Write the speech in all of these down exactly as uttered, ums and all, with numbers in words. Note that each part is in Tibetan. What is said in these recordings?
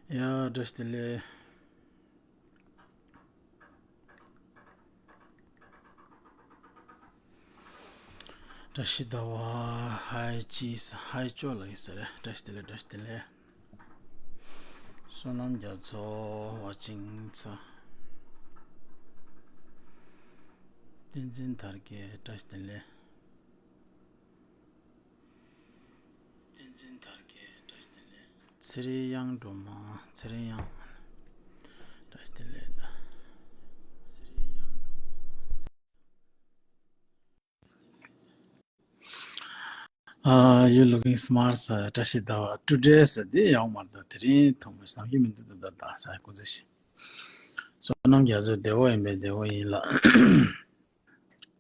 ཡ། བཀྲ་ཤིས་བདེ་ལེགས། བཀྲ་ཤིས་ཟླ་བ། ཧའི་ཅི་ས་ཧའི་ཅོ་ལ་ཡིན་ས་རེད། བཀྲ་ཤིས་བདེ་ལེགས། བཀྲ་ཤིས་བདེ་ལེགས། བསོད་ནམས་རྒྱ་མཚོ་བ་ཅིང་ཚ། བསྟན་འཛིན་དར་རྒྱས། བཀྲ་ཤིས་བདེ་ལེགས། བསྟན་འཛིན་དར་རྒྱས། བཀྲ་ཤིས་བདེ་ལེགས། ཚེ་རིང་དབྱངས་སྒྲོལ་མ། ཚེ་རིང་དབྱངས། བཀྲ་ཤིས་བདེ་ལེགས། ཚེ་རིང་དབྱངས་སྒྲོལ་མ། ཨ། You looking smart ཟེར། བཀྲ་ཤིས་ཟླ་བ། Today ཟེར་དེ་ཡག་མ་རེད། དེ་རིང་མཐོང་མི་བསམ་གྱི་མི་འདུག་ད་ད་ཟེར། སྐུ་ཚེ་ཞིག་བསོད་ནམས་རྒྱ་མཚོ་བདེ་བོ་ཡིན་པས་བདེ་བོ་ཡིན་ལགས།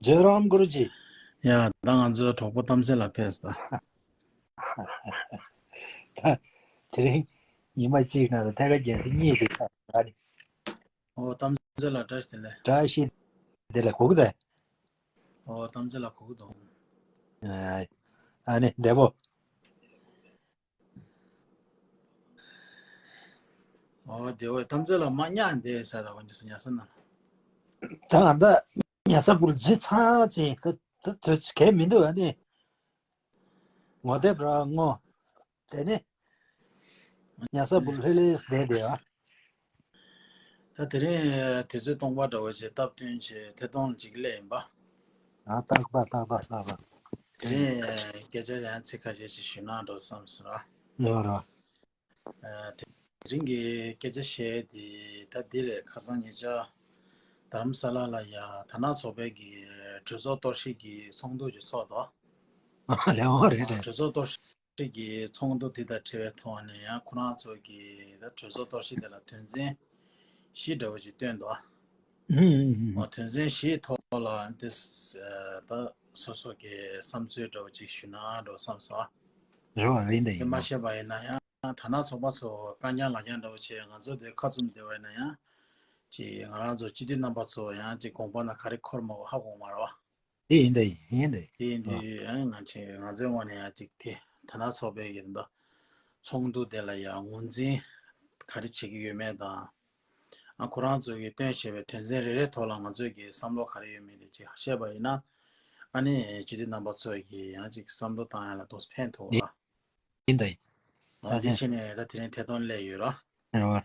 ཇོ་རམ་གུ་རུ་ཇི། ཡ། ད་ང་ཚོའི་གྲོགས་པོ་གཏམ་ཚེ་ལ་ཕེབས་ད། ད་དེ་རིང་ཉི་མ་གཅིག་ནང་ལ་ཐད་ཀར་རྒྱལ་སྲིད་གཉིས་ཟིག་ཚར་ད་ནི། ཨོ། གཏམ་ཚེ་ལ་བཀྲ་ཤིས་བདེ་ལེགས། བཀྲ་ཤིས་བདེ་ལེགས། གོ་གི་ད། ཨོ། གཏམ་ཚེ་ལ་གོ་གི་འདུག་ཨ་ནི་བདེ་པོ། ཨོ། བདེ་བོ། གཏམ་ཚེ་ལ་མ་ཉག་འདི་ས་ད་གོ་འདི་སུ་ཉག་ས་ན། ད་ང་ད་ཉག་ས་བུར་འཛུལ་ཚང་ཅིང་ད་ད་དོད་གས་མི་འདུག་ཨ་ནི། ངོ་དེབ་ར་ངོ་། དེ་ནི་ཉག་ས་བུར་ལྷོད་ལྷོད་བསྡད་བསྡད་ཨ། ད་དེ་རིང་དུས་ཚོད་སྟོང་པ་འདྲ་བོ་ཞིག་སྟབས་བསྟུན་བྱས་ཐད་གཏོང་ཅིག་སླེབས་ཡིན་པ། ཨ། རྟག་པ་རྟག་པ་རྟག་པ། དེ་རིང་སྐད་ཆ་ཡང་ཚིག་ཁ་ཤས་ཤིག་ཞུས་ན་འགྲོ་བསམ་སོང་ར། ཡོད་ར། ཨ། དེ་རིང་གི་སྐད་ཆ་བཤད་དེ་ད་འདི་རེད། ཁ་སང་ཉེ་ཆར་དྷ་རམ་ས་ལ་ལ་ཡ་དར་ནག་ཚོགས་པའི་གི་གྲོས་ཚོགས་གཏོར་བཤིག་གི་ཚོགས་འདུ་ཅིག་ཚོགས་འདུག་ཨ། རེད་བ། རེད་རེད། གྲོས་ཚོགས་གཏོར་བཤིག་གི་ཚོགས་འདུ་དེ་དང་འབྲེལ་བའི་ཐོག་ནས་ཡང་ཁོ་རང་ཚོ་གིས་ད་གྲོས་ཚོགས་གཏོར་བཤིག་དེ་ལ་དོན་ཚན་བཞི་འདྲ་བོ་ཅིག་བཏོན་འདུག་ཨ། ཨུམ་ཨུམ་ཨུམ། འོ། དོན་ཚན་བཞིའི་ཐོག་ལ་འདི་ད་སོ་སོ་གི་བསམ་ཚུལ་འདྲ་བོ་ཅིག་ཞུ་ན་འགྲོ་བསམ་སོང་ཨ། རེད་བ། རེད་འདི་ཡིན། དེ་མ་ཤེས་པ་ཡིན་ན་ཡང་དར་ནག་ཚོགས་པ་ཚོ་རྐང་རྐྱང་ལག་རྐྱང་འདྲ་བོ་བྱས། ང་ཚོ་དེ་ཁ་བཙུམ་བསྡད་པ་ཡིན་ན་ཡང་ཅིག་ང་རང་ཚོ་སྤྱི་འཐུས་རྣམ་པ་ཚོ་ཡང་ཅིག་དགོངས་པ་ན་ག་རེ་འཁོར་མ་གོ་ཧ་གོ་མ་རེད་བ། དེ་ཡིན་ད་ཡིན་ཡིན་ད་ཡིན། དེ་ཡིན་དུས་ཨ་ང་ཚོས་ང་ཚོའི་ངོས་ནས་ཡང་ཅིག་དེ་དར་ནག་ཚོགས་པའི་ཡིན་ད་ཚོགས་འདུ་དེ་ལ་ཡང་ངོས་འཛིན་ག་རེ་བྱེད་ཀྱི་ཡོད་མེད་དང་། ཨ། ཁོ་རང་ཚོ་གིས་བཏོན་བཞིན་པའི་དོན་ཚན་རེ་རེའི་ཐོག་ལ་ང་ཚོས་ཀྱི་བསམ་བློ་ག་རེ་ཡོད་མེད་དེ་ཅིག་བཤད་པ་ཡིན་ན། ཨ་ནི་སྤྱི་འཐུས་རྣམ་པ་ཚོས་ཀྱི་ཡང་ཅིག་བསམ་བློ་བཏང་ཡ་ལ་ཏོག་ཙམ་ཕན་ཐོགས་ལ། ཡིན་ད་ཡིན། ཨ། དེ་བྱས་ནས་ད་དེ་རིང་ཐད་གཏོང་སླེབས་ཡོད་ར། རེད་བ།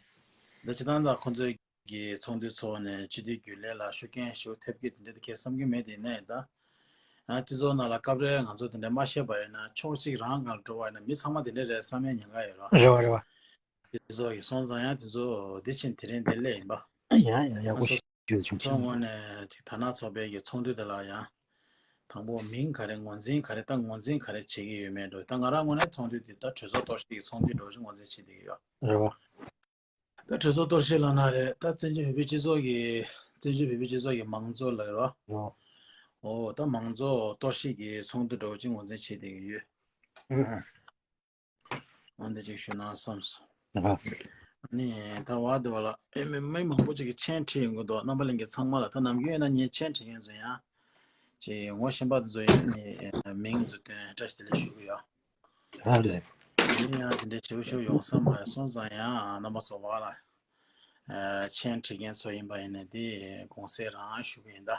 ད་སྤྱིར་བཏང་ད་ཁོ་ཚོས་ཀྱི་ཚོགས་འདུ་ཚོགས་ནས་སྤྱི་འཐུས་རྒྱུན་ལས་ལ་ཤུགས་རྐྱེན་ཞིག་ཐེབས་ཀྱི་དེ་འདྲ་དེ་གས་བསམ་གྱི་མེད། དེ་ནས་ད་ཡང་སྤྱི་ཚོགས་ནང་ལ་སྐབས་རེ་ང་ཚོ་དེ་འདྲ་མ་ཤེས་པ་ཡིན་ན་ཕྱོགས་གཅིག་རང་སྒང་ལ་འགྲོ་བ་ཡིན་ན་མི་ཚང་མ་དེ་འདྲ་རེད་བསམ་ཡ་ཉེན་ཁ་ཡོད་ར། རེད་བ། རེད་བ། དེ་ཚོ་ཡི་སོང་ཙང་ཡང་དེ་ཚོ་དེ་ཕྱིན་དེ་རིང་འདིར་སླེབས་ཡིན་པ། ཡང་ཡང་ཡག་པོ་ཞུ་བྱུང་། ཚོ་ངོས་ནས་ཅིག་དར་ནག་ཚོགས་པའི་གི་ཚོགས་འདུ་དེ་ལ་ཡང་དང་པོ་མིང་ག་རེ་ངོས་འཛིན་ག་རེ་ད་ངོས་འཛིན་ག་རེ་བྱེད་ཀྱི་ཡོད་མེད་འགྲོ། ད་ང་རང་ངོས་ནས་ཚོགས་འདུ་དེ་ད་གྲོས་ཚོགས་གཏོར་བཤིག་གི་ཚོགས་འདུ་འགྲོ་ཞིག་ངོས་འཛིན་བྱེད་བསྡད་ཀྱི་ཡོད། རེད་བ། ད་གྲོས་ཚོགས་གཏོར་བཤིག་ལབ་ན་རེད། ད་བཙན་བྱོལ་བོད་པའི་སྤྱི་ཚོགས་ཀྱི་བཙན་བྱོལ་བོད་པའི་སྤྱི་ཚོགས་ཀྱི་མང་གཙོ་ལ་རེད་བ། རེད་བ། ཨོ། ད་མང་གཙོ་གཏོར་བཤིག་གི་ཚོགས་འདུ་འགྲོ་ཅིག་ངོས་འཛིན་བྱེད་བསྡད་ཀྱི་ཡོད། ཨ། འོ་འདི་ཅིག་ཞུ་ན་བསམ་སོང་། ཨ། ཨ་ནི་ད་བར་དུ་བ་ལ་ཨེ་མི་མི་མང་པོ་ཅིག་གིས་མཆན་བྲིས་ཡོང་གི་འདུག་རྣམ་པ་ལྷན་རྒྱས་ཚང་མ་ལ། ད་ནམ་རྒྱུན་ཡིན་ན་ངས་མཆན་བྲིས་མཁན་ཚོ་ཡང་ཅིག་ངོ་ཤེས་པ་དེ་ཚོ་ཡིན་ན་ངས་མིང་ཚོ་བཏོན། བཀྲ་ཤིས་བདེ་ལེགས་ཞུ་གི་ཡོད། ཨ་རེད། ཡིན་ཡང་དེ་འདྲའི་བྱེད་པོ་ཤོར་ཡོང་ས་མ་རེད། སོང་ཙང་ཡང་རྣམ་པ་ཚོ་བ་ལ་ཨ་མཆན་བྲིས་མཁན་ཚོ་ཡིན་པ་ཡིན་ན་དེ་དགོངས་སེལ་རང་ཞུ་གི་ཡིན་ད།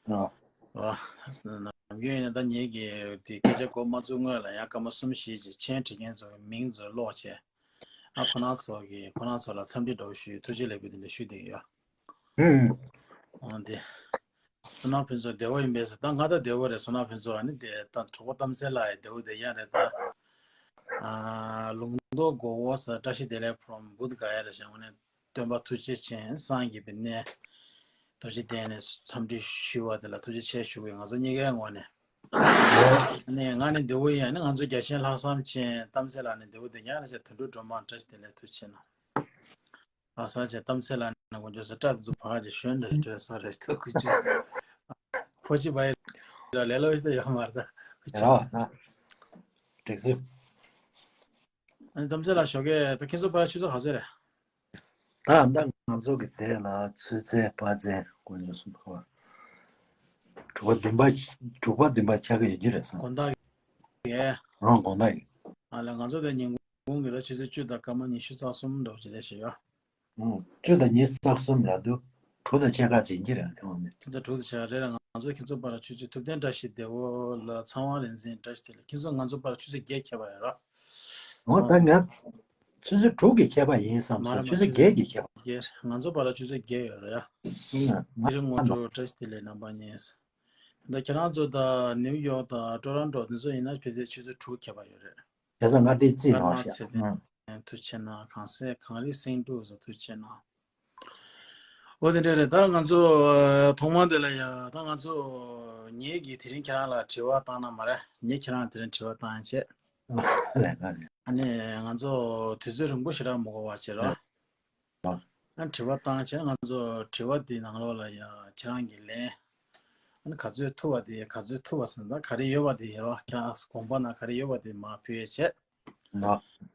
ཨ། ཨ། ནམ་རྒྱུན་ཡིན་ན་ད་ངེད་ཀྱིས་དེ་སྐད་ཆ་འགོ་མ་བཙུགས་སྔོན་ལ་ཡང་སྐར་མ་གསུམ་བཞི་ཅིག་མཆན་བྲིས་མཁན་ཚོ་གི་མིང་ཚོ་ཀློག་བྱས། ཨ། ཁོ་རང་ཚོ་གི་ཁོ་རང་ཚོ་ལ་འཚམས་འདྲི་འདྲ་བོ་ཞུས། ཐུགས་རྗེ་ལེགས་འབུལ་དེ་འདྲ་ཞུས་བསྡད་ཡོད། ཨུམ། འོན་ཏེ། བསོད་ནམས་ཕུན་ཚོགས་བདེ་བོ་ཡིན་པས་ཟེར། ད་ང་ད་བདེ་བོ་རེད། བསོད་ནམས་ཕུན་ཚོགས་ཨ་ནི་དེ་ད་གྲོགས་པོ་གཏམ་ཚེ་ལགས་ཡི་བདེ་བོ་བདེ་ཡག་རེད་ད། ཨ། ལུང་རྟོགས་མགོ་བོ་ཟེར། བཀྲ་ཤིས་བདེ་ལེགས་from Bodh Gaya རེད་ཤག་དངོས་གནས་སྟོན་པ་ཐུགས་རྗེ་ཅན་སངས་རྒྱས་པའི་གནས། རྡོ་རྗེ་གདན་ནས་འཚམས་འདྲི་ཞུ་བ་དེ་ལ་ཐུགས་རྗེ་ཆེ་ཞུ་གི་ཡོད། ང་ཚོ་གཉིས་ཀའི་ངོས་ནས། ཨ་ནི་ང་ནི་བདེ་བོ་ཡིན། ཨ་ནི་ང་ཚོ་རྒྱལ་ཆེན་ལྷག་བསམ་ཅན་གཏམ་ཚེ་ལགས་ནི་བདེ་བོ་བདེ་ཉག་རེད་ཤག་དོན་གྲུབ་སྒྲོལ་མ་བཀྲ་ཤིས་བདེ་ལེགས། ཐུགས་རྗེ་ཆེ་གནང་། ཨ་ས་ཆེ་གཏམ་ཚེ་ལགས་ནས་དགོངས་ཚུལ་སོ་སྐྲ་དེ་ཚོ་ཕར་ཅིག་ཞོན་འདྲ་སྤྲོད་ས་རེད་འདུག་གི་ཅིག་ཕོ་ཆི་བ་ཡི་ལ་ལས་ལོ་ཞིག་ད་ཡོད་མ་རེད་ད་གི་ཅིག་ཨ་ཨ། འགྲིག་སོང་། ཨ་ནི་གཏམ་ཚེ་ལགས་ཞོགས་ཀས་ད་ཁྱེད་ཚོ་ཕར་ཆུ་ཚོད་ག་ཚོད་རེད། ད་ད་ང་ཚོ་གི་དེ་ལ་ཆུ་ཚོད་པ་ཚོད་དགོངས་ཚུལ་སོ་ཕོ་དྲུག་པ་བདུན་པ་དྲུག་པ་བདུན་པ་ཆགས་ཀྱི་ཡོད་རྒྱུ་རེད་བསམ། དགོང་དག་གི་རང་དགོང་དག་གི་ཨ་ལ་ང་ཚོ་དེ་ཉིན་གུང་ གུང་གི་ད་ཆུ་ཚོད་བཅུ་དང་སྐར་མ་ཉི་ཤུ་རྩ་གསུམ་འདྲ་བོ་ཅིག་རེད་ཤག་ཡ། ཨང་། བཅུ་དང་ཉི་ཤུ་རྩ་གསུམ་ལ་འདུག་དྲུག་དང་ཕྱེད་ཀ་ཅིག་ཡིན་གྱི་རེད་ཐེངས་མ་མེད། ཁྱེད་ཚོ་དྲུག་དང་ཕྱེད་ཀ་རེད་ལ། ང་ཚོ་ཁྱེད་ཚོ་བར་ཆུ་ཚོད་ཐུབ་བསྟན་བཀྲ་ཤིས་བདེ་པོ་ལ་ཚང་བ་རིག་འཛིན་བཀྲ་ཤིས་བདེ་ལེགས། ཁྱེད་ཚོ་ང་ཚོ་བར་ཆུ་ཚོད་བརྒྱད་ཁྱད་པར་ཡོད་ར། འོ་ད་ང་ཆུ་ཚོད་དྲུག་གི་ཁྱད་པར་ཡིན་བསམ་མ་སོང་། རེད་ཆུ་མ། ཚོད་བརྒྱད་ཀྱི་ཁྱད་པར། བརྒྱད། ང་ཚོ་བར་ལ་ཆུ་ཚོད་བརྒྱད་ཡོད་ར་ཡ། ང་དེ་རིང་ངོ་སྤྲོད་བཀྲ་ཤིས་བདེ་ལེགས་རྣམ་པ་གཉིས། ད་ཁྱེད་རང་ཚོ་ད་ནིའུ་ཡོག་དང་ཊོ་རོན་ཊོ་དེ་ཚོ་ཡིན་ན་ཕལ་ཆེར་ཆུ་ཚོད་དྲུག་ཁྱད་པར་ཡོད་རེད། བྱས་ཙང་ང་དེ་རྩིས་ནོར་ཤག་ཨང་། ཐུགས་རྗེ་གནང་། གངས་སེང་གངས་རི་སེང་འབྲུག་ཟེར། ཐུགས་རྗེ་གནང་། འོ་དེ་འདྲ་རེད། ད་ང་ཚོ་ཐོག་མ་དེ་ལ་ཡ་ད་ང་ཚོ་ངེད་ཀྱིས་དེ་རིང་ཁྱེད་རང་ལ་དྲི་བ་བཏང་ན་མ་རེད། ངས་ཁྱེད་རང་དེ་རིང་དྲི་བ་བཏང་བྱས། ལས་ཀ་རེད། ཨ་ནི་ང་ཚོ་དུས་ཚོད་རིང་པོ་ཞེ་དྲག་མི་འགོར་བ་བྱེད་རོགས། ཨ་དྲི་བ་བཏང་བྱས་ང་ཚོ་དྲི་བ་དེ་ནང་ལོགས་ལ་ཡ་ཁྱེད་རང་གིས་ལན། ཨ་ནི་ག་ཚོད་ཐུབ་པ་དེ་ག་ཚོད་ཐུབ་པ་ཟེར་ན་ད་ག་རེ་ཡོད་པ་དེ་ཡོད་རོགས། ཁྱེད་རང་དགོངས་པ་ན་ག་རེ་ཡོད་པ་དེ་མར་ཕུལ་བྱས།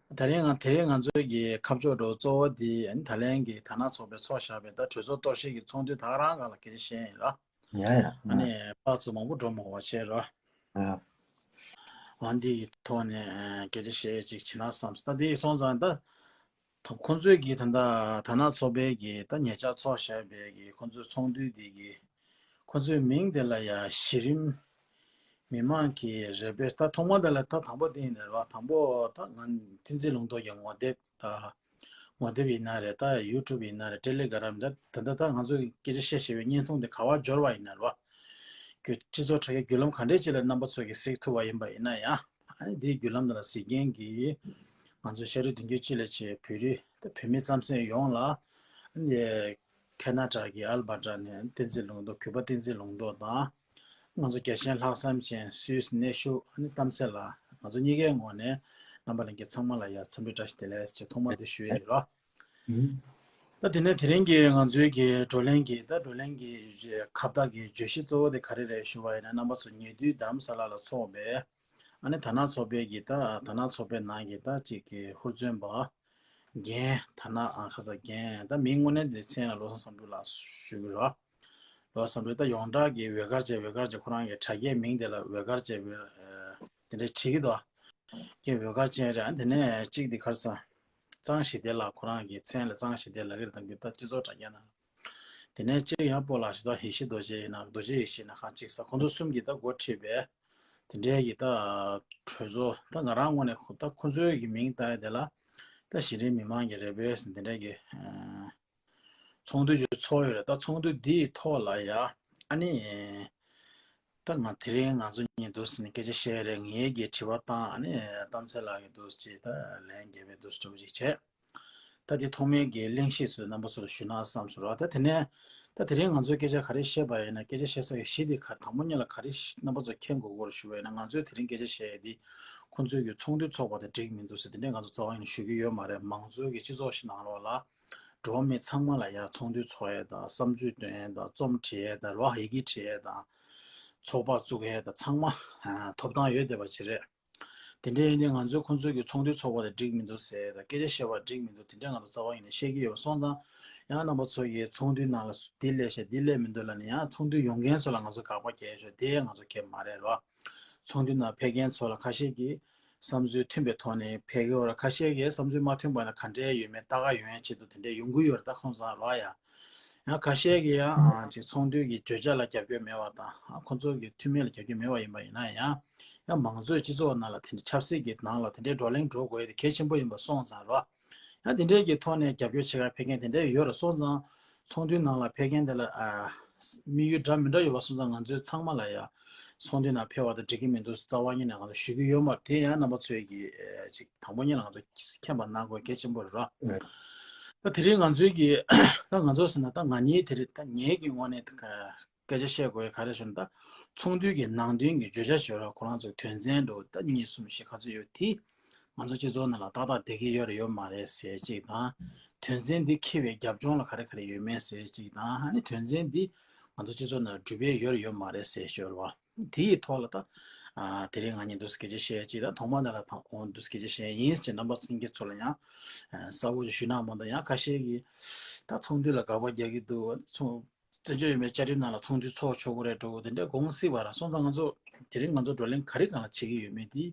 ད་རིང་ང་དེ་རིང་ང་ཚོའི་གི་ཁ་ཕྱོགས་འགྲོ་གཙོ་བོ་དེ་ཨ་ནི་ད་ལན་གྱི་དར་ནག་ཚོགས་པས་ཚོགས་བཞག་པའི་ད་གྲོས་ཚོགས་གཏོར་བཤིག་གི་ཚོགས་འདུ་ད་ག་རང་སྒང་ལ་སྐད་ཆ་བཤད་ཡིན་ར། ཡ་ཡ། ཨ་ནི་པ་ཚོ་མང་པོ་འགྲོ་མ་དགོས་པ་བྱས་ར། ཡ། ཨ་འདི་གི་ཐོག་ནས་སྐད་ཆ་བཤད་ཅིག་བྱེད་ན་བསམ་སོང་། ད་འདི་སོང་ཙང་ད་ད་ཁོང་ཚོས་གི་ད་ད་དར་ནག་ཚོགས་པའི་གི་ད་ཉེ་ཆར་ཚོགས་བཞག་པའི་གི་ཁོང་ཚོའི་ཚོགས་འདུ་འདི་གི་ཁོ་ཚོའི་མིང་དེ་ལ་ཡ་གཞི་རིམ་མི་མང་གི་རེ་འབོད། ད་ཐོག་མ་དེ་ལ་ད་དང་པོ་དེ་ཡིན་ནས་རེད་བ། དང་པོ་ད་ང་བསྟན་འཛིན་ལུང་རྟོགས་ཀྱི་ངོ་དེབ་ད་ངོ་དེབ་ཡིན་ན་རེད། ད་ཡུ་ཊུབ་ཡིན་ན་རེད། ཊེ་ལི་གྷི་རམ་ད་ད་ད་ད་ང་ཚོ་གི་སྐད་ཆ་བཤད་བཤད་པའི་བརྙན་ཐུང་དེ་ག་བར་འབྱོར་བ་ཡིན་ན་རེད་བ། རྒྱུ་སྤྱི་ཚོགས་དྲ་རྒྱའི་བརྒྱུད་ལམ་ག་འདྲས་ཅིག་ལ་རྣམ་པ་ཚོ་གིས་གཟིགས་ཐུབ་པ་ཡིན་པ་ཡིན་ན་ཡང་ཨ་ནི་དེའི་བརྒྱུད་ལམ་དེ་ལ་གཟིགས་མཁན་གྱི་ང་ཚོ་ཤ་རུས་གདུང་རྒྱུད་གཅིག་ལས་བྱེད་བོད་རིགས་ད་བོད་མི་རྩམ་ཟན་ཡོངས་ལ་ཨ་ནི་ཁེ་ན་ཌ་གི་ཨལ་བྷར་ཊ་ནས་བསྟན་འཛིན་ལུང་རྟོགས་གུས་པ་བསྟན་འཛིན་ལུང་རྟོགས་དང་། ང་ཚོ་རྒྱལ་ཞེན་ལྷག་བསམ་ཅན་སུད་སི་གནས་བཞུགས་ཨ་ནི་གཏམ་ཚེ་ལགས། ང་ཚོ་གཉིས་ཀའི་ངོས་ནས་རྣམ་པ་ལྷན་རྒྱས་ཚང་མ་ལ་ཡ་འཚམས་འདྲི་བཀྲ་ཤིས་བདེ་ལེགས་ཅེས་ཐོག་མ་དེ་ཞུ་ཡ་ཡིན་རོགས། ད་དེ་ནས་དེ་རིང་གི་ང་ཚོའི་གི་བགྲོ་གླེང་གི་ད་བགྲོ་གླེང་གི་ཁ་བརྡ་གི་བརྗོད་གཞི་གཙོ་བོ་དེ་ག་རེ་རེད་ཞུ་བ་ཡིན་ན། རྣམ་པ་ཚོ་ཉེ་དུས་རྡ་རམ་ས་ལ་ལ་ཚོགས་པའི་ཨ་ནི་དར་ནག་ཚོགས་པའི་གི་ད་དར་ནག་ཚོགས་པའི་ནང་གི་ད་ཅིག་གི་ཧུར་བརྩོན་པ་རྒན་དར་ནག་ཨ་ཁ་ས་རྒན་ད་མིང་དངོས་གནས་དེ་མཚན་ལ་བློ་བཟང་བསམ་གྲུབ་ལགས་ཞུ་གི་རོགས། བློ་བཟང་བསམ་གྲུབ་ད་ཡོངས་གྲགས་ཀྱི་འོད་དཀར་ཅན། འོད་དཀར་ཅན་ཁོ་རང་གི་དྲ་རྒྱའི་མིང་དེ་ལ་འོད་དཀར་ཅན་དེ་འདྲའི་བྲིས་ཀྱི་འདུག་ཀྱི་འོད་དཀར་ཅན་རེད། ཨ་དེ་ནས་གཅིག་དེ་ག་རེ་ཟ། གཙང་ཞི་བདེ་ལགས། ཁོ་རང་གི་མཚན་ལ་གཙང་ཞི་བདེ་ལགས་ཀྱི་རེད་དང་གི་ད་སྤྱི་ཚོགས་དྲ་རྒྱ་ནང་། དེ་ནས་གཅིག་ཡང་སྤོ་ལགས་ཤིག་ད་ཡེ་ཤེས་རྡོ་རྗེ་ཡིན་ན་རྡོ་རྗེ་ཡེ་ཤེས་ན་གང་གཅིག་ས་ཁོང་ཚོ་གསུམ་གྱིས་ད་འགོ་ཁྲིད་པའི་དེ་འདྲའི་གི་ད་གྲོས་ཚོགས། ད་ང་རང་ངོས་ནས་ཁོ་ད་ཁོང་ཚོའི་གི་མིང་བཏགས་ཡ་དེ་ལ་ད་གཞི་རིམ་མི་མང་གི་རེ་འབོད་ཟེར་དེ་འདྲའི་གི་ཚོགས་འདུ་ཞིག་ཚོགས་ཡོད་རེད། ད་ཚོགས་འདུ་འདིའི་ཐོག་ལ་ཡ་ཨ་ནི་ད་ང་དེ་རིང་ང་ཚོ་གཉིས་འདུག་ཟེར་ནས་སྐད་ཆ་བཤད་རེད། ངེད་ཀྱིས་དྲི་བ་བཏང་ཨ་ནི་གཏམ་ཚེ་ལགས་ཀྱིས་འདུག་ཅེས་ད་ལན་རྒྱབ་པའི་འདུག་དྲི་བ་ཅིག་བྱས། ད་དེ་ཐོག་མའི་གི་གླེང་གཞི་ཚོ་རྣམ་པ་ཚོ་ལ་ཞུ་ན་བསམ་སོང་ར། ད་དེ་ནས་ད་དེ་རིང་ང་ཚོས་སྐད་ཆ་ག་རེ་བཤད་པ་ཡིན་ན་སྐད་ཆ་བཤད་ས་གི་གཞི་དེ་ག་དང་པོ་ཉིད་ལ་ག་རེ་རྣམ་པ་ཚོ་མཁྱེན་དགོས་སྐོར་ཞུ་བ་ཡིན་ན། ང་ཚོས་དེ་རིང་སྐད་ཆ་བཤད་ཡ་དེ་ཁོང་ཚོས་ཀྱི་ཚོགས་འདུ་ཚོགས་པ་དང་འགྲིག་མི་འདུག་ཟེར་དེ་འདྲས་ང་ཚོ་རྩ་བ་ཉིད་ནས་ཞུ་གི་ཡོད་མ་རེད། མང་གཙོའི་གི་སྤྱི་ཚོགས་ཤིག་ནང་ལོགས་ལ། འགྲོ་བ་མི་ཚང་མ་ལ་ཡང་ཚོགས་འདུ་ཚོགས་ཡས་དང་བསམ་ཚུལ་འདོན་ཡས་དང་རྩོམ་འབྲི་ཡས་དང་རོགས་ཡི་གེ་འབྲི་ཡས་དང་། ཚོགས་པ་བཙུགས་ཡས་དང་ཚང་མ་ཐོབ་ཐང་ཡོད་བསྡད་པ་ཅིག་རེད། དེ་འདྲ་ཡིན་དུས་ང་ཚོས་ཁོང་ཚོའི་གི་ཚོགས་འདུ་ཚོགས་པ་དེ་འགྲིག་མི་འདུག་ཟེར་དང་སྐད་ཆ་བཤད་པ་འགྲིག་མི་འདུག་དེ་འདྲ་ང་ཚོ་རྩ་བ་ཉིད་ནས་བཤད་ཀྱི་ཡོད་པ་སོང་ཙང་། ཡང་རྣམ་པ་ཚོ་གིས་ཚོགས་འདུའི་ནང་ལ་འདི་སླེབས་ཤག་འདི་སླེབས་མི་འདུག་ལབ་ནས་ཡང་ཚོགས་འདུ་ཡོང་མཁན་ཚོ་ལ་ང་ཚོ་དགག་པ་རྒྱག་ཆོག་དེ་ང་ཚོ་གལ་མ་རེད་རོ། ཚོགས་འདུ་ནང་ཕེབས་མཁན་ཚོ་ལ་ཁ་ཤས་ཀྱིས་བསམ་ཚུལ་མཐུན་པའི་ཐོག་ནས་ཕེབས་ཀྱི་ཡོད་རེད། ཁ་ཤས་ཀྱིས་བསམ་ཚུལ་མ་མཐུན་པ་ན་ག་འདྲའི་ཡོད་མེད་ལྟ་ག་ཡོང་ཡ་ཆེད་དུ་དེ་འདྲའི་ཡོང་གི་ཡོད་རེད། ད་ཁོང་ཚང་རོགས་ཡ། ཡང་ཁ་ཤས་ཀྱིས་ཡང་ཅིག་ཚོགས་འདུའི་གི་བརྗོད་བྱ་ལ་རྒྱབ་སྐྱོར་མེད་པ་དང་ཁོང་ཚོ་གི་འཐུས་མི་ལ་རྒྱབ་སྐྱོར་མེད་པ་ཡིན་པ་ཡིན་ན་ཡང་། ཡང་མང་གཙོའི་སྤྱི་ཚོགས་ནང་ལ་དེ་འདྲའི་ཆབ་སྲིད་ཀྱི་ནང་ལ་དེ་འདྲའི་བགྲོ་གླེང་འགྲོ་དགོས་ཡ་དེ་གལ་ཆེན་པོ་ཡིན་པ་སོང་ཙང་རོགས། ཡང་དེ་འདྲའི་གི་ཐོག་ནས་རྒྱབ་སྐྱོར་བྱེད་གར་ཕེབས་མཁན་དེ་འདྲའི་ཡོད་རེད། སོང་ཙང་ཚོགས་འདུའི་ནང་ལ་ཕེབས་མཁན་དེ་ལ་ཨ། དམིགས་ཡུལ་འདྲ་མི་འདྲ་ཡོད་པ་སོང་ཙང་ང་ཚོའི་ཚང་མ་ལ་ཡ་ཚོགས་འདུའི་ནང་ཕེབས་པ་དང་འགྲིག་གི་མི་འདུག་རྩ་བ་ཉིད་ནས་ང་ཚོ་ཞུ་གི་ཡོད་མ་རེད། དེ་ཡང་རྣམ་པ་ཚོས་ཀྱི་ཨ། ཅིག་དང་པོ་ཉིད་ལ་ང་ཚོ་མཁྱེན་པ་གནང་དགོས་གལ་ཆེན་པོ་རེད་རོ། ད་དེ་རིང་ང་ཚོའི་གི་ད་ང་ཚོ་ཟེར་ན་ད་ང་གཉིས་དེ་རེད། ད་ངའི་གི་ངོས་ནས་ད་ག་སྐད་ཆ་བཤད་དགོས་ཡ་ག་རེ་ཞུ་ན། ད་ཚོགས་འདུའི་གི་ནང་དོན་གྱི་བརྗོད་བྱ་བརྗོད་ར་ཁོ་རང་ཚོའི་དོན་ཚན་འགྲོ་ད་གཉིས་གསུམ་བཞི་ག་ཚོད་ཡོད་དེ་ང་ཚོ་སྤྱི་ཚོགས་ནང་ལ་ཏག་ཏག་བསྡད་ཀྱི་ཡོད་རེད་ཡོད་མ་རེད་ཟེར་གཅིག་དང་། དོན་ཚན་འདི་འཁྱེར་བའི་རྒྱབ་ལྗོངས་ལ་ག་རེ་ག་རེ་ཡོད་མེད་ཟེར་གཅིག་དང་། ཨ་ནི་དོན་ཚན་འདི་ང་ཚོ་སྤྱི་ཚོགས་ནང་གྲུབ་པའི་ཡོད་རེད་ཡོད་མ་རེད་ཟེར་ཞོར་བ། དེ་ཡི་ཐོག་ལ་ད་ཨ། དེ་རིང་ང་གཉིས་འདུག་སྐད་ཆ་བཤད་གཅིག་དང་ཐོག་མ་ནས་ལ་ཐང་འོང་འདུག་སྐད་ཆ་བཤད་ཡིན་ཟེར་རྣམ་པ་ཚོ་ཚོ་ལ་ཡང་གསལ་པོ་ཞིག་ཞུས་ན་མ་གཏོགས། ཡང་ཁ་ཤས་ཀྱིས་ད་ཚོགས་འདུ་ལ་དགག་པ་རྒྱག་གི་འདུག་ཚོགས་བཙན་བྱོལ་བོད་མིའི་བཅའ་ཁྲིམས་ནང་ལ་ཚོགས་འདུ་ཚོགས་ཆོག་གི་རེད་འགྲོ་དེ་འདྲ་དགོངས་སྲིད་པ་ར། སོང་ཙང་ང་ཚོ་དེ་རིང་ང་ཚོ་བགྲོ་གླེང་ག་རེ་སྒང་ལ་བྱེད་ཀྱི་ཡོད་མེད་དེ་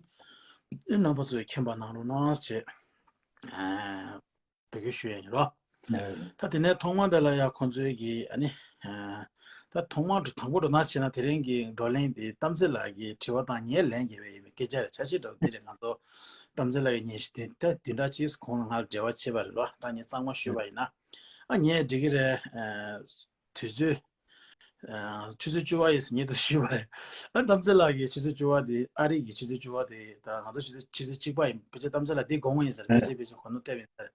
རྣམ་པ་ཚོས་མཁྱེན་པ་གནང་རོགས་གནང་ཞེས། ཨ་འབོད་སྐུལ་ཞུ་ཡ་ཡིན་རོ། ད་དེ་ནས་ཐོག་མ་དེ་ལ་ཡ་ཁོང་ཚོའི་གི་ཨ་ནི་ཨ་ད་ཐོག་མ་དང་པོ་འགྲོ་ན་བྱས་ན་དེ་རིང་གི་བགྲོ་གླེང་དེ་གཏམ་ཚེ་ལགས་ཀྱི་དྲི་བ་དང་ངས་ལན་རྒྱབ་པ་ཡིན་པའི་སྐད་ཆ་རེད། ཆ་ཤས་འདྲ་བོ་དེ་རེད། ང་ཚོ་གཏམ་ཚེ་ལགས་ཀྱི་ཉན་ཞིབ་དེ་ད་བདུན་ཕྲག་གཅིག་གོང་ལ་ང་ལ་འབྲེལ་བ་བྱས་པ་རེད་ལོ། ད་ངས་གཙང་མ་ཞུས་པ་ཡིན་ན་ཨ་ངས་འགྲིག་གི་རེད། ཨ་དུས་ཚོད་ཨ་ཆུ་ཚོད་བཅུ་པ་ཡིན་ཟེར་ངས་ད་ཞུས་པ་རེད། ཨ་གཏམ་ཚེ་ལགས་ཀྱི་ཆུ་ཚོད་བཅུ་པ་དེ་ཨ་རི་གི་ཆུ་ཚོད་བཅུ་པ་དེ་ད་ང་ཚོ་ཆུ་ཚོད་ཆུ་ཚོད་གཅིག་པ་ཡིན། ཕལ་ཆེར་གཏམ་ཚེ་ལགས་དེ་དགོངས་ཡིན་ཟེར། ཕལ་ཆེར་ཕལ་ཆེར་གོ་ནོར་ཐེབས་ཡིན་ཟེར།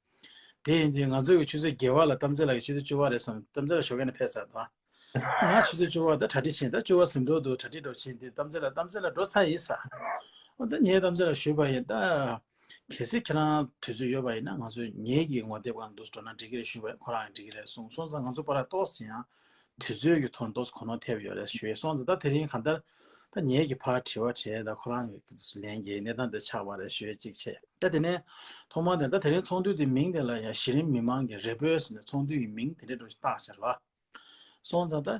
དེ་ཡིན་དུས་ང་ཚོ་གི་ཆུ་ཚོད་བརྒྱད་པ་ལ་གཏམ་ཚེ་ལགས་ཀྱི་ཆུ་ཚོད་བཅུ་པ་རེད་བསམ། གཏམ་ཚེ་ལགས་ཞོགས་ཀས་ནས་ཕེབས་ཚར་འདུག་ང་ཆུ་ཚོད་བཅུ་པ་ད་གྲ་སྒྲིག་བྱས། ད་བཅུ་པ་ཟིན་འགྲོ་འདུག་གྲ་སྒྲིག་འགྲོ་བྱས་དུས་གཏམ་ཚེ་ལགས་གཏམ་ཚེ་ལགས་འགྲོ་ཚར་ཡིན་ས། འོ་ད་ངས་གཏམ་ཚེ་ལགས་ཞུས་པ་ཡིན། ད་གལ་སྲིད་ཁྱེད་རང་དུས་ཚོད་ཡོད་པ་ཡིན་ན་ང་ཚོས་ངེད་ཀྱི་ངོ་དེབ་སྒང་འདུག་འགྲོ་ན་འགྲིག་གི་རེད་ཞུས་པ་ཡིན། ཁོ་རང་ཡང་འགྲིག་གི་རེད་གསུངས། སོང་ཙང་ང་ཚོ་བར་ལ་ཏོག་ཙམ་ཡང་དུས་ཚོད་ཀྱི་ཐོག་ཏོག་ཙམ་གོ་ནོར་ཐེབས་ཡོད་རེད་ཞུས། སོང་ཙང་ད་དེ་རིང་གང་ལྟར་ད་ངེད་ཀྱི་ཕར་དྲི་བ་དྲིས། ད་ཁོ་རང་གི་ལན་གྱི་གནས་སྟངས་དེ་ཆགས་པ་རེད་ཞུས་གཅིག་བྱས། ད་དེ་ནས་ཐོག་མར་དེ་ད་དེ་རིང་ཚོགས་འདུ་དེ་མིང་དེ་ལ་ཡང་གཞི་རིམ་མི་མང་གི་རེ་འབོད་ཟེར་ནས་ཚོགས་འདུ་ཡི་མིང་དེ་འདྲ་འདྲ་ཞིག་བཏགས་བཞག་ལ། སོང་ཙང་ད་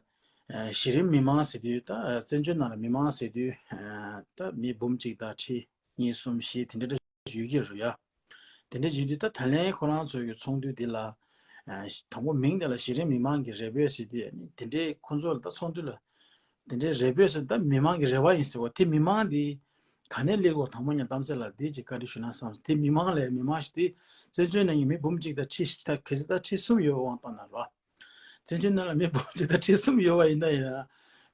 ཨ་གཞི་རིམ་མི་མང་ཟེར་དུས་ད་ཨ་བཙན་བྱོལ་ནང་ལ་མི་མང་ཟེར་དུས་ཨ་ད་མི་འབུམ་གཅིག་དང་ཁྲི་གཉིས་གསུམ་བཞི་དེ་འདྲ་འདྲ་ཡོད་ཀྱི་རེད་ཡ། དེ་འདྲ་ཡིན་དུས་ད་ད་ལན་ཁོ་རང་ཚོ་གི་ཚོགས་འདུ་འདི་ལ་ཨ་དང་པོ་མིང་དེ་ལ་གཞི་རིམ་མི་མང་གི་རེ་འབོད་ཟེར་དུས་ཨ་ནི་དེ་འདྲའི་ཁོ་ཚོ་ལ་ད་ཚོགས་འདུ་ལ་དེ་འདྲའི་རེ་འབོད་ཟེར། ད་མི་མང་གི་རེ་བ་ཡིན་ཟེར་བ་དེ་མི་མང་འདི་ག་ནས་སླེབས་ཀྱི་ཡོད། དང་པོ་ཉིད་གཏམ་ཚེ་ལགས་འདི་ཅིག་བཀའ་འདྲི་ཞུ་ན་བསམ། དེ་མི་མང་ལས་མི་མང་ཞིག་དེ་བཙན་བྱོལ་ནང་གི་མི་འབུམ་གཅིག་དང་ཁྲི་ད་གལ་སྲིད་ད་ཁྲི་གསུམ་ཡོད་པའི་དབང་བཏང་ན་རོ། བཙན་བྱོལ་ནང་ལ་མི་འབུམ་གཅིག་དང་ཁྲི་གསུམ་ཡོད་པ་ཡིན་ན་ཡང་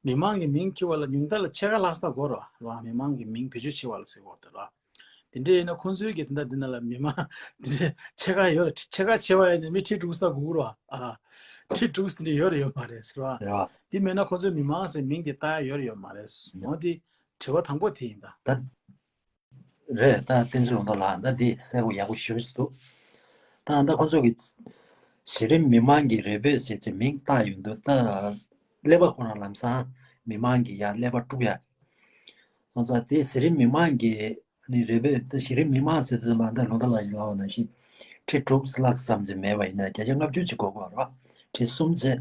མི་མང་གི་མིང་འཁྱེར་བ་ལ་ཉུང་མཐའ་ལ་ཕྱེད་ཀ་ལྷག་ཙམ་དགོས་རོ། རོ་མི་མང་གི་མིང་བེད་སྤྱོད་བྱེད་པ་ལ་ཟེར་དགོས་རེད་རོ། དེ་འདྲ་ཡིན་ན་ཁོང་ཚོའི་གི་དེ་འདྲ་འདི་ནང་ལ་མི་མང་དེ་འདྲ་ཕྱེད་ཀ་ཡོད་རེད། ཕྱེད་ཀ་ཕྱེད་པ་ཡིན་ན་མི་ཁྲི་དྲུག་ཙམ་དགོས་རོ། ཨ་ཁྲི་དྲུག་ཙམ་དེ་འདྲ་ཡོད་རེད་ཡོད་མ་རེད་ཟེར་བ། རེད་བ། དེ་མེད་ན་ཁོང་ཚོའི་མི་མང་ཟེར་མིང་དེ་བཏགས་ཡ་ཡོད་རེད་ཡོད་མ་རེད། འོ་དེ་དྲི་བ་དང་པོ་དེ་ཡིན་ད། ད་རེད། ད་བསྟན་འཛིན་ལུང་རྟོགས་ལགས་ད་འདི་གསལ་པོ་ཡག་པོ་ཞེ་པོ་ཞིག་འདུག་ད་ད་ཁོང་ཚོ་གི་གཞི་རིམ་མི་མང་གི་རེ་འབོད་ཟེར་ཅིག་མིང་བཏགས་ཡོང་དུས་ད་ཀླད་པ་ཁོ་རང་ལམ་སང་མི་མང་གི་ཡ་ཀླད་པ་དཀྲུག་ཡ། སོང་ཙང་དེ་གཞི་རིམ་མི་མང་གི་ནི་རེ་འབོད་ད་གཞི་རིམ་མི་མང་ཟེར་དུས་མ་ད་ལུང་རྟོགས་ལགས་ཀྱིས་ལབ་པ་ནང་བཞིན་ཁྲི་དྲུག་ལྷག་ཙམ་ཅིག་མེད་པ་ཡིན་ན་བརྒྱ་ཆ་ལྔ་བཅུ་ཅིག་དགོས་ཀྱི་རེད་བ། ཁྲི་གསུམ་ཙམ་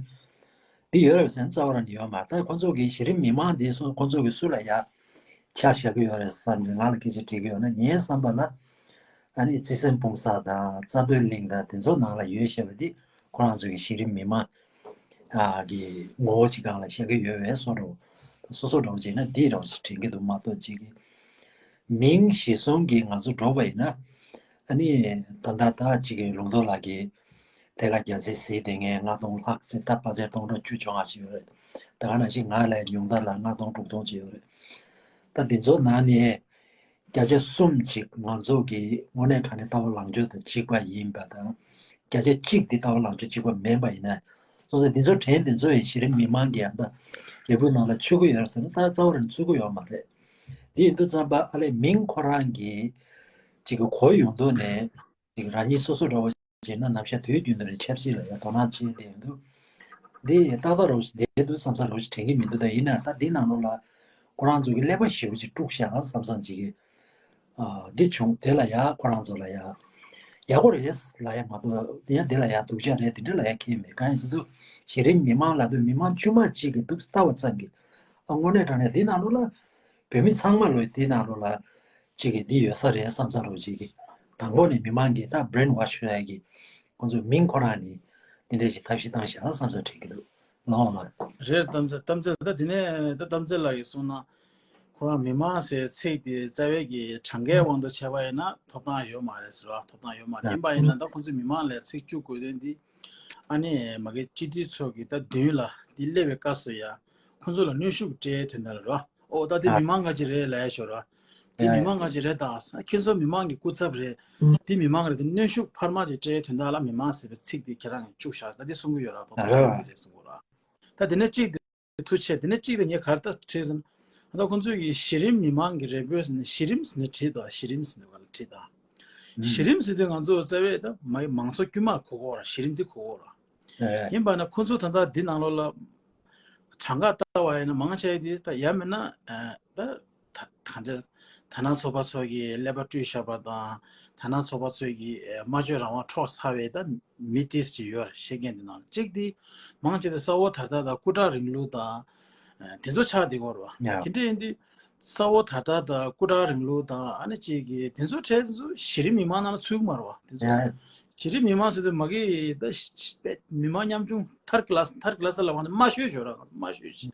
འདི་ཡོད་རེད་ཟེར་ན་རྩ་བ་རང་ནས་ཡོད་མ་རེད། ད་ཁོང་ཚོ་གི་གཞི་རིམ་མི་མང་འདི་སོ་ཁོང་ཚོ་གི་སུ་ལ་ཡ་ཆ་བཞག་གི་ཡོད་རེད་བསམ་ནས་ང་ལ་སྐད་ཆ་དྲིས་ཀྱི་ཡོད་ན་ངའི་བསམ་པ་ལ་ཨ་ནི་བརྩེ་སེམས་སྤུངས་ས་དང་རྩ་སྟོད་གླིང་དང་དེ་ཚོ་ནང་ལ་ཡོད་བཤད་པ་འདི་ཁོ་རང་ཚོ་གི་གཞི་རིམ་མི་མང་ཨ་གི་ངོ་བོ་གཅིག་སྒང་ལ་བཞག་གི་ཡོད་པའི་བཟོ་འདྲ་བོ། སོ་སོ་འདྲ་བོ་བྱས་ན་འདི་འདྲ་བོ་ཞིག་དྲན་གྱི་འདུག་མ་གཏོགས་གཅིག་གི་མིང་གཞིར་བཟུང་གིས་ང་ཚོ་འགྲོ་བ་ཡིན་ན་ཨ་ནི་ད་ལྟ་ད་གཅིག་གི་ལུང་རྟོགས་ལགས་ཀྱིས་ཐད་ཀར་རྒྱ་ཆེ་གཟིགས་བསྡད་མཁན་ལྔ་སྟོང་ལྷག་ཙམ་ད་དཔག་ཚད་སྟོང་ཕྲག་བཅུ་བཅོ་ལྔ་ཅིག་ཡོད་རེད། ད་ག་ནང་བཞིན་ང་ལས་ཉུང་མཐའ་ལ་ལྔ་སྟོང་དྲུག་སྟོང་ཅིག་ཡོད་རེད། ད་འདི་ཚོ་ནང་ནས་བརྒྱ་ཆ་གསུམ་ཅིག་ང་ཚོ་གི་དངོས་གནས་དྲང་གནས་ལྟ་བ་ལངས་ཕྱོགས་དང་གཅིག་པ་ཡིན་པ་དང་། བརྒྱ་ཆ་གཅིག་འདི་ལྟ་བ་ལངས་ཕྱོགས་གཅིག་པ་མིན་པ་ཡིན་ན། སོང་ཙང་འདི་ཚོ་དྲན་འདི་ཚོ་ཡི་གཞི་རིམ་མི་མང་གི་ཡང་ད་རེ་འབོད་ནང་ལ་ཚུད་ཀྱི་ཡོད་རེད་ཟེར་ན་ད་རྩ་བ་རང་ཚུད་ཀྱི་ཡོད་མ་རེད། འདི་ཡིན་དུས་ཙམ་པ་ཨ་ལས་མིང་ཁོ་རང་གི་ཅིག་གི་གོ་ཡོང་དུས་ནས་ཅིག་རང་ཉིད་སོ་སོ་འདྲ་བོ་བྱས་ན་ནམ་ཞག་དུས་རྒྱུན་དུ་རེ་ཆབ་སྲིད་ལ་ཡང་དོ་སྣང་བྱེད་བསྡད་ཡོང་དུས། འདི་ཏག་ཏག་རོགས་ཤིག་བསྡད་འདུག་བསམ་བསམ་རོགས་ཤིག་དྲན་གྱི་མི་འདུག་ད་ཡིན་ན་ད་འདི་ནང་ལོགས་ལ་ཁོ་རང་ཚོ་གི་ཀླད་པ་ཞེ་པོ་ཅིག་དཀྲུགས་ཤག་བསམ་བསམ་ཅིག་གི་ཨ་འདི་བྱུང་། དེ་ལ་ཡ་ཁོ་རང་ཚོ་ལ་ཡ་ཡག་པོ་རེད་ལ་ཡ་མ་གཏོགས་དེ་ཡ་དེ་ལ་ཡ་སྡུག་ཅག་རེད་དེ་འདྲ་ལ་ཡ་ཁེལ་མེད། གང་ཡིན་ཟེར་དུས་གཞི་རིམ་མི་མང་ལབ་དུས་མི་མང་དཀྱུས་མ་གཅིག་གི་འདུག་ལྟ་བ་ཙམ་གྱིས་ཨ་དངོས་གནས་དྲང་གནས་འདི་ནང་ལོགས་ལ་བོད་མི་ཚང་མ་ལོས་འདི་ནང་ལོགས་ལ་གཅིག་གི་འདི་ཡོད་ས་རེད་བསམ་ས་རོགས་གཅིག་གི་དང་པོ་ནས་མི་མང་གིས་ད་brainwash བྱས་ཀྱི་ཁོང་ཚོའི་མིང་ཁོ་རང་ནི་འདི་འདྲ་ཞིག་ཐབས་ཤེས་བཏང་བཞག་བསམ་ས་དྲན་གྱི་འདུག་ལགས་འོང་ལགས། རེད། གཏམ་ཚེ་གཏམ་ཚེ་ད་འདི་ནས་ད་གཏམ་ཚེ་ལགས་ཀྱིས་གསུངས་ན་ཁོ་རང་མི་མང་ཟེར་ཚིག་དེ་རྩ་བའི་གི་གྲངས་ཀའི་དབང་དུ་བྱས་པ་ཡིན་ན་ཐོབ་ཐང་ཡོད་མ་རེད་ཟེར་བ། ཐོབ་ཐང་ཡོད་མ་རེད། ཡིན་པ་ཡིན་ན་ད་ཁོང་ཚོས་མི་མང་ལ་ཚིག་བཅུག་དགོས་དོན་འདི་ཨ་ནི་མ་གི་སྤྱི་འཐུས་ཚོ་གི་ད་མདུན་ལ་འདི་སླེབས་པའི་སྐབས་སུ་ཡ་ཁོང་ཚོ་ལ་གནོན་ཤུགས་སྤྲད་དོན་དག་ལ་རོ། ཨོ་ད་དེ་མི་མང་ག་ཅིག་རེད་ལབ་ཡ་ཤོད་ར། དེ་མི་མང་ག་ཅིག་རེད་ད། ཁྱེད་ཚོ་མི་མང་གི་སྐུ་ཚབ་རེད། དེ་མི་མང་རེད་དེ་གནོན་ཤུགས་འཕར་མ་ཅིག་སྤྲད་དོན་དག་ལ་མི་མང་ཟེར་བའི་ཚིག་དེ་ཁྱེད་རང་གིས་བཅུག་བཞག་ད་དེ་གསུང་གི་ཡོད་ར། ཐོབ་ཐང་ཡོད་ཀྱི་རེད་གསུང་གི་ར། ད་དེ་ནས་གཅིག་དེ་ཐུགས་ཆེ། དེ་ནས་གཅིག་དེ་ངས་ག་རེ་ད་བྲིས་ཟེར་ན། ད་ཁོང་ཚོས་ཀྱི་གཞི་རིམ་མི་མང་གི་རེ་འབོད་ཟེར་ནས་གཞི་རིམ་ཟེར་ནས་བྲིས་ད། གཞི་རིམ་ཟེར་ནས་ག་ལ་བྲིས་ད། གཞི་རིམ་ཟེར་དུས་ང་ཚོ་རྩ་བའི་ད་མ་མང་ཚོགས་དཀྱུས་མ་གོ་གོ་ར། གཞི་རིམ་དེ་གོ་གོ་ར། ཡིན་པ་ན་ཁོ་ཚོ་ད་ལྟ་འདི་ནང་ལོགས་ལ་གྲངས་ཀ་ལྟ་བ་ཡིན་ན་མང་ཆེ་འདི་ད་ཡ་མིན་ན་ཨ་ད་ད་གང་ཅི་ད་ན་ཚོགས་པ་ཚོ་གི་ཀླད་པ་བཀྲུས་བཞག་པ་དང་ད་ན་ཚོགས་པ་ཚོ་གི་ཨ་སྨྲ་བརྗོད་རང་དབང་འཕྲོག་ཚར་བའི་ད་མི་ཏིས་ཅིག་ཡོད་རེད། བཤད་མཁན་འདི་ནང་གཅིག་འདི་མང་ཆེ་འདི་ས་འོག་དར་ཐག་དང་སྐུ་དྲག་རིང་ལུགས་དང་ཨ་དེ་ཚོ་ཆགས་བསྡད་ཀྱི་ཡོད་རེད་བ། དེ་འདྲ་ཡིན་དུས་ ས་འོག་ད་ལྟ་དང་སྐུ་དྲག་རིང་ལུགས་དང་ཨ་ནི་གཅིག་གི་དེ་ཚོ་གྲས་དེ་ཚོ་གཞི་རིམ་མི་མང་ནང་ལ་ཚུད་ཀྱི་མ་རེད་བ། དེ་ཚོ་ཡ་གཞི་རིམ་མི་མང་ཟེར་དུས་མ་གི་ད་མི་མང་ཉམ་ཆུང་ཐར་ཀི་ལ་སི་ཐར་ཀི་ལ་སི་ལ་བ་ནི་དམའ་ཤོས་ཡོད་ར། དམའ་ཤོས་ཤིག་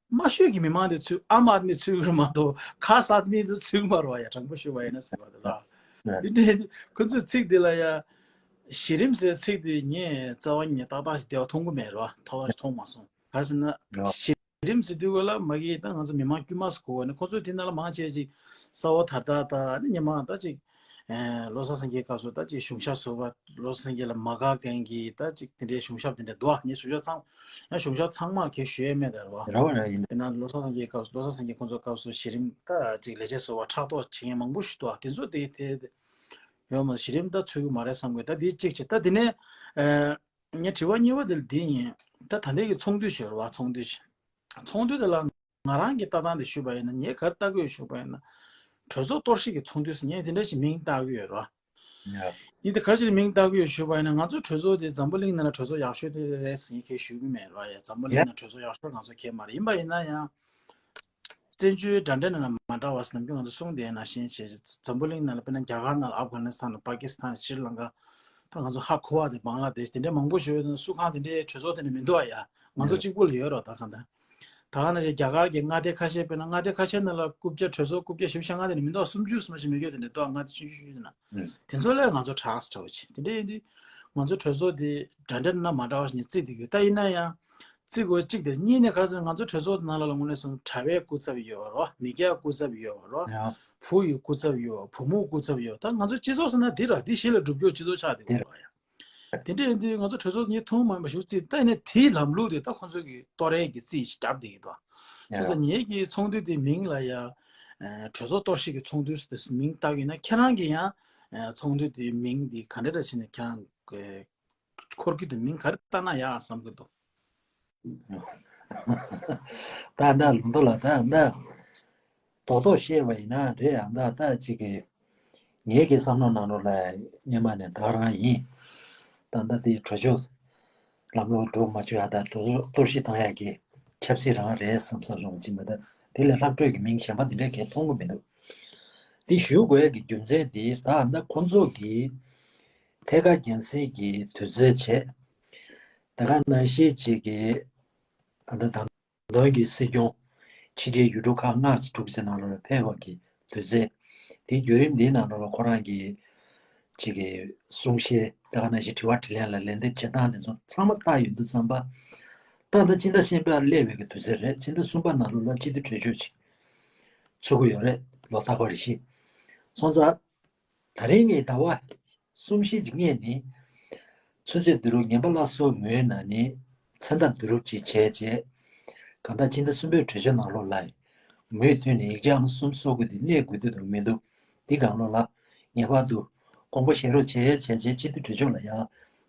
དམའ་ཤོས་ཀྱི་མི་མང་དེ་ཚུད། ཨམ་ཨད་མི་ཚུད་ཀྱི་རེད་མ་གཏོགས་ཁ་ས་ཨད་མི་དེ་ཚུད་ཀྱི་མ་རེད་བ། ཡ་དྲང་པོ་ཞུས་པ་ཡིན་ན་ཟེར་བ་དེ་ལ། དེ་འདྲའི་ཁོ་ཚོའི་ཚིག་དེ་ལ་ཡ་གཞི་རིམ་ཟེར་ཚིག་དེ་ངས་རྩ་བ་ཉིད་ཏག་ཏག་ཞིག་དེ་བ་མཐོང་གི་མེད་ར། ཐོག་མཐོང་མ་སོང་། ག་རེ་ཟེར་ན་གཞི་རིམ་ཟེར་དུས་ག་ལ་མ་གི་ད་ང་ཚོ་མི་མང་དཀྱུས་མ་ཟེར་གོ་བ་ནི་ཁོ་ཚོའི་དེ་ནང་ལ་མང་ཆེ་ཅིག་ས་འོག་ད་ལྟ་ད་ནི་སྔོན་མ་ད་ཅིག་ལོ་གསར་སངས་རྒྱས་སྐབས་སུ་ད་ཅིག་གཞུང་ཞབས་ཟུར་པ་ལོ་གསར་སངས་རྒྱས་ལ་མ་དགའ་མཁན་གྱི་ད་ཅིག་དེ་འདྲའི་གཞུང་ཞབས་དེ་འདྲ་འདུག་ངས་གཞུང་ཞབས་ཚང་ཡང་གཞུང་ཞབས་ཚང་མ་གས་ཞུ་ཡས་མེད་ད་ར་བ། ར་བ་ར་ཡིན། དེ་ན་ལོ་གསར་སངས་རྒྱས་སྐབས་སུ་ལོ་གསར་སངས་རྒྱས་ཁོང་ཚོ་སྐབས་སུ་གཞི་རིམ་ད་ཅིག་ལས་བྱེད་ཟུར་པ་ཕྲག་དོག་བྱེད་མཁན་མང་པོ་ཞིག་འདུག་དེ་ཚོ་དེ་དེ་ཡོད་མ་གཞི་རིམ་ད་ཚུད་ཀྱི་མ་རེད་བསམ་གི། ད་དེ་གཅིག་བྱས། ད་དེ་ནས་ངས་དྲི་བ་གཉིས་པ་དེ་ལ་འདི་ཡིན། ད་ད་ལྟའི་གི་ཚོགས་འདུ་ཞུ་ར་བ། ཚོགས་འདུ་ཞུ་ཚོགས་འདུ་དེ་ལ་ང་རང་གི་ལྟ་སྟངས་དེ་ཞུས་པ་ཡིན་ན་ངས་ག་རེ་ལྟ་གི་ཡོད་ཞུས་པ་ཡིན་ན། གྲོས་ཚོགས་གཏོར་བཤིག་གི་ཚོགས་འདུ་ཟེར་ངས་དེ་འདྲ་ཞིག་མིང་བཏགས་གི་ཡོད་ར། ཡ། ཡིན་དེ་ག་རེ་ཞིག་ལ་མིང་བཏགས་གི་ཡོད་ཞུས་པ་ཡིན་ན་ང་ཚོ་གྲོས་ཚོགས་དེ་འཛམ་བུ་གླིང་ནང་ལ་གྲོས་ཚོགས་ཡག་ཤོས་དེ་རེད་ཟེར་ངས་གས་ཞུ་གི་མེད་ར། ཡ། འཛམ་བུ་གླིང་ཡ། ནང་གྲོས་ཚོགས་ཡག་ཤོས་ང་ཚོ་གས་མ་རེད། ཡིན་པ་ཡིན་ན་ཡང་། བཙན་བྱོལ་འདྲ་འདྲ་ནང་ལ་མ་འདྲ་བ་ཟེར་ནམ་རྒྱུན་ང་ཚོ་གསུངས་བསྡད་ནང་བཞིན་བྱས། འཛམ་བུ་གླིང་ནང་ལ་དཔེར་ན་རྒྱ་གར་ནང་ལ་ཨབ་གྷ་ནི་སི་ཐན་དང་པ་ཀི་སི་ཐན་ཤྲི་ལང་ཀ་ད་ང་ཚོ་ཧ་གོ་བ་དེ་བང་ལ་དེ་ཤ་དེ་འདྲའི་མང་པོ་ཞིག་ཡོད་དུས་སུ་གང་དེ་འདྲའི་གྲོས་ཚོགས་དེ་འདྲ་མི་འདུག་ཨ། ཡ། ང་ཚོ་གཅིག་པུ་ལ་ཡོད་རོགས་ད་གང་ལྟར། ད་ག་ནང་བཞིན་རྒྱ་གར་གྱི་མངའ་སྡེ་ཁ་ཤས་དཔེར་ན་མངའ་སྡེ་ཁ་ཤས་ནང་ལ་རྐུབ་བཀྱག་གྲོས་ཚོགས་རྐུབ་བཀྱག་བཞི་བཅུ་ཞེ་ལྔ་དེ་འདྲ་མི་འདུག་སུམ་ཅུ་སུམ་ཅུ་མི་དགོས་དེ་འདྲ་འདུག་མངའ་སྡེ་ཆུང་ཆུང་ཆུང་ཆུང་ནང་། དེ་ཚོ་ལས་ང་ཚོ་དྲག་ཟེར་བ་ཅིག་དེ་འདྲ་ཡིན་དུས་ང་ཚོ་གྲོས་ཚོགས་དེ་འདྲ་འདྲ་ནང་མ་འདྲ་བ་ཞིག་ནས་བརྩིས་བསྡད་ཡོད། ད་ཡིན་ན་ཡང་། རྩིས་དགོས་གཅིག་དེ། གཉིས་ནས་ག་ཟེར་ང་ཚོ་གྲོས་ཚོགས་ནང་ལ་དངོས་གནས་སོང་གྲྭ་པའི་སྐུ་ཚབ་ཡོད་རོ། མི་སྐྱ་སྐུ་ཚབ་ཡོད་རོ། ཡང་། བུ་ཡི་སྐུ་ཚབ་ཡོད། བུ་མོ་སྐུ་ཚབ་ཡོད། ད་ང་ཚོ་སྤྱི་ཚོགས་ཟེར་ན་འདི་ར་འདི་གཞི་ལ་སྒྲུབ་སྐྱོར་སྤྱི་ཚོགས་ཆགས་བསྡད་ཡོད་རོ། ཡ། དེ་འདྲ་ཡིན་དུས་ང་ཚོ་གྲོས་ཚོགས་གཉིས་ཐུན་མོང་མ་ཞུ་རྩིས་ད་ཡིན་ན་དེའི་ལམ་ལུགས་དེ་ད་ཁོང་ཚོ་གི་གཏོར་ཡས་ཀྱི་རྩིས་ཤིག་བརྒྱབ་བསྡད་ཡོད་དོ། ཡ། ཁྱོད་ཚོ་ངེད་ཀྱི་ཚོགས་འདུ་དེ་མིང་ལ་ཡ། གྲོས་ཚོགས་གཏོར་བཤིག་གི་ཚོགས་འདུ་ཟེར་མིང་བཏགས་ཡོད་ན་ཁྱེད་རང་གི་ཡང་ཚོགས་འདུ་དེའི་མིང་དེ་ག་འདྲ་འདྲ་བྱས་ནས་ཁྱེད་རང་གི་འཁོར་རྒྱུ་དེ་མིང་ག་རེ་བཏགས་ན་ཡག་བསམ་གྱི་འདུག་ད་ལྟ་ལུང་རྟོགས་ལ་ད་ལྟ་རྡོག་རྡོག་བཤད་པ་ཡིན་ན་རེད། ཨ་ད་ལྟ་གཅིག་གི་ངེད་ཀྱི་བསམ་བློ་ནང་ལོགས་ལ་སྔོན་མ་ནས་ད་རང་ཡིན། ད་ལྟ་དེ་གྲོས་ཆོད་ལམ་ལྷོང་འགྲོ་མ་བཅུག་ཡ་ད་གཏོར་བཤིག་བཏང་ཡ་གི་ཆབ་སྲིད་རང་རེད་བསམ་བསམ་རུང་གཅིག་མ་ད་དེ་ལས་ལྷག་འཕྲོས་ཀྱི་མིང་གཞན་པ་འདི་འདྲ་གས་མཐོང་གི་མི་འདུག་འདི་ཞུ་དགོས་ཡ་གི་རྒྱུ་མཚན་འདི་ད་ལྟ་ཁོང་ཚོ་གི་ཐད་ཀར་རྒྱང་སྲིང་གི་དུས་ཚོད་བྱས། ད་ག་ནང་བཞིན་གཅིག་གི་ཨ་ད་ད་དོན་གྱི་སྲིད་སྐྱོང་ཕྱི་དྲིལ་ཡུལ་གྲུ་ཁག་ལྔ་དྲུག་ཅིག་ནང་ལོགས་ལ་ཕེབས་པ་གི་དུས་ཚོད། དེའི་བརྒྱུད་རིམ་འདིའི་ནང་ལོགས་ལ་ཁོ་རང་གི་ཅིག་གི་གསུང་བཤད་ད་ག་ནང་བཞིན་དྲི་བ་དྲིས་ལན་ལ་ལན་འདེབས་བྱེད་སྟངས་དེ་ཚོ་ཚང་མ་བལྟ་ཡོང་དུས་ཙམ་པ། ད་ལྟ་སྤྱི་ཟླ་གསུམ་པ་སླེབས་པའི་གི་དུས་ཚོད་རེད། སྤྱི་ཟླ་གསུམ་པ་ནང་ལོགས་ལ་སྤྱི་འཐུས་གྲོས་ཆོད་ཅིག་ཚུགས་ཀྱི་ཡོད་རེད། ལོ་རྟག་པ་རེ་བཞིན། སོང་ཙང་། ད་རིང་གི་ཟླ་བ་གསུམ་བཞི་ཅིག་སྔོན་ནས་ཆུ་ཚོད་བདུན་རུ་ངན་པ་སླར་གསོ་ངོས་ནས་ནི་མཚན་རྟགས་བསྡུ་རུབ་ཅིག་བྱས་རྗེས། གང་ལྟར་སྤྱི་ཟླ་གསུམ་པའི་གྲོས་ཆོད་ནང་ལོགས་ལ་མུ་མཐུད་ནས་ཡིག་ཆ་ཨང་གསུམ་སོ་དགུ་དེ་གནས་དགོས་ཀྱི་འདུག་མི་འདུག་འདི་སྒང་ལོགས་ལ་ངེས་པར་དུ་དགོངས་པ་བཞེས་རོགས་བྱས་བྱས་རྗེས་སྤྱི་འཐུས་གྲོས་ཆོད་ལ་ཡང་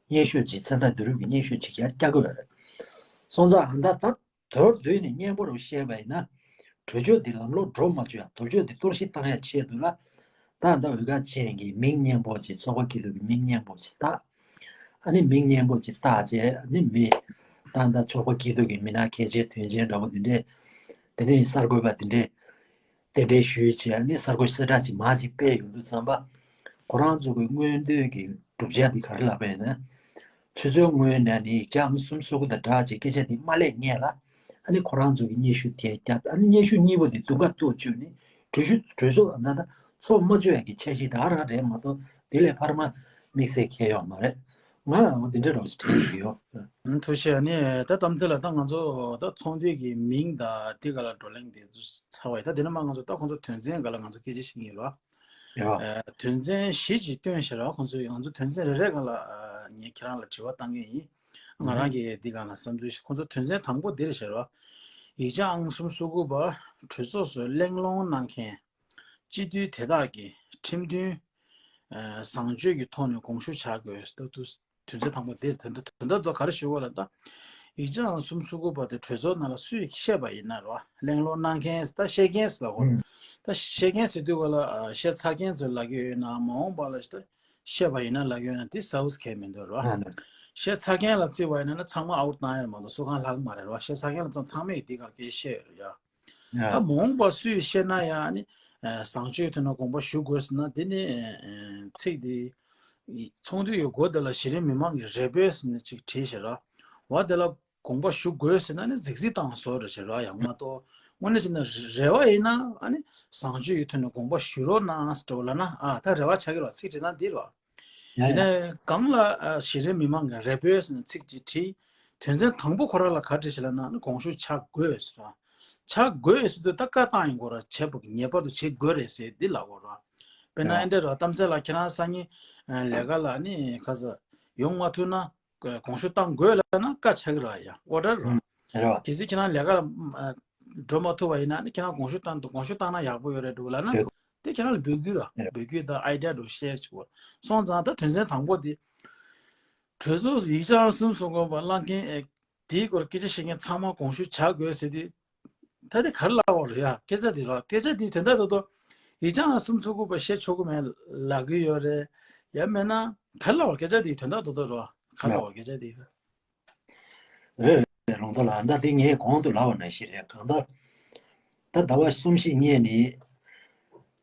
སྙན་ཞུ་ཅིག་མཚན་རྟགས་བསྡུ་རུབ་ཀྱི་སྙན་ཞུ་ཅིག་ཡར་བསྐྱལ་དགོས་པ་རེད། སོང་ཙང་ཨ་ད་ད། མདོར་བསྡུས་ནས་སྙན་པོ་རུ་བཤད་པ་ཡིན་ན། གྲོས་ཆོད་འདི་ལམ་ལྷོང་འགྲོ་མ་བཅུག་ཡ། དོགས་གཅོད་འདི་གཏོར་བཤིག་བཏང་ཡ་ཆེད་དུ་ལ། ད་ལྟ་འོས་ཁ་ཅན་གྱི་མིང་སྙན་པོ་ཅིག་ཚོགས་པ་སྐྱིད་སྡུག་གི་མིང་སྙན་པོ་ཅིག་བཏགས། ཨ་ནི་མིང་སྙན་པོ་ཅིག་བཏགས་རྗེས་ཨ་ནི་མི། ད་ལྟ་ཚོགས་པ་སྐྱིད་སྡུག་གི་མི་སྣ་གལ་ཆེ་དོན་ཆེན་འདྲ་པོ་འདི་འདྲས། དེ་ནས་གསར་འགོད་པ་འདི་འདྲས། གདན་འདྲེན་ཞུས་བྱས་ནས་གསར་འགོད་གསལ་བསྒྲགས་ཅིག་མར་ཅིག་སྤེལ་ཡོང་དུས་ཙམ་པ། ཁོ་རང་ཚོ་གི་མངོན་འདོད་ཀྱི་བསྒྲུབ་བྱ་འདི་ག་རེ་ལབ་པ་ཡིན་ན། ཆུ་ཚོད་སྔོན་ནས་ནི་ཡིག་ཆ་ཨང་གསུམ་སོ་དགུ་དང་སྦྲགས་ཅིག་སྐད་ཆ་འདི་མ་སླེབས་སྔོན་ལ། ཨ་ནི་ཁོ་རང་ཚོ་གི་སྙན་ཞུ་དེ་བརྒྱབ། ཨ་ནི་སྙན་ཞུ་གཉིས་པོ་འདི་དུང་ཁ་གཏུག་བཅུག་ནས་གྲོས་ཞུ་གྲོས་ཚོགས་ད་ལྟ་ཚོགས་མ་བཅུག་ཡ་གི་འཆར་གཞི་ད་ག་རང་རེད་མ་གཏོགས་དེ་ལས་ཕར་མ་དམིགས་བསལ་གང་ཡོད་མ་རེད། ང་འོ་འདི་འདྲ་རོགས་ཞིག་དྲན་གྱི་ཡོད། ཐུགས་རྗེ་ཆེ། ཨ་ནི་ད་དམ་ཚིག་ལ་ད་ང་ཚོ་ད་ཚོགས་འདུའི་གི་མིང་དང་དེ་ག་ལ་བགྲོ་གླེང་དེ་ཚོ་ཚར་བ་ཡིན། ད་དེ་ནས་མ་ང་ཚོ་ད་ཁོང་ཚོ་དོན་ཚན་ག་ལ་ང་ཚོ་སྐད་ཆ་བཤད་ཀྱི་ཡིན་རོགས། ཡ། ཨ། དོན་ཚན་བཞི་ཅིག་བཏོན་བཞག་རོགས། ཁོང་ཚོས་ང་ཚོ་དོན་ཚན་རེ་རེ་སྒང་ལ་ཨ་ངས་ཁྱེད་རང་ལ་དྲི་བ་བཏང་གི་ཡིན། ང་རང་གིས་འདི་སྒང་ལ་བསམ་ཚུལ་ཞིག་ཁོང་ཚོ་དོན་ཚན་དང་པོ་འདི་རེད་བཞག་རོགས། ཡིག་ཆ་ཨང་གསུམ་སོ་དགུ་པ། གྲོས་ཚོགས་སུ་གླེང་སློང་གནང་མཁན། སྤྱི་འཐུས་དེ་དག་གིས་ཁྲིམས་མཐུན་ཨ་བཟང་སྤྱོད་ཀྱི་ཐོག་ནས་དགོངས་ཞུ་བྱ་དགོས། ད་དུ་དོན་ཚན་དང་པོ་དེ་དོན་དག་དོན་དག་དོ་ག་རེ་ཞུ་བ་ལ་ད། ཡིག་ཆ་ཨང་གསུམ་སོ་དགུ་པ་དེ་གྲོས་ཚོགས་ནང་ལ་སུས་བཤད་པ་ཡིན་ན་རོ། གླེང་སློང་གནང་མཁན་ད་བཤད་མཁན་ཟེར་ལ་གོ། ཨུམ། ད་བཤད་མཁན་ཟེར་དུས་ག་ལ་ཨ་བཤད་ཚར་མཁན་ཚོས་ལབ་ཀྱི་ཡོད་ན་མ་འོངས་པ་ལ་ད་བཤད་པ་ཡིན་ན་ལབ་ཀྱི་ཡོད་ན་དེ་ཟ་འུ་ཟ་གལ་མི་འདུག་རོ། ཨ་ནི། བཤད་ཚར་མཁན་ལ་བརྩི་བ་ཡིན་ན་ཚང་མ་ཨའུཊ་བཏང་ཡ་མ་གཏོགས་སུ་གང་ལྷག་མ་རེད་རོ། བཤད་ཚར་མཁན་ལ་ཚང་ཚང་མས་དེ་ག་སྐད་བཤད་ཡོད་རེད་ཡ། ད་མ་འོངས་པ་སུས་བཤད་ན་ཡང་ནི་བཟང་སྤྱོད་ཐོག་ནས་དགོངས་པ་ཞུ་དགོས་ཟེར་ན། དེ་ནི་ཚིག་དེ་ཚོགས་འདུ་ཡི་མགོ་དེ་ལ་གཞི་རིམ་མི་མང་གི་རེ་འབོད་ཟེར་ནས་ཅིག་བྲིས་ཤག་ར། འོ་དེ་ལ་དགོངས་པ་ཞུ་དགོས་ཟེར་ན་ནི་རྫིག་རྫིག་བཏང་བཟོ་འདྲ་ཞིག་རེད་ཡང་མ་གཏོགས། དངོས་གནས་བྱས་ན་རེ་བ་ཡིན་ན་ཨ་ནི་བཟང་སྤྱོད་ཡོད་ཐོག་ནས་དགོངས་པ་ཞུ་རོགས་གནང་ཟེར་བ་ལབ་ན། ཨ་ད་རེ་བ་ཆགས་ཀྱི་རེད། ཚིག་བྲིས་སྟངས་འདི་རེད། ཡིན་ནའི་གང་ལ་ཨ་གཞི་རིམ་མི་མང་གི་རེ་འབོད་ཟེར་ནས་ཚིག་ཅིག་བྲིས། དོན་ཚན་དང་པོ་ཁོ་རང་ལ་ག་རེ་བྲིས་ཤག་ལབ་ན་ཨ་ནི་དགོངས་ཞུ་བྱ་དགོས་ཟེར་བ། བྱ་དགོས་ཟེར་དུས་ད་བཀའ་བཏང་ཡིན་དགོས་ར། བྱེད་དགོས། ངེས་པར་དུ་བྱེད་དགོས་རེད་ཟེར་འདི་ལབ་དགོས་ར། དཔེར་ན་ཨེ་འདྲ་ར། གཏམ་ཚེ་ལ་ཁྱེད་རང་སང་ཉིན་ལས་ཀ་ལ་ནི་ག་ས་ཡོང་མ་ཐུབ་ན། དགོངས་ཞུ་བཏང་དགོས་ལབ་ན་བཀའ་ཆགས་ཀྱི་རེད་ཡ། ཨོ་ཌར་རེད། རེད་བ། གལ་སྲིད་ཁྱེད་རང་ལས་ཀ་ལ་འགྲོ་མ་ཐུབ་པ་ཡིན་ན་ནི་ཁྱེད་རང་དགོངས་ཞུ་བཏང་འདུག་དགོངས་ཞུ་བཏང་ན་ཡག་པོ་ཡོད་རེད་འདུག་ལབ་ན། རེད། དེ་ཁྱེད་རང་ལ་འབོད་སྐུལ་ར། རེད། འབོད་སྐུལ་དང་ཨའི་ཌི་ཡ་འདྲ་བོ་ཤེར་བྱེད་དགོས་སོང་ཙང་། ད་དོན་ཚན་དང་པོ་དེ། གྲོས་ཚོགས་ཡིག་ཆ་གསུམ་ཚོགས་དགོས་པ་བླངས་མཁན་ཨེ་དེའི་སྐོར་སྐད་ཆ་བཤད་མཁན་ཚང་མ་དགོངས་ཞུ་བྱ་དགོས་ཟེར་དུས། ད་དེ་ག་རེ་ལབ་པ་རེད་ཡ། སྐད་ཆ་འདི་རོ། སྐད་ཆ་འདི་དོན་དག་རྡོག་རྡོག་ཡིག་ཆ་ནང་གསུམ་ཚོགས་དགོས་པ་བཤད་ཆོག་གི་མེད་ལབ་ཀྱི་ཡོད་རེད། ཡང་མེད་ན་ག་རེ་ལབ་པ། སྐད་ཆ་འདི་དོན་དག་རྡོག་རྡོག་རོ། ག་རེ་ལབ་པ་སྐད་ཆ་འདི། རེད་རེད། ལུང་རྟོགས་ལགས། ད་འདི་ངས་གོང་དུ་ལབ་པ་ནང་བཞིན་རེད། གང་ལྟར་ད་ཟླ་བ་གསུམ་བཞི་སྔོན་ནས་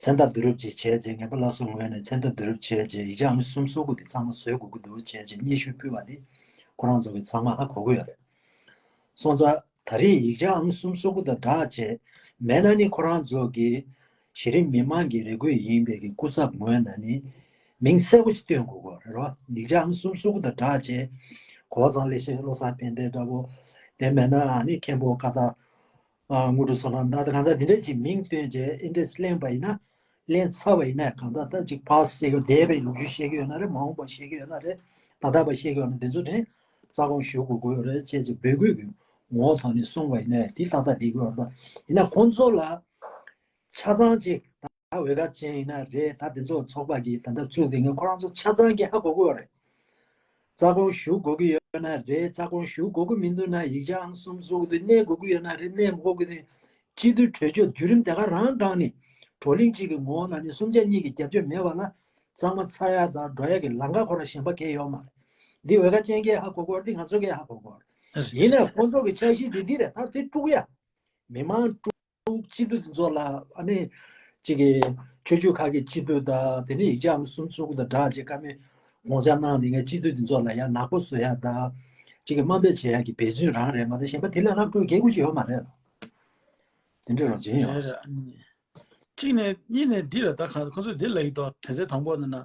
མཚན་རྟགས་བསྡུ་རུབ་ཅིག་བྱས་རྗེས། ངེས་པར་ལགས་སོ་ངོས་ནས་མཚན་རྟགས་བསྡུ་རུབ་བྱས་རྗེས་ཡིག་ཆ་ཨང་གསུམ་སོ་དགུ་དེ་ཚང་མ་བཟོ་དགོས་ཀྱི་འདུག་བྱས་རྗེས་སྙན་ཞུ་ཕུལ་བ་དེ་ཁོ་རང་ཚོ་གི་ཚང་མ་ཧ་གོ་གི་ཡོད་རེད། སོང་ཙང་ད་རེས་ཡིག་ཆ་ཨང་གསུམ་སོ་དགུ་དང་སྦྲགས་བྱས་མེད་ན་ནི་ཁོ་རང་ཚོ་གི་གཞི་རིམ་མི་མང་གི་རེ་སྐུལ་ཡིན་པའི་གི་སྐུ་ཚབ་ངོས་ནས་ནི་མིང་གསལ་པོ་ཞིག་སྟོན་དགོས་ཀྱི་རེད་བ། ཡིག་ཆ་ཨང་གསུམ་སོ་དགུ་དང་སྦྲགས་བྱས་གོ་བ་ཚང་ལེགས་བཤད་བློ་བཟང་ཕན་བདེ་འདྲ་བོ། དེ་མེད་ན་ནི་མཁན་པོ་ཀ་ད་ཨ་དངོས་གྲུབ་བསོད་ནམས་ད་ལྟ་གང་ལྟར་འདི་འདྲ་ཅིག་མིང་བཏོན་བྱས་ཨེ་འདྲས་གླེང་པ་ཡིན་ན། གླེང་ཚར་བ་ཡིན་ན་གང་ལྟར་ད་ཅིག་ཕར་བཤད་ཀྱི་འདས་པའི་ལོ་རྒྱུས་བཤད་ཀྱི་ཡོད་ན་རེད། མ་འོངས་པ་བཤད་ཀྱི་ཡོད་ན་རེད། ད་ལྟ་བ་བཤད་ཀྱི་ཡོད་ན་འདི་ཚོ་དྲན་རྩ་དགོངས་ཞུ་དགོས་ཀྱི་ཡོད་རེད་ཅེས་ཅིག་འབོད་སྐུལ་གྱི་ངོ་བོ་ཐོག་ནས་གསུངས་པ་ཡིན་ན་འདི་ཏག་ཏག་བསྡད་ཀྱི་ཡོད་རེད་པ། ཡིན་ན་ཁོང་ཚོ་ལ་ཆ་ཚང་ཅིག་ད་འོས་འགན་ཅན་ཡིན་ན་རེད། ད་འདི་ཚོ་ཚོགས་པ་གི་ད་ལྟ་བཙུགས་བསྡད་མཁན་ཁོ་རང་ཚོ་ཆ་ཚང་གིས་ཧ་གོ་གི་ཡོད་རེད། རྩ་དགོངས་ཞུ་དགོས་ཀྱི་ཡོད་ན་རེད། རྩ་དགོངས་ཞུ་དགོས་ཀྱི་མི་འདུག་ན་ཡིག་ཆ་ཨང་གསུམ་བཟོ་དགོས་འདུག་གནས་དགོས་ཀྱི་ཡོད་ན་རེད། གནས་མི་དགོས་ཀྱི་འདུག་སྤྱི་འཐུས་གྲོས་ཆོད་བརྒྱུད་རིམ་དེ་ག་རང་སྒང་ནས་བགྲོ་གླེང་གཅིག་གི་ངོ་བོ་ནང་ནས་གསུམ་ཆ་གཉིས་ཀྱི་རྒྱབ་སྐྱོར་མེད་པ་ན་གཙང་མ་ཚར་ཡ་དང་འགྲོ་ཡ་གི་ལམ་ཁ་ཁོ་རང་གཞན་པ་གང་ཡང་ཡོད་མ་རེད། འདི་འོས་འགན་ཅན་གྱིས་ཧ་གོ་གི་ཡོད་རེད། འདི་ང་ཚོ་གིས་ཧ་གོ་གི་ཡོད་རེད། ཡིན་ནའི་ཁོང་ཚོ་གི་འཆར་གཞི་འདི་འདི་རེད། ད་དེ་དཀྲུག་ཡ། མི་མང་དཀྲུག་སྤྱི་འཐུས་དེ་ཚོ་ལ་ཨ་ནི་གཅིག་གི་ཆོས་བརྒྱུད་ཁག་གི་སྤྱི་འཐུས་དང་དེ་ནས་ཡིག་ཆ་ཨང་གསུམ་སོ་དགུ་དང་སྦྲགས་བྱས་བཀའ་མོལ་དགོངས་འཆར་གནང་དེ་ངས་སྤྱི་འཐུས་དེ་ཚོ་ལ་ཡང་ནག་པོ་བཟོ་ཡ་དང་གཅིག་གི་དམའ་འབེབས་བྱེད་ཡ་གི་འབད་བརྩོན་རང་རེད་མ་གཏོགས་གཞན་པ་དེ་ལ་སློབ་ཕྲུག་གི་སྐད་ཁུར་ཅིག་ཡོད་མ་རེད། དེ་འདྲ་རང་བྱེད་ཡོད། རེད་རེད། ཨ་ནི། གཅིག་ནས་གཉིས་ནས་འདི་རེད། ད་ཁ་ཁོ་ཚོས་འདི་ལབ་ཡི་འདུག་དོན་ཚན་དང་པོ་ནི་ན།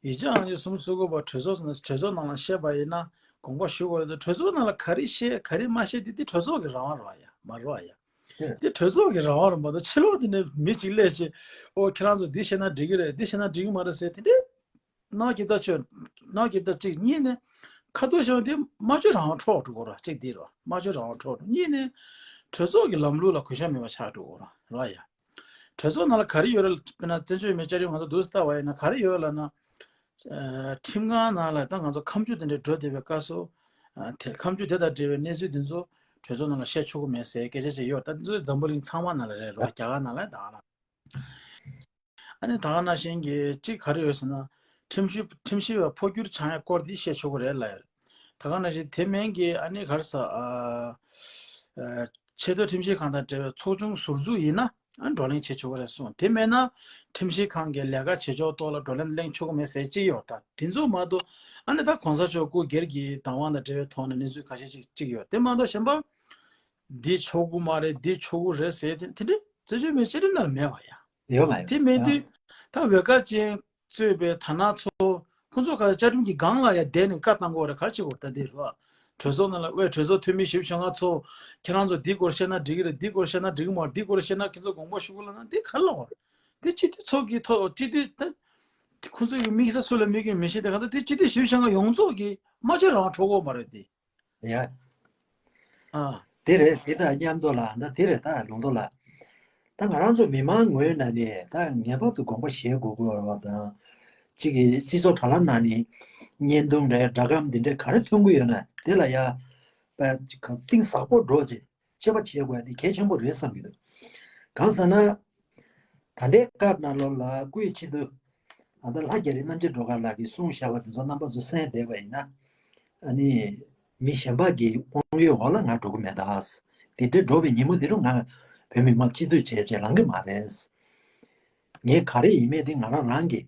ཡིག་ཆ་ཨང་གསུམ་སོ་དགུ་པ་གྲོས་ཚོགས་ཟེར་ན་གྲོས་ཚོགས་ནང་ལ་བཤད་པ་ཡིན་ན་དགོངས་པ་ཞུ་དགོས་རེད་དེ། གྲོས་ཚོགས་ནང་ལ་ག་རེ་བཤད་ག་རེ་མ་བཤད་དེ་དེ་གྲོས་ཚོགས་ཀྱི་རང་དབང་རེད་བ་ཡ། མ་རེད་བ་ཡ། དེ་གྲོས་ཚོགས་ཀྱི་རང་དབང་རེད་མ་གཏོགས་ཕྱི་ལོགས་དེ་ནས་མི་གཅིག་སླེབས་བྱས་ཨོ་ཁྱེད་རང་ཚོ་འདི་བཤད་ན་འགྲིག་གི་རེད། འདི་བཤད་ན་འགྲིག་གི་མ་རེད་ཟེར་དེ་འདྲས། གནང་རྒྱུ་ད་ཆོས་གནང་རྒྱུ་ད་གཅིག་གཉིས་ནས་ཁ་ཐོག་བཤད་པ་དེ་སྨྲ་བརྗོད་རང་དབང་འཕྲོག་འགྲོ་གི་རེད། གཅིག་འདི་རེད། སྨྲ་བརྗོད་རང་དབང་འཕྲོག་འགྲོ། གཉིས་ནས་གྲོས་ཚོགས་ཀྱི་ལམ་ལུགས་ལ་གུས་ཞབས་མེད་པ་ཆགས་འགྲོ་གི་རེད་བ་ཡ། གྲོས་ཚོགས་ནང་ལ་ག་རེ་ཡོད་རེད། དཔེར་ན་བཙན་བྱོལ་མི་སྤྱི་འཐུས་ང་ཚོ་འདུག་སེ་ལྟ་བ་ཡིན་ན་ག་རེ་ཡོད་ལབ་ན། ཨ་ཁྲིམས་ཁང་ནང་ལ་ད་ང་ཚོ་ཁ་མཆུ་དེ་འདྲ་འགྲོ་བསྡད་པའི་སྐབས་སུ། ཨ་དེ་ཁ་མཆུ་དེ་དང་འབྲེལ་བའི་གནས་ཚུལ་དེ་ཚོ་གྲོས་ཚོགས་ནང་ལ་བཤད་ཆོག་གི་མེད་ཟེར་སྐད་ཆ་ཅིག་ཡོད། ད་དེ་ཚོ་འཛམ་བུ་གླིང་ཚང་མ་ནང་ལ་རེད་རོ། རྒྱ་གར་ནང་ལ་ད་ག་ནང་། ཨ་ནི་ད་ག་ནང་བཞིན་གྱི་གཅིག་ག་རེ་ཡོད་ཟེར་ན། ཁྲིམས་ཞིབ་ཁྲིམས་ཞིབ་པ་འཕོ་འགྱུར་བྱུང་ཡ་སྐོར་འདི་བཤད་ཆོག་གི་རེད་ལབ་ཡ་རེད། ད་ག་ནང་བཞིན་དེ་མིན་གྱི་ཨ་ནི་ག་རེ་ཟ། ཨ་ཨ་ཆེས་མཐོའི་ཁྲིམས་ཞིབ་ཁང་དང་འབྲེལ་བའི་ཚོགས་ཆུང་ཟུར་འཛུགས་ཡིན་ན་ཨ་བགྲོ་གླེང་བྱེད་ཆོག་གི་རེད་གསུངས། དེ་མེད་ན་ཁྲིམས་ཞིབ་ཁང་གི་ལས་ཀ་བྱེད་ཕྱོགས་ཐོག་ལ་བགྲོ་གླེང་གླེང་ཆོག་གི་མེད་ཟེར་གཅིག་ཡོད། ད་དེ་ཚོ་མ་གཏོགས་ཨ་ནི་ད་གོང་ས་མཆོག་སྐུ་སྒེར་གྱི་བདག་དབང་དང་འབྲེལ་བའི་ཐོག་ནས་གནས་ཚུལ་ཁ་ཤས་ཅིག་གཅིག་ཡོད། དེ་མ་གཏོགས་གཞན་པ། འདི་ཆོག་གི་མ་རེད། འདི་ཆོག་གི་རེད་ཟེར་དེ་དེ་འདྲའི་བཙན་བྱོལ་མི་སྤྱི་འཐུས་ནང་ལ་མེད་པ་ཡ། ཡོད་མ་རེད། དེ་མེད་དུས་ད་འོས་འགན་ཅན་གཙོས་པའི་དར་ནག་ཚོ་ཁོང་ཚོ་ག་བཅའ་ཁྲིམས་ཀྱི་སྒང་ལ་ཡ་བསྡད་ནས་བཀའ་བཏང་དགོས་རེད། ག་རེ་བྱེད་དགོས་ད་འདི་རེད་བ། གྲོས་ཚོགས་ནང་ལ་ཝེ་གྲོས་ཚོགས་འཐུས་མི་བཞི་བཅུ་ཞེ་ལྔ་ཚོ་ཁྱེད་རང་ཚོ་འདི་སྐོར་བཤད་ན་འགྲིག་གི་རེད། འདི་སྐོར་བཤད་ན་འགྲིག་གི་མ་རེད། འདི་སྐོར་བཤད་ན་ཁྱེད་ཚོ་དགོངས་པ་ཞུ་དགོས་ལབ་ན་འདི་ག་རེ་ལབ་དགོས་རེད། འདི་སྤྱི་འཐུས་ཚོ་གི་ཐོག་སྤྱི་འཐུས་ད་ཁོང་ཚོ་གི་དམིགས་ས་སུ་ལ་དམིགས་ཀྱི་མི་ཤེས། དེ་ག་ཚོད་དེ་སྤྱི་འཐུས་བཞི་བཅུ་ཞེ་ལྔ་ཡོངས་རྫོགས་ཀྱི་སྨྲ་བརྗོད་རང་དབང་འཕྲོག་གི་ཡོད་མ་རེད་དེ། ཡ། ཨ། དེ་རེད། དེ་དང་མཉམ་དུ་ལ་ད་དེ་རེད། ད་ལུང་རྟོགས་ལགས། ད་ང་རང་ཚོ་མི་མང་ངོས་ནས་ནི་ད་ངེས་པར་དུ་དགོངས་པ་བཞེས་དགོས་ཀྱི་ཡོད་པ་དང་། གཅིག་གི་སྤྱི་ཚོགས་དྲ་ལམ་ནང་ནས་བརྙན་ཐུང་རེད། སྒྲ་སྒམ་འདི་འདྲ་ག་རེ་ཐོན་གྱི་ཡོད་ན་དེ་ལ་ཡ་པ་གཏིང་ཟབ་པོ་འགྲོ་བྱེད། དཔྱད་པ་བྱེད་དགོས་ཡ་དེ་གལ་ཆེན་པོ་རེད་བསམ་གྱི་འདུག་གང་ཟེར་ན། ད་ལྟའི་སྐབས་ནང་ལོགས་ལ་སྐུའི་སྤྱི་འཐུས་ཨ་ད་ལྷ་རྒྱ་རི་རྣམ་རྒྱལ་སྒྲོལ་དཀར་ལགས་ཀྱིས་གསུངས་བཞག་པ་དེ་ཚོ་རྣམ་པ་ཚོ་གསན་བསྡད་པ་ཡིན་ན། ཨ་ནི་མི་གཞན་པ་གི་དབང་ཡོད་འོག་ལ་ང་འགྲོ་གི་མེད་ད། དེ་འདྲ་འགྲོ་བའི་ཉིན་མོ་དེ་རུ་ང་ བོད་མི་མང་སྤྱི་འཐུས་བྱས་བྱས་ལང་གི་མ་རེད། ངས་ག་རེ་ཡིན་མེད་དེ་ང་རང་རང་གིས་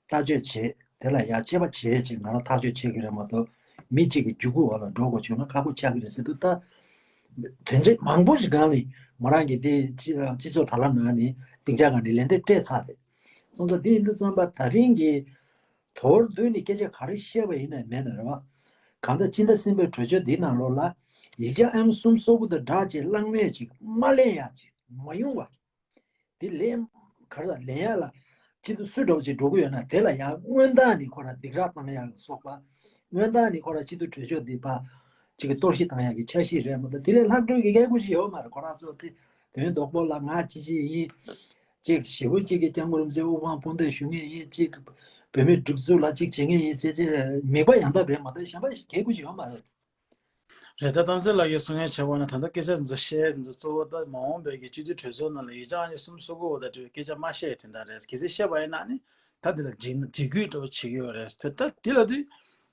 ཐག་གཅོད་བྱེད་དེ་ལ་ཡ་དཔྱད་པ་བྱེད་ཅེས་ང་རང་ཐག་གཅོད་བྱེད་ཀྱི་རེད་མ་གཏོགས་མི་གཅིག་གི་རྒྱུད་སྐུལ་བ་ལ་འགྲོ་དགོས་བྱུང་ན་ཁག་པོ་ཆགས་ཀྱི་རེད་ཟེར་དུས་ད། དོན་ཚན་མང་པོ་ཞིག་སྒང་ནས་མོ་རང་གིས་དེ་སྤྱི་སྤྱི་ཚོགས་དྲ་ལམ་ནང་ནས་སྡིངས་ཆ་སྒང་ནས་ལན་འདེབས་སྤྲད་ཚར་རེད། སོང་ཙང་དེ་ཡིན་དུས་ཙམ་པ་ད་རིང་གི་དོར་བསྡུས་ནས་སྐད་ཆ་ག་རེ་བཤད་པ་ཡིན་ན་མེད་ན་རེད་བ། གང་ལྟར་སྤྱི་ཟླ་གསུམ་པའི་གྲོས་ཆོད་འདིའི་ནང་ལོགས་ལ་ཡིག་ཆ་ཨེམ་གསུམ་སོ་དགུ་དང་སྦྲགས་ཅིག་བླང་མེད་ཅིག་མ་ལེན་ཡག་ཅིག་མ་ཡོང་བ། དེ་ལན་ག་རེ་ལེན་ཡག་ལ་སྤྱི་འཐུས་སུ་འདྲ་བོ་ཅིག་འགྲོ་གི་ཡོད་ན་དེ་ལ་ཡང་སྔོན་བརྡ་ནས་ཁོ་རང་སྡིགས་ར་བཏང་ཡག་ལ་སོགས་པ། སྔོན་བརྡ་ནས་ཁོ་རང་སྤྱི་འཐུས་གྲོས་ཆོད་འདི་ཕར་ཅིག་གི་གཏོར་བཤིག་བཏང་ཡག་གི་འཆར་གཞི་རེད་མ་གཏོགས་དེ་ལས་ལྷག་འཕྲོས་ཀྱི་སྐད་ཆ་ཞིག་ཡོད་མ་རེད། ཁོ་རང་ཚོ་དེ་དོན་ལྡོག་པོ་ལ་ང་ཅི་ཅི་ཡིན། ཅིག་ཞེ་པོ་ཅིག་གི་སྐྱབས་མགོན་རིན་པོ་ཆེ་དབུ་འཕང་དཔུང་འདེགས་ཞུ་མཁན་ཡིན། ཅིག་བོད་མིའི་སྒྲིག་འཛུགས་ལ་ཅིག་བྱེད་མཁན་ཡིན་ཅེས་ཅེས་མིག་དཔེ་ཡང་དག་རེད་མ་གཏོགས་གཞན་པ་ཞིག་སྐད་ཆ་ཞིག་ཡོད་མ་རེད། རེད། ད་གཏམ་གསལ་ལགས་ཀྱིས་གསུང་མཁན་བྱས་པ་ན་ད་ལྟ་སྐད་ཆ་འཛོ་བཤད་འཛོ་གཙོ་བོ་ད་མ་འོངས་པའི་གི་སྤྱི་འཐུས་གྲོས་ཚོགས་ནང་ལ་ཡིག་ཆ་ཨང་ཅིག་གསུམ་སོ་དགུ་འོག་ད་སྤྲད་པའི་སྐད་ཆ་མ་བཤད་དོན་དག་རེད། གལ་སྲིད་བཤད་པ་ཡིན་ན་ནི་ད་འདི་ལ་འཇིགས་འཇིགས་སྐུལ་འདྲ་བོ་བྱེད་ཀྱི་ཡོད་རེད། ད་ད་འདི་ལ་དུས་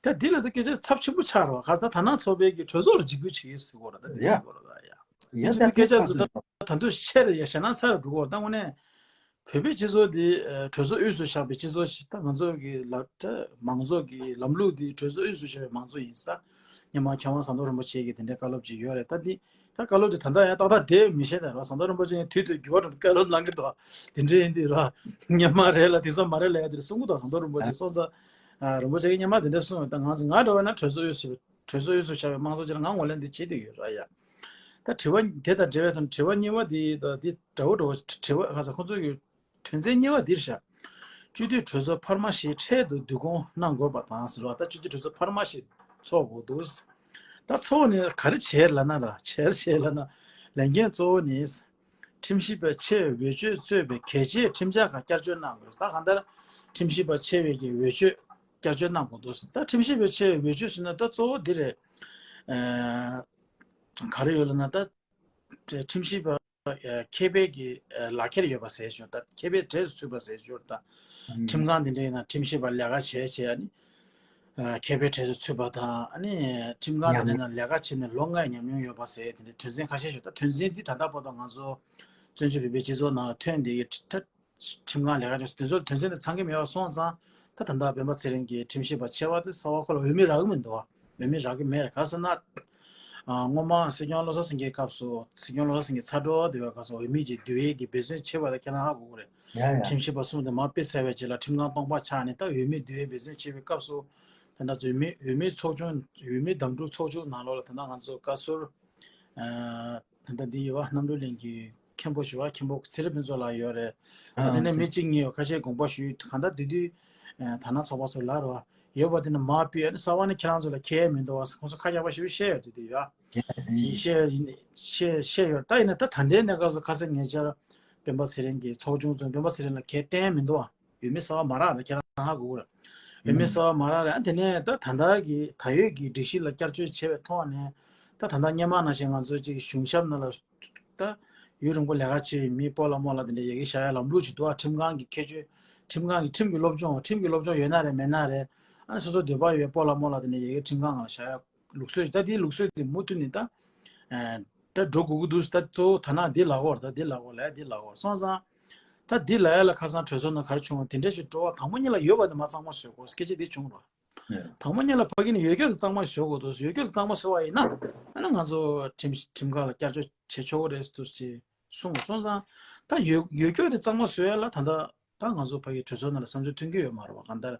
ད་འདི་ལ་ད་སྐད་ཆ་ཚབས་ཆེན་པོ་ཆགས་རེད་བ། ག་ད་ད་ནང་ཚོགས་པའི་གི་གྲོས་ཚོགས་ལ་འཇིགས་སྐུལ་བྱེད་ཀྱི་ཟེར་གོ་ར། ད་འདི་ཡ་ཟེར་གོ་ར། ད་ཡ་ཡ་ཡ་ད་སྐད་ཆ་ཚོ་ད་ད་དུང་བཤད་རེད་ཡ་ཞེ་ན་ཚ་རུ་འགྲོ་གོ་ད་དངོས་གནས། བོད་པའི་སྤྱི་ཚོགས་འདི་ཨ་གྲོས་ཚོགས་དབུས་སུ་བཞག་པའི་སྤྱི་ཚོགས་ཤིག་ད་ང་ཚོ་གི་ལ་ད་མང་གཙོ་གི་ལམ་ལུགས་འདི་གྲོས་ཚོགས་དབུས་སུ་བཞག་པའི་མང་གཙོ་ཡིན་ས། སྔོན་མ་མཁས་དབང་ཟམ་གདོང་རིན་པོ་ཆེ་གིས་དེ་འདྲའི་བཀའ་སློབ་ཅིག་ཡོད་རེད། ད་འདི་ད་བཀའ་སློབ་དེ་ད་ལྟ་ཡང་ཏག་ཏག་དེ་མི་ཤེས་ད་ར། ཟམ་གདོང་རིན་པོ་ཆེ་དུས་དུས་འགྱུར་བ་འགྲོ་བཀའ་སློབ་གནང་གི་འདུག་དེ་འདྲའི་ཡིན་དུས་ར་སྔོན་མ་རེད་ལ་དེང་སང་མ་རེད་ལ་ཡ་དེ་རེད་གསུང་གི་འདུག་ཟམ་གདོང་རིན་པོ་ཆེ་སོང་ཙང་ཨ་རིན་པོ་ཆེ་གིས་སྔོན་མ་དེ་འདྲ་གསུངས་ཡོད། ད་ང་ང་འདྲ་བ་ན་གྲོས་ཚོགས་དབུས་སུ་གྲོས་ཚོགས་དབུས་སུ་བཞག་པའི་དམངས་གཙོ་ཅིག་ལ་ང་ངོས་ལེན་འདི་བྱེད་དུ་ཡོད་ར་ཡ། ད་དྲི་བ་དེ་དང་འབྲེལ་བའི་དྲི་བ་གཉིས་པ་དེ་ད་དེ་འདྲ་བོ་འདྲ་བོ་དྲི་བ་ཁ་ས་ཁོང་ཚོ་གི་དོན་ཚན་གཉིས་པ་འདིར་བཞག་སྤྱི་འཐུས་གྲོས་ཚོགས་འཕར་མ་བཞི་འཕྲལ་དུ་བསྡུ་སྐོང་གནང་དགོས་པ་དང་ཟེར་བ། ད་སྤྱི་འཐུས་གྲོས་ཚོགས་འཕར་མ་བཞི་ཚོགས་དགོས་འདུག་ད་ཚོགས་ནས་ག་རེ་བྱས་ལབ་ན་ལ་བྱས་བྱས་ལབ་ན་ལས་འགན་གཙོ་བོ་ནི། ཁྲིམས་ཞིབ་པ་ཆེ་བའི་འོས་ཆོས་གཙོས་པའི་གལ་ཆེའི་ཁྲིམས་འཆར་ཁག་བསྐྱར་བཅོས་གནང་དགོས། ད་གང་ལྟར་ཁྲིམས་ཞིབ་པ་ཆེ་བའི་གི་འོས་ཆོས་བསྐྱར་བཅོས་གནང་དགོས་འདུག་ད་ཁྲིམས་ཞིབ་པ་ཆེ་བའི་འོས་ཆོས་ཟེར་ན་ད་གཙོ་བོ་འདི་རེད། ཨ་ག་རེ་ཡོད་ལབ་ན་ད་ཁྲིམས་ཞིབ་པ་མཁས་པའི་གི་ལག་ཁྱེར་ཡོད་པ་ཟེར་ཞོར་ད་མཁས་པའི་གྲས་སུ་ཚུད་པ་ཟེར་ཞོར་ད་ཁྲིམས་ཁང་འདི་འདྲའི་ནང་ཁྲིམས་ཞིབ་པ་ལས་ཀ་བྱས་བྱས་ཨ་ནི། ཨ་མཁས་པའི་གྲས་སུ་ཚུད་པ་དང་ཨ་ནི་ཁྲིམས་ཁང་དེ་འདྲའི་ནང་ལས་ཀ་བྱས་ནས་ལོ་ལྔའི་ཉམས་མྱོང་ཡོད་པ་ཟེར་དེ་འདྲའི་དོན་ཚན་ཁ་ཤས་ཤིག་ད་དོན་ཚན་འདི་ད་ལྟ་བར་དུ་ང་ཚོ་བཙན་བྱོལ་བོད་པའི་སྤྱི་ཚོགས་ནང་ཐོན་བསྡད་ཡོད་ད། ཁྲིམས་ཁང་ལས་ཀ་བྱས་དེ་ཚོར་དོན་ཚན་དེ་ཚང་གི་མེད་པ་སོང་ཙང་ད་ད་ལྟ་སྤེན་པ་ཚེ་རིང་གི་ཁྲིམས་ཞིབ་པ་ཆེ་བ་དེ་གསར་པ་ཁོ་ལ་འོས་མི་རག་གི་མི་འདུག་འོས་མི་རག་གི་མེད་རེད། ག་ཟེར་ན། ཨ་སྔོན་མ་སྲིད་སྐྱོང་བློ་བཟང་སེང་གེའི་སྐབས་སུ་སྲིད་སྐྱོང་བློ་བཟང་སེང་གེ་ཚ་དྲོད་དེ་བའི་སྐབས་སུ་འོས་མི་གྱི་བསྡུ་ཡས་ཀྱི་འབད་བརྩོན་བྱས་པ་དེ་ཁྱེད་རང་ཧ་གོ་གི་རེད། ཡ་ཡ། ཁྲིམས་ཞིབ་པ་གསུམ་དེ་མར་ཕུད་ཚར་བའི་རྗེས་ལ་ཁྲིམས་ཁང་སྟོང་པ་ཆགས་ནས་ད་འོས་མི་བསྡུ་ཡས་འབད་བརྩོན་བྱེད་པའི་སྐབས་སུ་ད་ལྟ་འོས་མི་འོས་མི་ཚོགས་ཆུང་འོས་མི་གདམ་འཐུ་ཚོགས་ཆུང་ནང་ལོགས་ལ་ད་ལྟ་ང་ཚོ་བཀའ་ཟུར་ཨ་ད་ལྟ་འདི་ཡོད་པ་རྣམ་གྲོལ་གླིང་གི་མཁན་པོ་ཞུ་བ་མཁན་པོ་ཚེ་རིང་ཕུན་ཚོགས་ལགས་ཡོད་རེད། ཨ་དེ་ནས་མི་གཅིག་གཉིས་ཡོད་ཁ་ཤས་དགོངས་པ་ཞུས་གང་ལྟར་དེ་དུས་ད་ནང་ཚོགས་པ་ཚོ་ལ་རོ་ཡོད་པ་དེ་ནས་མར་ཕུད་ཨ་ནི་གསར་པ་ནི་ཁྱེད་རང་ཚོ་ལ་ཁྱད་མི་འདུག་བ་ཁོང་ཚོ་ཁ་རྒྱག་པ་ཞིག་བཤད་ཡོད་དུས་དེ་ཡོད། ཡིན་བཤད་ཡིན་བཤད་བཤད་ཡོད་ད་ཡིན་ན་ད་ད་ལྟའི་གནས་སྐབས་སུ་ཁ་སང་ཉེ་ཆར་སྤེན་པ་ཚེ་རིང་གིས་ཚོགས་ཆུང་ཚོས་སྤེན་པ་ཚེ་རིང་ལ་གལ་གཏན་མི་འདུག་བ། འོས་མི་གསར་པ་མ་རག་ལ་ཁྱེད་རང་ཧ་གོ་གི་རེད། འོས་མི་གསར་པ་མ་རག་རེད། ཨ་དེ་ནས་ད་ད་ལྟ་གི་ད་ཡོད་ཀྱི་སྒྲིག་གཞི་ལ་བསྐྱར་བཅོས་བྱས་པའི་ཐོག་ནས་ད་ད་ལྟ་སྔོན་མ་ནང་བཞིན་ང་ཚོ་ཅིག་གཞུང་ཞབས་ནང་ལ་ད་ཡུན་རིང་པོ་ལས་ཀ་བྱས་པའི་མི་སྤོ་ལགས་རྨོ་ལགས་དེ་འདྲ་ཡ་གི་བཞག་ཡ་ལམ་ལུགས་ཅིག་འདུག་ཨ་ཁྲིམས་ཁང་གི་ཁྱད་ཆོས་ཁྲིམས་ཁང་གི་ཁྲིམས་ཀྱི་སློབ་སྦྱོང་ཁྲིམས་ཀྱི་སློབ་སྦྱོང་ཡོད་ན་རེད་མེད་ན་རེད། ཨ་ནི་སོ་སོ་འདོད་པ་ཡོད་སྤོ་ལགས་རྨོ་ལགས་དེ་འདྲ་ཡ་གི་ཁྲིམས་ཁང་ནང་ལ་བཞག་ཡ་ལུགས་སྲོལ་ཅིག་ད་དེའི་ལུགས་སྲོལ་དེ་མུ་མཐུད་ནས་ད་ད་འགྲོ་དགོས་ཀྱི་འདུག་ད་གཙོ་བོ་ད་ནང་འདི་ལ་གོ་ར་ད་འདི་ལ་གོ་ལ་འདི་ལ་གོ་སོང་ཙང་། ད་འདི་ལ་ཡ་ལ་ཁ་སང་གྲོས་ཚོགས་ནང་ག་རེ་བྱུང་བ་དེ་འདྲ་ཞིག་འགྲོ་བ་དང་པོ་ཉིད་ལ་ཡོད་པ་དེ་མ་གཙང་མ་བཟོ་དགོས་སྐད་ཆ་འདི་བྱུང་ར། དང་པོ་ཉིད་ལ་ཕ་གི་ནས་ཡོད་རྒྱུ་དེ་གཙང་མ་བཟོ་དགོས་འདུག་ཡོད་རྒྱུ་དེ་གཙང་མ་བཟོ་བ་ཡིན་ན་ཨ་ནི་ང་ཚོ་ཁྲིམས་ཁྲིམས་ཁང་ལ་བསྐྱར་བཅོས་བྱེད་ཆོག་གི་རེད་འདུག་ཅེས་གསུངས་སོང་ཙང་ད་ཡོད་ཡོད་རྒྱུ་དེ་གཙང་མ་བཟོ་ཡ་ལ་ད་ལྟ་ད་ང་ཚོ་ཕ་གི་གྲོས་ཚོགས་ནང་ལ་བསམ་ཚུལ་མཐུན་གྱི་ཡོད་མ་རེད་བ། གང་ལྟར་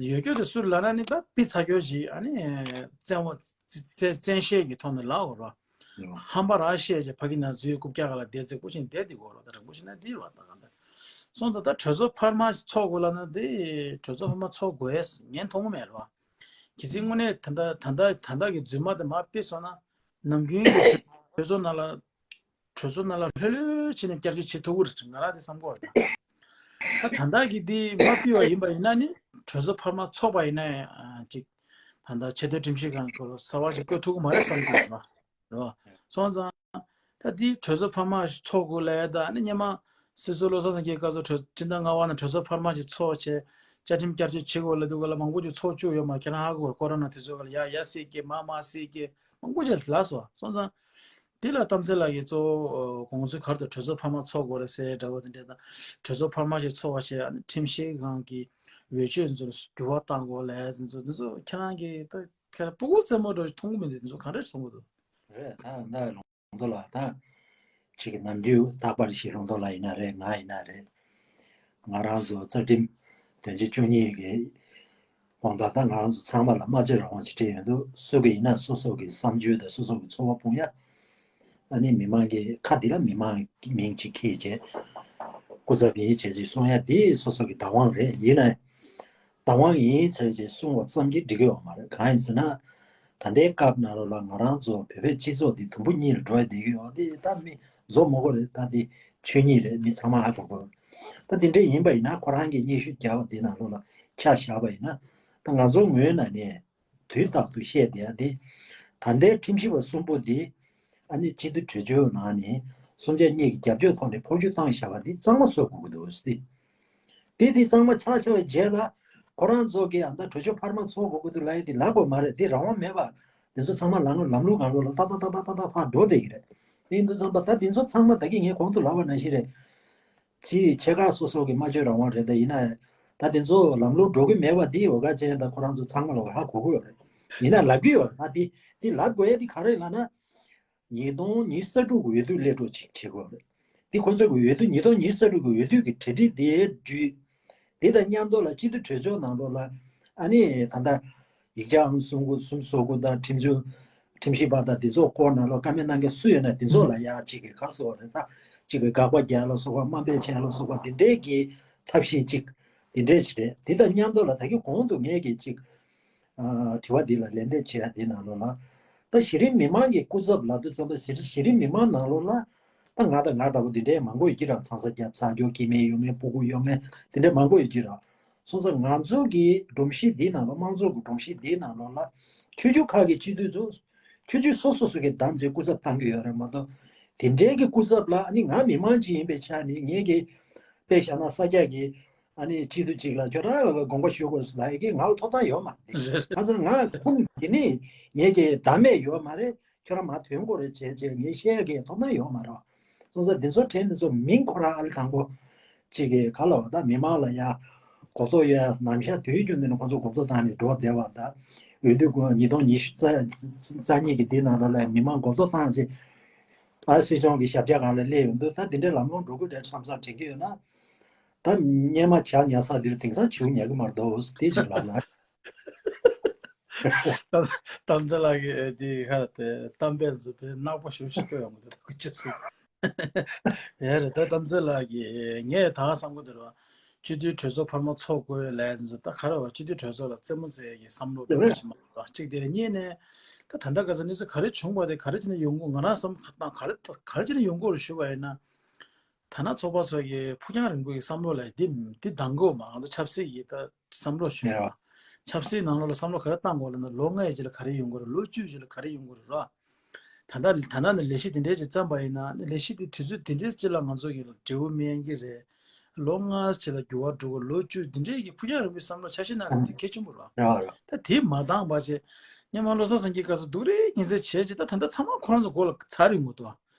ཡོད་རྒྱུ་དེ་སུ་ལབ་ན་ནི་ད་པི་ཚ་རྒྱུ་ཅིག་ཨ་ནི་བཙན་བ་བཙན་བཙན་ཤེད་ཀྱི་ཐོག་ནས་ལབ་དགོས་རེད་བ། ཧམ་པ་ར་བཤད་ཅེས་ཕ་གི་ན་འཛུལ་རྐུབ་བཀྱག་ག་ལ་བསྡད་ཚེ་སྐུ་ཆེན་བསྡད་དེ་གོ་རོ་ད་རིང་པོ་ཞིག་ན་འདི་རོ་ད་ག་འདི། སོང་ཙང་ད་གྲོས་ཚོགས་འཕར་མ་ཚོགས་དགོས་ལ་ན་འདི་གྲོས་ཚོགས་འཕར་མ་ཚོགས་དགོས་ངན་མཐོང་གི་མེད་རོ། གལ་སྲིད་དངོས་གནས་ད་ལྟ་ད་ལྟ་ད་ལྟ་གི་རྫུན་མ་དེ་མ་ཕུད་སོང་ན་ནམ་རྒྱུན་གྱི་གྲོས་ཚོགས་ནང་ལ་གྲོས་ཚོགས་ནང་ལ་ལྷོད་ལྷོད་བྱས་ནས་བསྐྱར་བཅོས་བྱེད་ཐུབ་ཀྱི་རེད་ང་རང་འདི་བསམ་གི་རེད་ད། ད་ད་ལྟ་གི་འདི་མ་ཕུད་པ་ཡིན་པ་ཡིན་ན་ནི་གྲོས་ཚོགས་འཕར་མ་ཚོགས་པ་ཡིན་ན་ཡང་ཅིག་ད་ལྟ་ཆེས་མཐོའི་ཁྲིམས་ཞིབ་ཁང་སྐོར་གསར་བ་ཞིག་བཀོད་ཐུབ་ཀྱི་མ་རེད་བསམ་གྱི་ཡོད་ན། རེད་བ། སོང་ཙང་། ད་འདི་གྲོས་ཚོགས་འཕར་མ་ཞིག་ཚོགས་དགོས་ལབ་ཡ་ད་ཨ་ནི་སྔོན་མ་སྲིད་ཟུར་བློ་བཟང་སེང་གེའི་སྐབས་སུ་གྲོས་སྤྱི་ཟླ་ལྔ་པ་ནང་གྲོས་ཚོགས་འཕར་མ་ཞིག་ཚོགས་བྱས་བཅའ་ཁྲིམས་བསྐྱར་བཅོས་བྱེད་དགོས་ལབ་དུས་སྐབས་ལ་མང་པོ་ཅིག་ཚོགས་བཅུག་ཡོད་མ་རེད་ཁྱེད་རང་ཧ་གོ་གི་རེད། ཀོ་རོ་ན་དུས་ཚོད་སྐབས་ལ་ཡ་ཡ་སྲིད་ཀྱི་མ་མ་སྲིད་ཀྱི་མང་པོ་ཅིག་ལབ་སོང་སོང་ཙང་། དེ་ལ་གཏམ་ཚེ་ལགས་ཀྱིས་གཙོ་བོ་དགོངས་ཚུལ་ག་རེ་འདུག་གྲོས་ཚོགས་འཕར་མ་ཚོགས་དགོས་རེད་ཟེར་འདྲ་བོ་དེ་འདྲ་དང་། གྲོས་ཚོགས་འཕར་མ་ཞིག་ཚོགས་པ་བྱས་ཁྲིམས་ཞིབ་ཁང་གི་འོས་ཆོས་ཚོར་འགྱུར་བ་གཏང་དགོས་ལས་ཚོ་དེ་ཚོ་ཁྱེད་རང་གིས་ད་ཁྱེད་རང་སྤུ་གུ་རྩེད་མོ་འདྲ་མཐོང་གི་མི་འདུག་དེ་ཚོ་ག་འདྲ་མཐོང་གི་འདུག་རེད། ད་ད་ལུང་རྟོགས་ལགས་ད་ཅིག་གི་ནམ་རྒྱུན་རྟག་པར་ཞིག་ལུང་རྟོགས་ལགས་ཡིན་ན་རེད། ང་ཡིན་ན་རེད། ང་རང་ཚོ་རྩ་ཁྲིམས་དོན་ཚན་བཅུ་གཉིས་ཀྱི་དགོངས་དག་ད་ང་རང་ཚོ་ཚང་མ་ལ་སྨྲ་བརྗོད་རང་དབང་ཅིག་སྤྲད་ཡོད་འདུག་སུ་གི་ཡིན་ན་སོ་སོ་གི་བསམ་ཚུལ་དང་སོ་སོ་གི་ཚོར་བ་སྤུངས་ཡ། ཨ་ནི་མི་མང་གི་ཁ་འདི་ལ་མི་མང་གི་མིང་ཅིག་འཁྱེར་བྱས། སྐུ་ཚབ་ཡིན་བྱས་ཅིག་གསུང་ཡ་དེ་སོ་སོ་གི་བདག་དབང་རེད། ཡིན་ན་བདག་དབང་ཡིན་ཟེར་བྱས་གསུང་བ་ཙམ་གྱིས་འགྲིག་གི་ཡོད་མ་རེད། གང་ཡིན་ཟེར་ན། ད་ལྟའི་སྐབས་ནང་ལོགས་ལ་ང་རང་ཚོ་བོད་པའི་སྤྱི་ཚོགས་འདི་དུམ་བུ་གཉིས་ལ་འགྲོ་ཡ་བསྡད་ཀྱི་ཡོད། དེ་ད་མི་རྫོགས་མ་དགོས་རེད། ད་དེ་ཆོས་ཉིད་རེད། མི་ཚང་མ་ཧ་གོ་དགོས། ད་དེ་འདྲ་ཡིན་པ་ཡིན་ན་ཁོ་རང་གིས་སྙན་ཞུ་རྒྱག་པ་དེ་ནང་ལོགས་ལ་ཆ་བཞག་པ་ཡིན་ན། ད་ང་ཚོ་ངོས་ནས་ནས་དུས་རྟག་ཏུ་བཤད་བསྡད་ཡ་དེ། ད་ལྟའི་ཁྲིམས་ཞིབ་པ་གསུམ་པོ་དེ་ཨ་ནི་སྤྱི་འཐུས་གྲོས་ཆོད་ནང་ནས་གསུམ་ཆ་གཉིས་ཀྱི་རྒྱབ་ཆོས་ཐོག་ནས་འཕོ་འགྱུར་བཏང་བཞག་པ་དེ་གཙང་མ་བཟོ་དགོས་ཀྱི་འདུག་ཟེར་ཏེ། དེ་དེ་གཙང་མ་ཆགས་ཆགས་པའི་རྗེས་ལ་ཁོ་རང་ཚོ་གིས་ཨ་ད་གྲོས་ཆོད་འཕར་མ་ཚོགས་དགོས་ཀྱི་འདུག་ལབ་ཡ་དེ་ལབ་དགོས་མ་རེད། དེ་རང་དབང་མེད་པ། དེ་ཚོ་ཚང་མ་ལམ་ལམ་ལུགས་སྒང་ལོགས་ལ་ཏག་ཏག་ཏག་ཏག་ཏག་ཏག་ཕར་འགྲོ་བསྡད་ཀྱི་རེད། དེ་ཡིན་དུས་ཙམ་པ་ད་དེ་ཚོ་ཚང་མ་ད་གིན་ངས་གོང་དུ་ལབ་པ་ནང་བཞིན་རེད། ཅིའི་ཕྱེད་ཀ་སོ་སོ་གི་སྨྲ་བརྗོད་རང་དབང་རེད། ད་ཡིན་ན་ད་དེ་ཚོ་ལམ་ལུགས་འགྲོ་གི་མེད་པ་དེ་འོ་ག་ཅན་ད་ཁོ་རང་ཚོ་ཚང་མ་ལ་ཧ་གོ་གི་ཡོད་རེད། ཡིན་ན་ལབ་ཀྱི་ཡོད་རེད། ད་དེ་དེ་ལབ་དགོས་ཡ་དེ་ག་རེ་ལབ་ན། ཉིས་སྟོང་ཉི་ཤུ་རྩ་དྲུག་གི་འོས་བསྡུ་སླེབས་འགྲོ་ཅིག་བྱེད་དགོས་རེད། འདི་ཁོ་ཚོ་གི་འོས་བསྡུ་ཉིས་སྟོང་ཉི་ཤུ་རྩ་དྲུག་གི་འོས་བསྡུ་གི་གྲ་སྒྲིག་དེ་བརྒྱུད། དེ་དང་མཉམ་དུ་ལ་སྤྱི་འཐུས་གྲོས་ཚོགས་ནང་ལོགས་ལ་ཨ་ནི་ད་ལྟ་ཡིག་ཆ་ཨང་གསུམ་དགུ་གསུམ་བཟོ་དགུ་དང་ཁྲིམས་གཅོད་ཁྲིམས་ཞིབ་པ་དང་དེ་ཚོ་སྐོར་ནང་ལོགས་བཀའ་མོལ་གནང་མཁན་སུ་ཡོད་ན་དེ་ཚོ་ལ་ཡག་ཅིག་གི་ག་སོ་རེད། ད་ཅིག་གི་དགག་པ་རྒྱག་ལ་སོགས་པ་དམའ་འབེབས་བྱས་ལ་སོགས་པ་དེ་འདྲའི་གི་ཐབས་ཤེས་ཅིག་དེ་འདྲས་ཅིག་རེད། དེ་དང་མཉམ་དུ་ལ་ད་གི་གོང་དུ་ངས་གི་ཅིག་དྲི་བ་འདི་ལ་ལན་འདེབས་བྱེད་ཡ་འདི་ནང་ལོགས་ལ། ད་གཞི་རིམ་མི་མང་གི་སྐུ་ཚབ་ལབ་དུས་ཙམ་པ་གཞི་གཞི་རིམ་མི་མང་ནང་ལོགས་ལ། ད་ང་དང་ང་འདྲ་པོ་འདི་འདྲའི་མང་པོ་ཡོད་ཀྱི་ར། ཚང་ས་རྒྱབ་ཚ་སྐྱོ་སྐྱེ་དམན་ཡོད་མཁན་སྤུ་གུ་ཡོད་མཁན་འདི་འདྲའི་མང་པོ་ཡོད་ཀྱི་ར། སོང་ཙང་ང་ཚོ་གི་སྒྲོམ་གཞི་འདི་ནང་ལ་དམངས་གཙོ་གི་སྒྲོམ་གཞི་འདི་ནང་ལོགས་ལ་ཆོས་བརྒྱུད་ཁག་གི་སྤྱི་འཐུས་ཚོ་ཆོས་བརྒྱུད་སོ་སོ་སོ་གི་བདམས་ཚེ་སྐུ་ཚབ་བཏང་གི་ཡོད་རེད་མ་གཏོགས། དེ་འདྲའི་གི་སྐུ་ཚབ་ལ་ཨ་ནི་ང་མི་མང་ཅིག་ཡིན་པའི་ཆ་ནས་ངས་གི་དཔེ་བཞག་ན་ས་སྐྱ་གི་ཨ་ནི་སྤྱི་འཐུས་གཅིག་ལ་ཁྱོད་རང་དགོངས་པ་ཞུ་དགོས་ཟེར་ལབ་ཡ་གི་ང་ལ་ཐོབ་ཐང་ཡོད་མ་རེད། རེད། གང་ཟེར་ང་ཁུངས་དེ་ནི་ངས་ཀྱི་བདམས་མེད་ཡོད་མ་རེད། ཁྱོད་རང་མ་ཐོན་དགོས་རེད་བྱས་བྱས་ངས་བཤད་ཡ་གི་ཐོབ་ཐང་ཡོད་མ་རེད། སོང་ཙང་འདི་ཚོ་དྲན་འདི་ཚོ་མིང་ཁོ་རང་ཨ་ལི་དང་པོ་གཅིག་གི་ག་ལ་བ་ད་མི་མང་ལ་ཡ་གོ་རྟོགས་ཡོད་ཡ། ནམ་ཞག་དུས་རྒྱུན་འདི་ནི་ཁོ་ཚོ་གོ་རྟོགས་བཏང་ནས་འགྲོ་བསྡད་པ་ད། འོས་བསྡུ་ཉིས་སྟོང་ཉི་ཤུ་རྩ་གཉིས་ཀྱི་འདི་ནང་ལོགས་ལ་མི་མང་གོ་རྟོགས་བཏང་ཚེ། ཨ་སྲིད་སྐྱོང་གི་ཞབས་བཀྱག་སྒང་ལ་སླེབས་ཡོང་དུས་ད་འདི་འདྲའི་ལམ་ལྷོང་འགྲོ་གི་རེད་བསམ་བསམ་དྲན་གྱི་ཡོད་ན། ད་སྙེ་མ་བྱ་ཉལ་ས་འདིར་དེང་སང་བྱིའུ་ཉལ་གི་མ་རེད་དོ་དེ་ཅིག་ལབ་ན། གཏམ་ཚེ་ལགས་ཀྱིས་དེ་ཁ་དེ་གཏམ་དཔེ་ཚོ་དཔེ་གནག་པོ་ཞེ་པོ་ཞིག་བཀོད་ཡོང་གི་འདུག་ཅི་སྲིད། ཡ་རེད། ད་གཏམ་ཚེ་ལགས་ཀྱིས་ངས་ད་ག་བསམ་གི་འདུག་ར། སྤྱི་འཐུས་གྲོས་ཚོགས་འཕར་མ་ཚོགས་དགོས་ལབ་ཡ་དེ་ཚོ་ད་ག་རེ་བ། སྤྱི་འཐུས་གྲོས་ཚོགས་ལ་རྩེད་མོ་རྩེ་ཡ་གི་བསམ་བློ་རེ་རེད་བ། གཅིག་དེ་རེད། གཉིས་ནས་ད་ད་ལྟ་ག་ཚོད་གནས་ཚུལ་ག་རེ་བྱུང་བ་དེ་ག་རེ་བྱས་ནས་ཡོང་གི་ང་རང་བསམ་བློ་ག་རེ་ག་རེ་བྱས་ནས་ཡོང་གི་རེད་ཞུ་བ་ཡིན་ན། ཐ་ན་ཚོགས་པ་ཚོ་གི་ཕུགས་རྒྱང་རིང་པོ་ཡི་བསམ་བློ་ལ་འདི་འདི་འདང་གི་ཡོད་མ། ང་ཚོ་ཆབ་སྲིད་ཀྱི་ད་བསམ་བློ་ཞུ་ཡ། ཆབ་སྲིད་ནང་ལོགས་ལ་བསམ་བློ་ག་རེ་བཏང་དགོས་ལབ་ན་ལོ་ལྔའི་རྗེས་ལ་ག་རེ་ཡོང་གི་རེད། ལོ་བཅུའི་རྗེས་ལ་ག་རེ་ཡོང་གི་རེད་རོ། ད་ལྟ་ད་ལྟ་ནས་ལས་གཞི་དེ་འདྲས་ཅིག་བརྩམས་པ་ཡིན་ན་ལས་གཞི་དེ་དུས་ཚོད་དེ་འདྲས་ཅིག་ལ་ང་ཚོ་གི་འབྲས་བུ་སྨིན་གྱི་རེད། ལོ་ལྔ་ཅིག་ལ་འགྱུར་བ་འགྲོ་གི། ལོ་བཅུ་དེ་འདྲས་ཀྱི་ཕུགས་རྒྱང་རིང་པོའི་བསམ་བློ་འཆར་གཞི་གནང་རྒྱུ་དེ་གལ་ཆེན་པོ་རེད། ད་དེ་མ་འདང་བ་བྱས་སྔོན་མ་བློ་བཟང་སེང་གེའི་སྐབས་སུ་སྡུག་རུས་ཉིན་མཚན་བྱས་རྗེས་ད་ད་ལྟ་ཚང་མ་ཁོ་རང་ཚོ་མགོ་ལ་ཚར་ཡོང་གི་འདུག་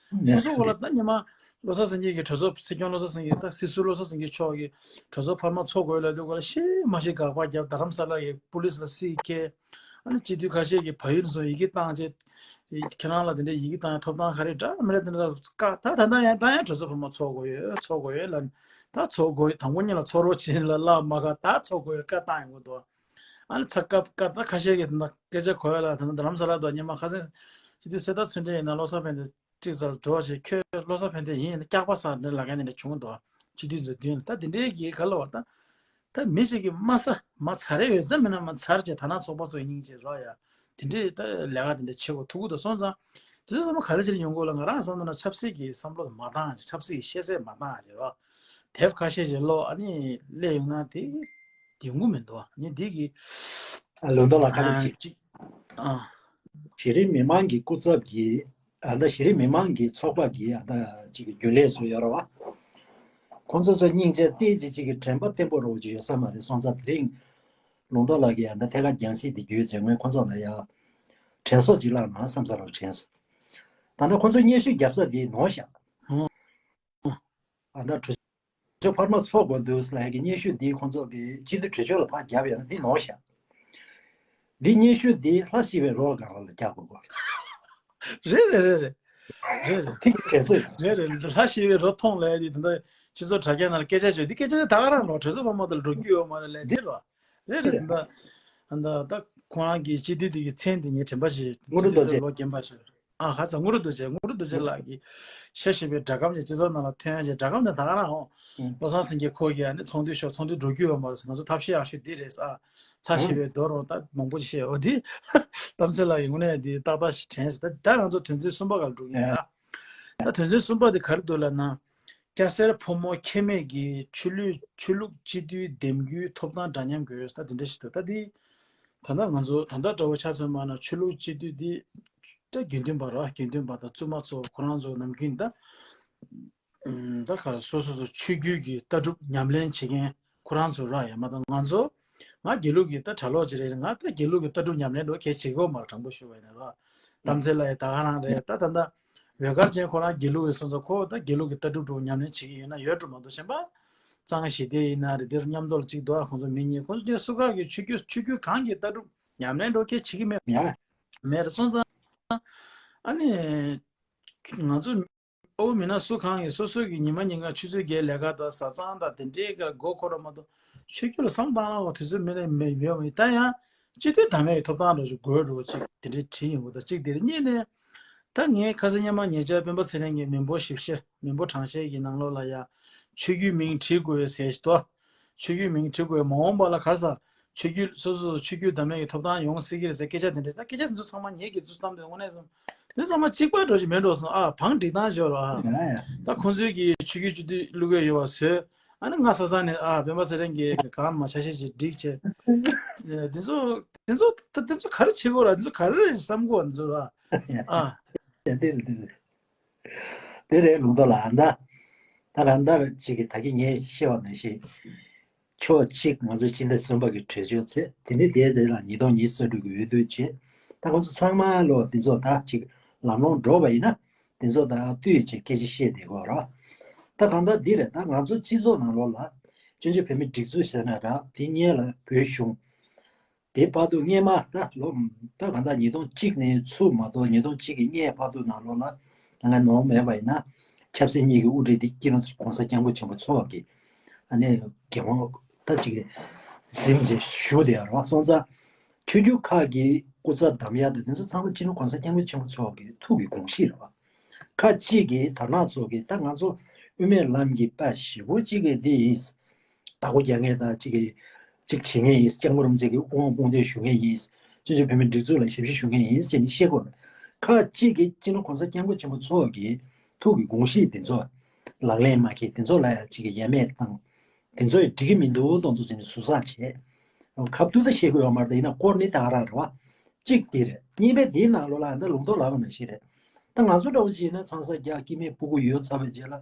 སོ་སོ་མགོ་ལ་ད་སྔོན་མ་བློ་བཟང་སེང་གེ་གི་གྲོས་ཚོགས་སྲིད་སྐྱོང་བློ་བཟང་སེང་གེ་ད་སྲིད་ཟུར་བློ་བཟང་སེང་གེ་མཆོག་གིས་གྲོས་ཚོགས་འཕར་མ་ཚོགས་དགོས་ལབ་དུས་སྐོར་ལ་ཤེས་མ་ཤེས་དགག་པ་བརྒྱབ། རྡ་རམ་ས་ལ་གི་པུ་ལིས་ལ་སྲིད་ཁྱེར། ཨ་ནི་སྤྱི་འཐུས་ཁ་ཤས་ཀྱིས་བལ་ཡུལ་ཚོ་ཡི་གེ་བཏང་རྗེས་ཁྱེད་རང་ལ་དེ་འདྲའི་ཡི་གེ་བཏང་ཡ་ཐོབ་ཐང་ག་རེ་འདྲ་མི་འདྲ་དེ་འདྲ་བཀའ་ད་ད་ད་ཡང་ད་ཡང་གྲོས་ཚོགས་འཕར་མ་ཚོགས་དགོས་ཡོད་ཚོགས་དགོས་ཡོད་ལབ་ནས་ད་ཚོགས་དགོས་ཡོད། དང་པོ་ཉིད་ལ་ཚོགས་རོགས་བྱེད་ལ་ལབ་མ་ག་ད་ཚོགས་དགོས་ཡོད་བཀའ་བཏང་ཡོང་གི་འདུག་ཨ་ནི་ཚ་སྐབས་སྐབས་ད་ཁ་ཤས་ཀྱིས་ད་སྐད་ཆ་གོ་ཡ་ལ་ད་ད་རྡ་རམ་ས་ལ་དུ་སྔོན་མ་ཁ་སང་སྤྱི་འཐུས་གསེར་རྟ་ཚུལ་ཁྲིམས་ཡིན་ན་བློ་བཟང་ཕན་བདེ་གཅིག་ཙམ་འགྲོ་བྱས་ཁྱོད་བློ་བཟང་ཕན་བདེ་ཡིན་ཡིན་ན་སྐྱག་པ་ཟ་འདྲ་ལབ་མཁན་དེ་འདྲ་བྱུང་འདུག་སྤྱི་འཐུས་ཚོ་མདུན་ལ་ད་དེ་འདྲའི་གི་ག་ལ་བ་ད་ད་མི་ཞིག་གིས་མ་ཟ་མ་ཚར་རེ་ཡོད་ཙམ་མིན་ན་མ་ཚར་བྱས་ད་ནང་ཚོགས་པ་ཚོ་སྙིང་རྗེ་རོགས་ཡ་དེ་འདྲའི་ད་ལས་ཀ་དེ་འདྲ་བྱེད་དགོས་ཐུག་གི་འདུག་སོང་ཙང་དེ་ཚོ་ཚང་མ་ག་རེ་བྱས་ནས་ཡོང་དགོས་ལ་ང་རང་བསམ་ན་ཆབ་སྲིད་ཀྱི་བསམ་བློ་མ་བཏང་ཆབ་སྲིད་ཀྱི་ཤེས་ཚད་མ་བཏང་ཞེས་རོགས་དེབ་ཁ་ཤས་ཤིག་ཀློག་ཨ་ནི་སླེབས་ཡོང་ན་དེ། དེ་ངུ་མི་འདུག་ངས་འདི་གི་ཨ་ལུང་རྟོགས་ལ་ཁ་ཨ་ཅིག་ཅིག་ཨ། གཞི་རིམ་མི་མང་གི་སྐུ་ཚབ་ཀྱི་ཨ་ད་གཞི་རིམ་མི་མང་གི་ཚོགས་པ་གི་ཨ་ད་ཅིག་གི་རྒྱུན་ལས་ཚོ་ཡོད་རེད་བ། ཁོང་ཚོ་ཚོ་སྙིང་རྗེ་ཏོག་ཙམ་ཅིག་གི་དྲན་པ་བརྟན་པོ་རོགས་ཅིག་ཡོད་ས་མ་རེད། སོང་ཙང་དེ་རིང་ལུང་རྟོགས་ལགས་ཀྱིས་ཨ་ད་ཐད་ཀར་རྒྱང་སྲིང་དེ་བརྒྱུད་རྗེས་ངས་ཁོང་ཚོ་ལ་ཡ་དྲན་གསོ་ཅིག་བསླངས་ན་བསམ་ས་རོགས་དྲན་སོང་། ད་ལྟ་ཁོང་ཚོས་སྙན་ཞུ་བརྒྱབ་ས་དེ་ནོར་བཞག་ཨ་ད་གྲོས་ཆོད་འཕར་མ་ཚོགས་དགོས་འདུག་ལབ་ཡ་གི་སྙན་ཞུ་འདི་ཁོང་ཚོ་གི་སྤྱི་འཐུས་གྲོས་ཆོད་ལ་ཕར་བརྒྱབ་ཡོད་ན་འདི་ནོར་བཞག་འདི་སྙན་ཞུ་འདི་ལྷ་ཞི་བའི་རོ་སྒང་ལ་རྒྱག་དགོས་གོ་རེད་རེད་རེད་རེད། རེད་རེད། ཐིག་དྲན་གསོས། རེད་རེད། ལྷ་ཞི་བའི་རོ་ཐོང་ལབ་ཡ་འདི་ད་ལྟ་སྤྱི་ཚོགས་དྲ་རྒྱ་ནང་ལ་སྐད་ཆ་བརྗོད་འདི་སྐད་ཆ་འདི་ད་ག་རང་རོ་གྲོས་ཚོགས་འཕར་མ་དང་ལ་འགྲོ་རྒྱུ་ཡོད་མ་རེད་ལབ་འདི་རོ། རེད་རེད། ད་ད་ཁོ་རང་གི་སྤྱི་འཐུས་འདི་གི་མཚན་འདི་ངས་དྲན་པ་ཞིག་དངོས་གྲུབ་རྡོ་རྗེ། ལོ་རྒན་པ་ཞིག་ཨ་ཧ་ཙ་དངོས་གྲུབ་རྡོ་རྗེ། དངོས་གྲུབ་རྡོ་རྗེ་ལགས་ཀྱིས་ཤ་ཞེས་པའི་སྒྲ་སྒམ་ཅིག་སྤྱི་ཚོགས་ནང་ལ་ཐོན་ཡ་ཅིག་སྒྲ་སྒམ་དེ་ད་ག་རང་ཧོ། ཨུ། བློ་བཟང་སེང་གེ་ཁོ་གིས་ཨ་ནི་ཚོགས་འདུ་ཤོག་ཚོགས་འདུ་འགྲོ་རྒྱུ་ཡོད་མ་རེད་ཟེར། ང་ཚོ་ཐབས་ཤེས་ཡག་ཤོས་འདི་རེད་ཟེར། ཨ་ལྷ་ཞི་བའི་རྡོ་རོང་ད་མང་པོ་ཅིག་བཤད་འོ་དེ། གཏམ་ཚེ་ལགས་ཀྱིས་དངོས་གནས་དེ་ཏག་ཏག་ཞིག་དྲན་ཟེར། ད་ད་ང་ཚོ་དོན་ཚན་གསུམ་པ་སྒང་ལ་འགྲོ་གི་ཡིན་ཨ། ད་དོན་ཚན་གསུམ་པ་དེ་ག་རེ་འདུག་ལབ་ན། སྐྱ་སེར་ཕོ་མོ་ཁྱད་མེད་ཀྱི་ཆོས་ལུགས་ཆོས་ལུགས་སྤྱི་འཐུས་འདེམས་རྒྱུའི་ཐོབ་ཐང་འདྲ་མཉམ་དགོས་ད་དེ་འདྲ་ཞིག་འདུག་ད་དེ། ད་ལྟ་ང་ཚོ་ད་ལྟ་འདྲ་བོ་ཆ་མཚོན་པ་ན་ཆོས་ལུགས་སྤྱི་འཐུས་འདི་ད་དགེ་འདུན་པ་ར་དགེ་འདུན་པ་དང་བཙུན་མ་ཚོ་ཁོ་རང་ཚོ་ནམ་རྒྱུན་ད་ད་ག་སོ་སོ་སོ་ཆོས་བརྒྱུད་ཀྱི་ལྟ་གྲུབ་ཉམས་ལེན་བྱེད་མཁན་ཁོ་རང་ཚོ་ར་ཡ་མ་གཏོགས་ང་ཚོ་ང་དགེ་ལུགས་ཀྱི་ད་གྲྭ་ལོག་ཅིག་རེད། ང་ད་དགེ་ལུགས་ཀྱི་ལྟ་གྲུབ་ཉམས་ལེན་འགྲོ་གལ་ཆེ་གོ་མ་ར་དྲང་པོ་ཞུ་བ་ཡིན་ན་ར་གཏམ་ཚེ་ལ་ཡ་ད་ག་རང་རེད། ད་ད་ད་བོད་སྒར་ཅན་ཁོ་རང་དགེ་ལུགས་ཡིན་སོང་ཙང་ཁོ་ད་དགེ་ལུགས་ཀྱི་ལྟ་གྲུབ་འགྲོ་ཉམས་ལེན་བྱེད་ཀྱི་ཡོད་ན་ཡོད་འགྲོ་མ་གཏོགས་གཞན་པ་གཙང་ཞི་བདེ་ཡིན་ན་རེད། དེར་མཉམ་དུ་ལ་གཅིག་འདུག་ཨ་ཁོང་ཚོ་མི་གཉིས་ཁོང་ཚོ་དེ་སུ་ཁག་གི་ཆོས་བརྒྱུད་ཆོས་བརྒྱུད་གང་གི་ལྟ་གྲུབ་ཉམས་ལེན་འགྲོ་གལ་ཆེ་གི་མེད། ཡ། མེད་རེད་སོང་ཙང་ཨ་ནི། ང་ཚོ་ཨོ་མི་ན་སུ་གང་ཡིན་སོ་སོ་གི་ཉི་མ་ཉིན་གང་ཆུ་ཚོད་བརྒྱད་ལས་ཀ་དང་བཟའ་ཚང་དང་དེ་འདྲའི་ཀ་མགོ་འཁོར་བ་མ་གཏོགས་ཆོས་བརྒྱུད་ལ་བསམ་བཏང་ལ་བ་དུས་ཚོད་མི་ལ་མི་ཡོད་མི་ད་ཡང་སྤྱི་འཐུས་དམ་པའི་ཐོབ་ཐང་འགྲོ་ཆུ་དགོས་འགྲོ་ཅིག་དེ་འདྲའི་དྲིས་ཡོང་གི་ད་གཅིག་དེ་རེད། གཉིས་ནས་ད་ངས་ཁ་སང་སྔོན་མ་ཉེ་ཆར་སྤེན་པ་ཚེ་རིང་གི་མི་འབོར་ཞིབ་བཤེར་མི་འབོར་གྲངས་བཤེར་གྱི་ནང་ལོགས་ལ་ཡ་ཆོས་བརྒྱུད་མིང་བྲིས་དགོས་ཟེར་ཞིག་ཏོ། ཆོས་བརྒྱུད་མིང་བྲི་དགོས་མ་འོངས་པ་ལ་ག་རེ་ཟ། ཆོས་བརྒྱུད་སོ་སོ་ཆོས་བརྒྱུད་དམ་པའི་ཐོབ་ཐང་ཡོང་སྲིད་ཀྱི་རེད་ཟེར་སྐད་ཆ་དེ་འདྲ་ད་སྐད་ཆ་དེ་ཚོ་ཚང་མ་ངེད་ཀྱི་དུས་སུ་བཏང་དུས་དངོས་གནས་སོང་དེ་ཚང་མ་གཅིག་པ་འགྲོ་ཞིག་མེད་འགྲོ་སོང་ཨ། བང་སྒྲིག་སྟངས་ཞོར་ལ་ཨ། ཡ་ཡ། ད་ཁོང་ཚོའི་གི་ཆོས་བརྒྱུད་སྤྱི་འཐུས་བླུག་གི་ཡོད་པ་བཟོས་ཨ་ནི་ང་ས་ས་ནས་ཨ་སྤེན་པ་ཚེ་རིང་གི་གང་མ་ཆ་ཤས་ཤིག་སྒྲིག་བྱས་དེ་ཚོ་དེ་ཚོ་ད་དེ་ཚོ་ག་རེ་བྱེད་དགོས་ར་དེ་ཚོ་ག་རེ་རེད་བསམ་གོ་དེ་ཚོ་ལ་ཨ། ཡ་དེ་རེད་དེ་རེད། དེ་རེད་ལུང་རྟོགས་ལགས་ད། ད་གང་ལྟར་ཅིག་གི་ད་གིན་ངས་བཤད་པ་ནང་བཞིན། ཕྱོགས་གཅིག་ང་ཚོ་སྤྱི་ཟླ་གསུམ་པ་གི་གྲོས་ཆོད་ཚེ་དེ་ནི་དེའི་རྗེས་ལ་ཉིས་སྟོང་ཉི་ཤུ་རྩ་དྲུག་གི་འོས་བསྡུ་བྱེད། ད་ང་ཚོ་ཚང་མ་ལོ་འདི་ཚོ་ད་ཅིག་ལམ་ལྷོང་འགྲོ་བ་ཡིན་ན་འདི་ཚོ་ད་བསྡུས་ཅིག་སྐད་ཆ་བཤད་བསྡད་དགོས་ར། ད་གང་ལྟར་འདི་རེད། ད་ང་ཚོ་སྤྱི་ཚོགས་ནང་ལོགས་ལ་བཙན་བྱོལ་བོད་མི་སྒྲིག་འཛུགས་ཟེར་ན་ར་དེ་སྔོན་ལ་བོད་གཞུང་དེ་བར་དུ་སྔས་མ་ད་ལོ་ད་གང་ལྟར་ཉིས་སྟོང་གཅིག་ནས་ཚུར་མ་གཏོགས་ཉིས་སྟོང་གཅིག་གི་སྔའི་བར་དུ་ནང་ལོགས་ལ་ད་ང་ནོར་མེད་པ་ཡིན་ན་ཆབ་སྲིད་གཉིས་ཀྱི་དབུ་ཁྲིད་དེ་སྤྱི་ནོར་༸གོང་ས་༸སྐྱབས་མགོན་ཆེན་པོ་མཆོག་གིས་ཨ་ནི་འགན་དབང་ད་ཅིག་གི་འཛིན་བྱས་བཞུགས་བསྡད་ཡོད་རེད་བ། སོང་ཙང་ཆོས་བརྒྱུད་ཁག་གི་སྐུ་ཚབ་འདེམས་ཡ་དང་དེ་ཚོ་ཚང་མ་སྤྱི་ནོར་༸གོང་ས་༸སྐྱབས་མགོན་ཆེན་པོ་མཆོག་གི་ཐུགས་ཀྱི་དགོངས་གཞི་རེད་བ། ཁ་ཅིག་གིས་དར་ནག་ཚོ་གིས་ད་ང་ཚོ་དབུ་མའི་ལམ་གྱི་དཔའ་ཞེ་པོ་ཅིག་གིས་འདི་ཡིན། བདག་པོ་རྒྱག་མཁན་དང་ཅིག་གིས་ཅིག་བྱེད་མཁན་ཡིན། སྐྱབས་མགོན་རིན་པོ་ཆེ་གི་དབུ་དབང་དཔུང་འདེགས་ཞུ་མཁན་ཡིན། བཙན་བྱོལ་བོད་མིའི་སྒྲིག་འཛུགས་ལ་ཞབས་ཕྱི་ཞུ་མཁན་ཡིན་ཅེས་ནི་བཤད་དགོས། ཁ་ཅིག་གིས་སྤྱི་ནོར་༸གོང་ས་༸སྐྱབས་མགོན་ཆེན་པོ་མཆོག་གི་ཐུགས་ཀྱི་དགོངས་གཞི་འདི་ཚོ་ལག་ལེན་མ་འཁེལ། འདི་ཚོ་ལ་ཅིག་གི་ཡ་མེད་བཏང་། དེ་ཚོ་ཡི་འགྲིག་གི་མི་འདུག་མདོག་མདོག་བྱས་ནས་ཟུར་ཟ་བྱས། ཁ་བསྡུ་ད་བཤད་དགོས་ཡོད་མ་རེད། ད་ཡིན་ན་སྐོར་ནི་ད་ག་རང་རེད་བ། གཅིག་དེ་རེད། གཉིས་པའི་དེའི་ནང་ལོགས་ལ་ད་ལུང་རྟོགས་ལབ་པ་ནང་བཞིན་རེད། ད་ང་ཚོ་འདྲ་བོ་ཅིག་ཡིན་ན་ཚང་ས་རྒྱག་སྐྱེ་དམན་སྤུ་གུ་ཡོད་ཚར་བའི་རྗེས་ལ།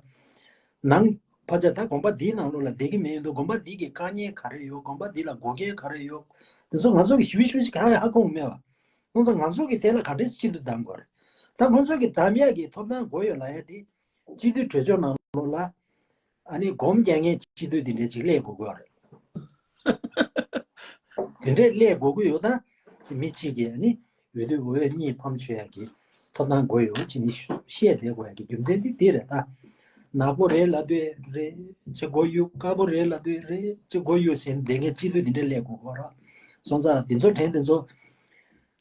ནང་ཕ་ཆ་ད་དགོན་པ་འདིའི་ནང་ལོགས་ལ་བསྡད་ཀྱི་མེད་འདུག་དགོན་པ་འདི་གི་དཀའ་ངལ་ག་རེ་ཡོད། དགོན་པ་འདི་ལ་དགོས་གལ་ག་རེ་ཡོད། དེ་ཚོ་ང་ཚོ་གི་ཞུ་ཞུ་ཞིག་ཧ་ཧ་གོ་མེད་བ། ཁོང་ཚོ་ང་ཚོ་གི་ཐད་ལ་ག་འདྲས་སེ་སྤྱི་འཐུས་བདམས་དགོས་རེད། ད་ཁོང་ཚོ་གི་བདམས་ཡག་གི་ཐོབ་ཐང་དགོས་ཡོད་ལབ་ཡ་དེ། སྤྱི་འཐུས་གྲོས་ཚོགས་ནང་ལོགས་ལ། ཨ་ནི་སྒོམ་རྒྱག་མཁན་སྤྱི་འཐུས་དེ་འདྲས་ཅིག་སླེབས་དགོས་ཀྱི་ཡོད་རེད། དེ་འདྲས་སླེབས་དགོས་ཀྱི་ཡོད་ད། མི་གཅིག་གིས་ཨ་ནི་འོས་བསྡུ་འོས་གཉིས་ཕམ་བྱེད་ཡག་གི་ཐོབ་ཐང་དགོས་ཡོད་ཅེས་ནི་བཤད་བསྡད་དགོས་ཡག་གི་རྒྱུ་མཚན་དེ་འདི་རེད་ད། ནག་པོ་རེད་ལབ་དུས་རེད་ཅེས་མགོ་གཡུག་དཀར་པོ་རེད་ལབ་དུས་རེད་ཅེས་མགོ་གཡུག་ཟེར་བསྡད་མཁན་སྤྱི་འཐུས་དེ་འདྲས་སླེབས་དགོས་ཀྱི་ཡོད་རེད། སོང་ཙང་དེ་ཚོ་དྲན་དེ་ཚོ།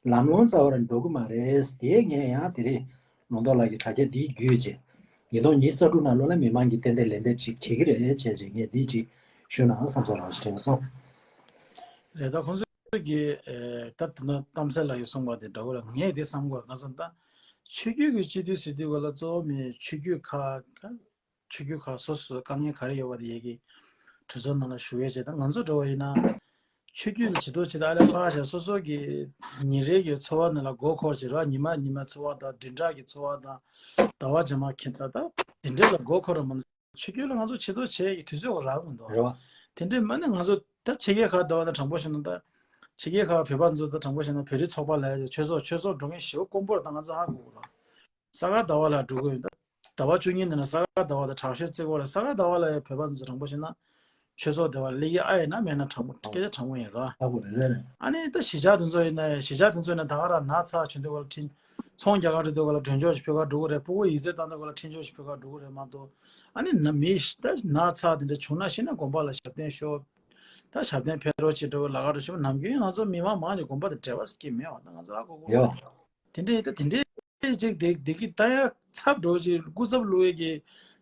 ལམ་ལྷོང་རྩ་བ་རང་འགྲོ་གི་མ་རེད། དེ་ངས་ཡང་དེ་རིང་ལུང་རྟོགས་ལགས་ཀྱི་དྲ་རྒྱ་འདིའི་བརྒྱུད་བྱས། ཉིས་སྟོང་ཉི་ཤུ་རྩ་དྲུག་ནང་ལོགས་ལ་མི་མང་གིས་ཏན་ཏན་ལན་འདེབས་ཅིག་བྱེད་ཀྱི་རེད་བྱས་བྱས་ངས་འདི་ཅིག་ཞུ་ན་བསམ་ས་རང་ཞིག་དྲན་སོང་། རེད་ད་ཁོང་ཚོས་ཀྱི་ད་དེ་ན་གཏམ་ཚེ་ལགས་ཀྱིས་གསུངས་པ་དེ་འདྲ་བོ་ལ་ངས་དེ་བསམ་གོ་ང་བསམ་ད་ཆོས་བརྒྱུད་ཀྱི་སྤྱི་འཐུས་ཟེར་དུས་ག་ལ་གཙོ་བོ་མི་ཆོས་བརྒྱུད་ཁག་ཆོས་བརྒྱུད་ཁག་སོ་སོའི་དཀའ་ངལ་ག་རེ་ཡོད་པ་དེ་ཡ་གི་གྲོས་ཚོགས་ནང་ལ་ཞུ་ཡས་བྱས། ད་ང་ཚོ་འདྲ་བོ་ཡིན་ན་ཆོས་བརྒྱུད་ལ་ཇི་ལྟར་བྱེད་ད་ཨ་ལས་ཕར་བཞག་སོ་སོ་གི་ཉིན་རེ་གི་འཚོ་བ་ནང་ལ་མགོ་འཁོར་བྱེད་ར། ཉི་མ་ཉི་མ་འཚོ་བ་དང་བདུན་ཕྲག་གི་འཚོ་བ་དང་ཟླ་བ་རྗེས་མ་ཁྱེད་ད་ད་དེ་འདྲས་ལ་མགོ་འཁོར་ར་མ་གཏོགས་ཆོས་བརྒྱུད་ལ་ང་ཚོ་ཇི་ལྟར་བྱེད་ཀྱི་དུས་ཚོད་རག་མི་འདུག་རེད་བ། དེ་འདྲས་མ་ནི་ང་ཚོ་ད་ཕྱི་རྒྱལ་ཁག་འདྲ་བ་ན་དྲང་པོ་བཤད་ན་ད་ཕྱི་རྒྱལ་ཁག་བོད་པ་ཚོ་ད་དྲང་པོ་བཤད་ན་བོད་རིགས་ཚོགས་པ་ལ་ཆོས་ཚོགས་ཆོས་ཚོགས་འགྲོ་མཁན་ཞེ་པོ་དཀོན་པོ་རེད། ད་ང་ཚོ་ཧ་གོ་གི་རེད། ས་ག་ཟླ་བ་ལ་འགྲོ་གི་ཡོད། ཟླ་བ་བཅུ་གཉིས་ནང་ལ་ས་ག་ཟླ་བ་དང་དྲག་ཤོས་བརྩི་དགོས་ལ། ས་ག་ཟླ་བ་ལ་བོད་པ་ཚོ་དྲང་པོ་བཤད་ན་ཆོས་ཚོགས་སྡེ་བ་ལ་ཡི་ཨ་ཡིན་ན་མེད་ན་དྲང་པོ་སྐད་ཆ་དྲང་པོ་ཡིན་ར། ཨ་གོ་རེད་རེད་རེད། ཨ་ནི་ད་གཞིས་ཆགས་དེ་ཚོ་ཡིན་ན་གཞིས་ཆགས་དེ་ཚོ་ཡིན་ན་ད་ག་རང་ན་ཚ་བྱུང་དུས་ག་ལ་འཕྲིན་ཚོང་རྒྱག་ག་འགྲོ་དུས་ག་ལ་མགྲོན་ཆོག་ཞིག་ཕུལ་ག་འགྲོ་གི་རེད། སྤུ་གུ་ཡིག་ཚད་བཏང་དུས་ག་ལ་འཕྲིན་ཆོག་ཞིག་ཕུལ་ག་འགྲོ་གི་རེད་མ་གཏོགས། ཨ་ནི་ན་མི་ད་ན་ཚ་དེ་འདྲ་བྱུང་ན་ཤི་ན་དགོན་པ་ལ་ཞབས་བརྟན་ཤོག་ད་ཞབས་བརྟན་ཕེབས་རོགས་བྱེད་འགྲོ་ལ་ག་འགྲོ་ཞིག་ནམ་རྒྱུན་ང་ཚོ་མི་མང་མང་གི་དགོན་པ་དང་འབྲེལ་བ་ཟེར་གྱི་མེད་བ། ད་ང་ཚོ་ཨ་གོ་གོ་ཡོད། དེ་འདྲའི་ད་དེ་འདྲའི་ཅིག་དེ་དེ་གི་ད་ཡ་ཚབ་འགྲོ་ཅིག་སྐུ་ཚབ་བླུག་ཡས་ཀྱི་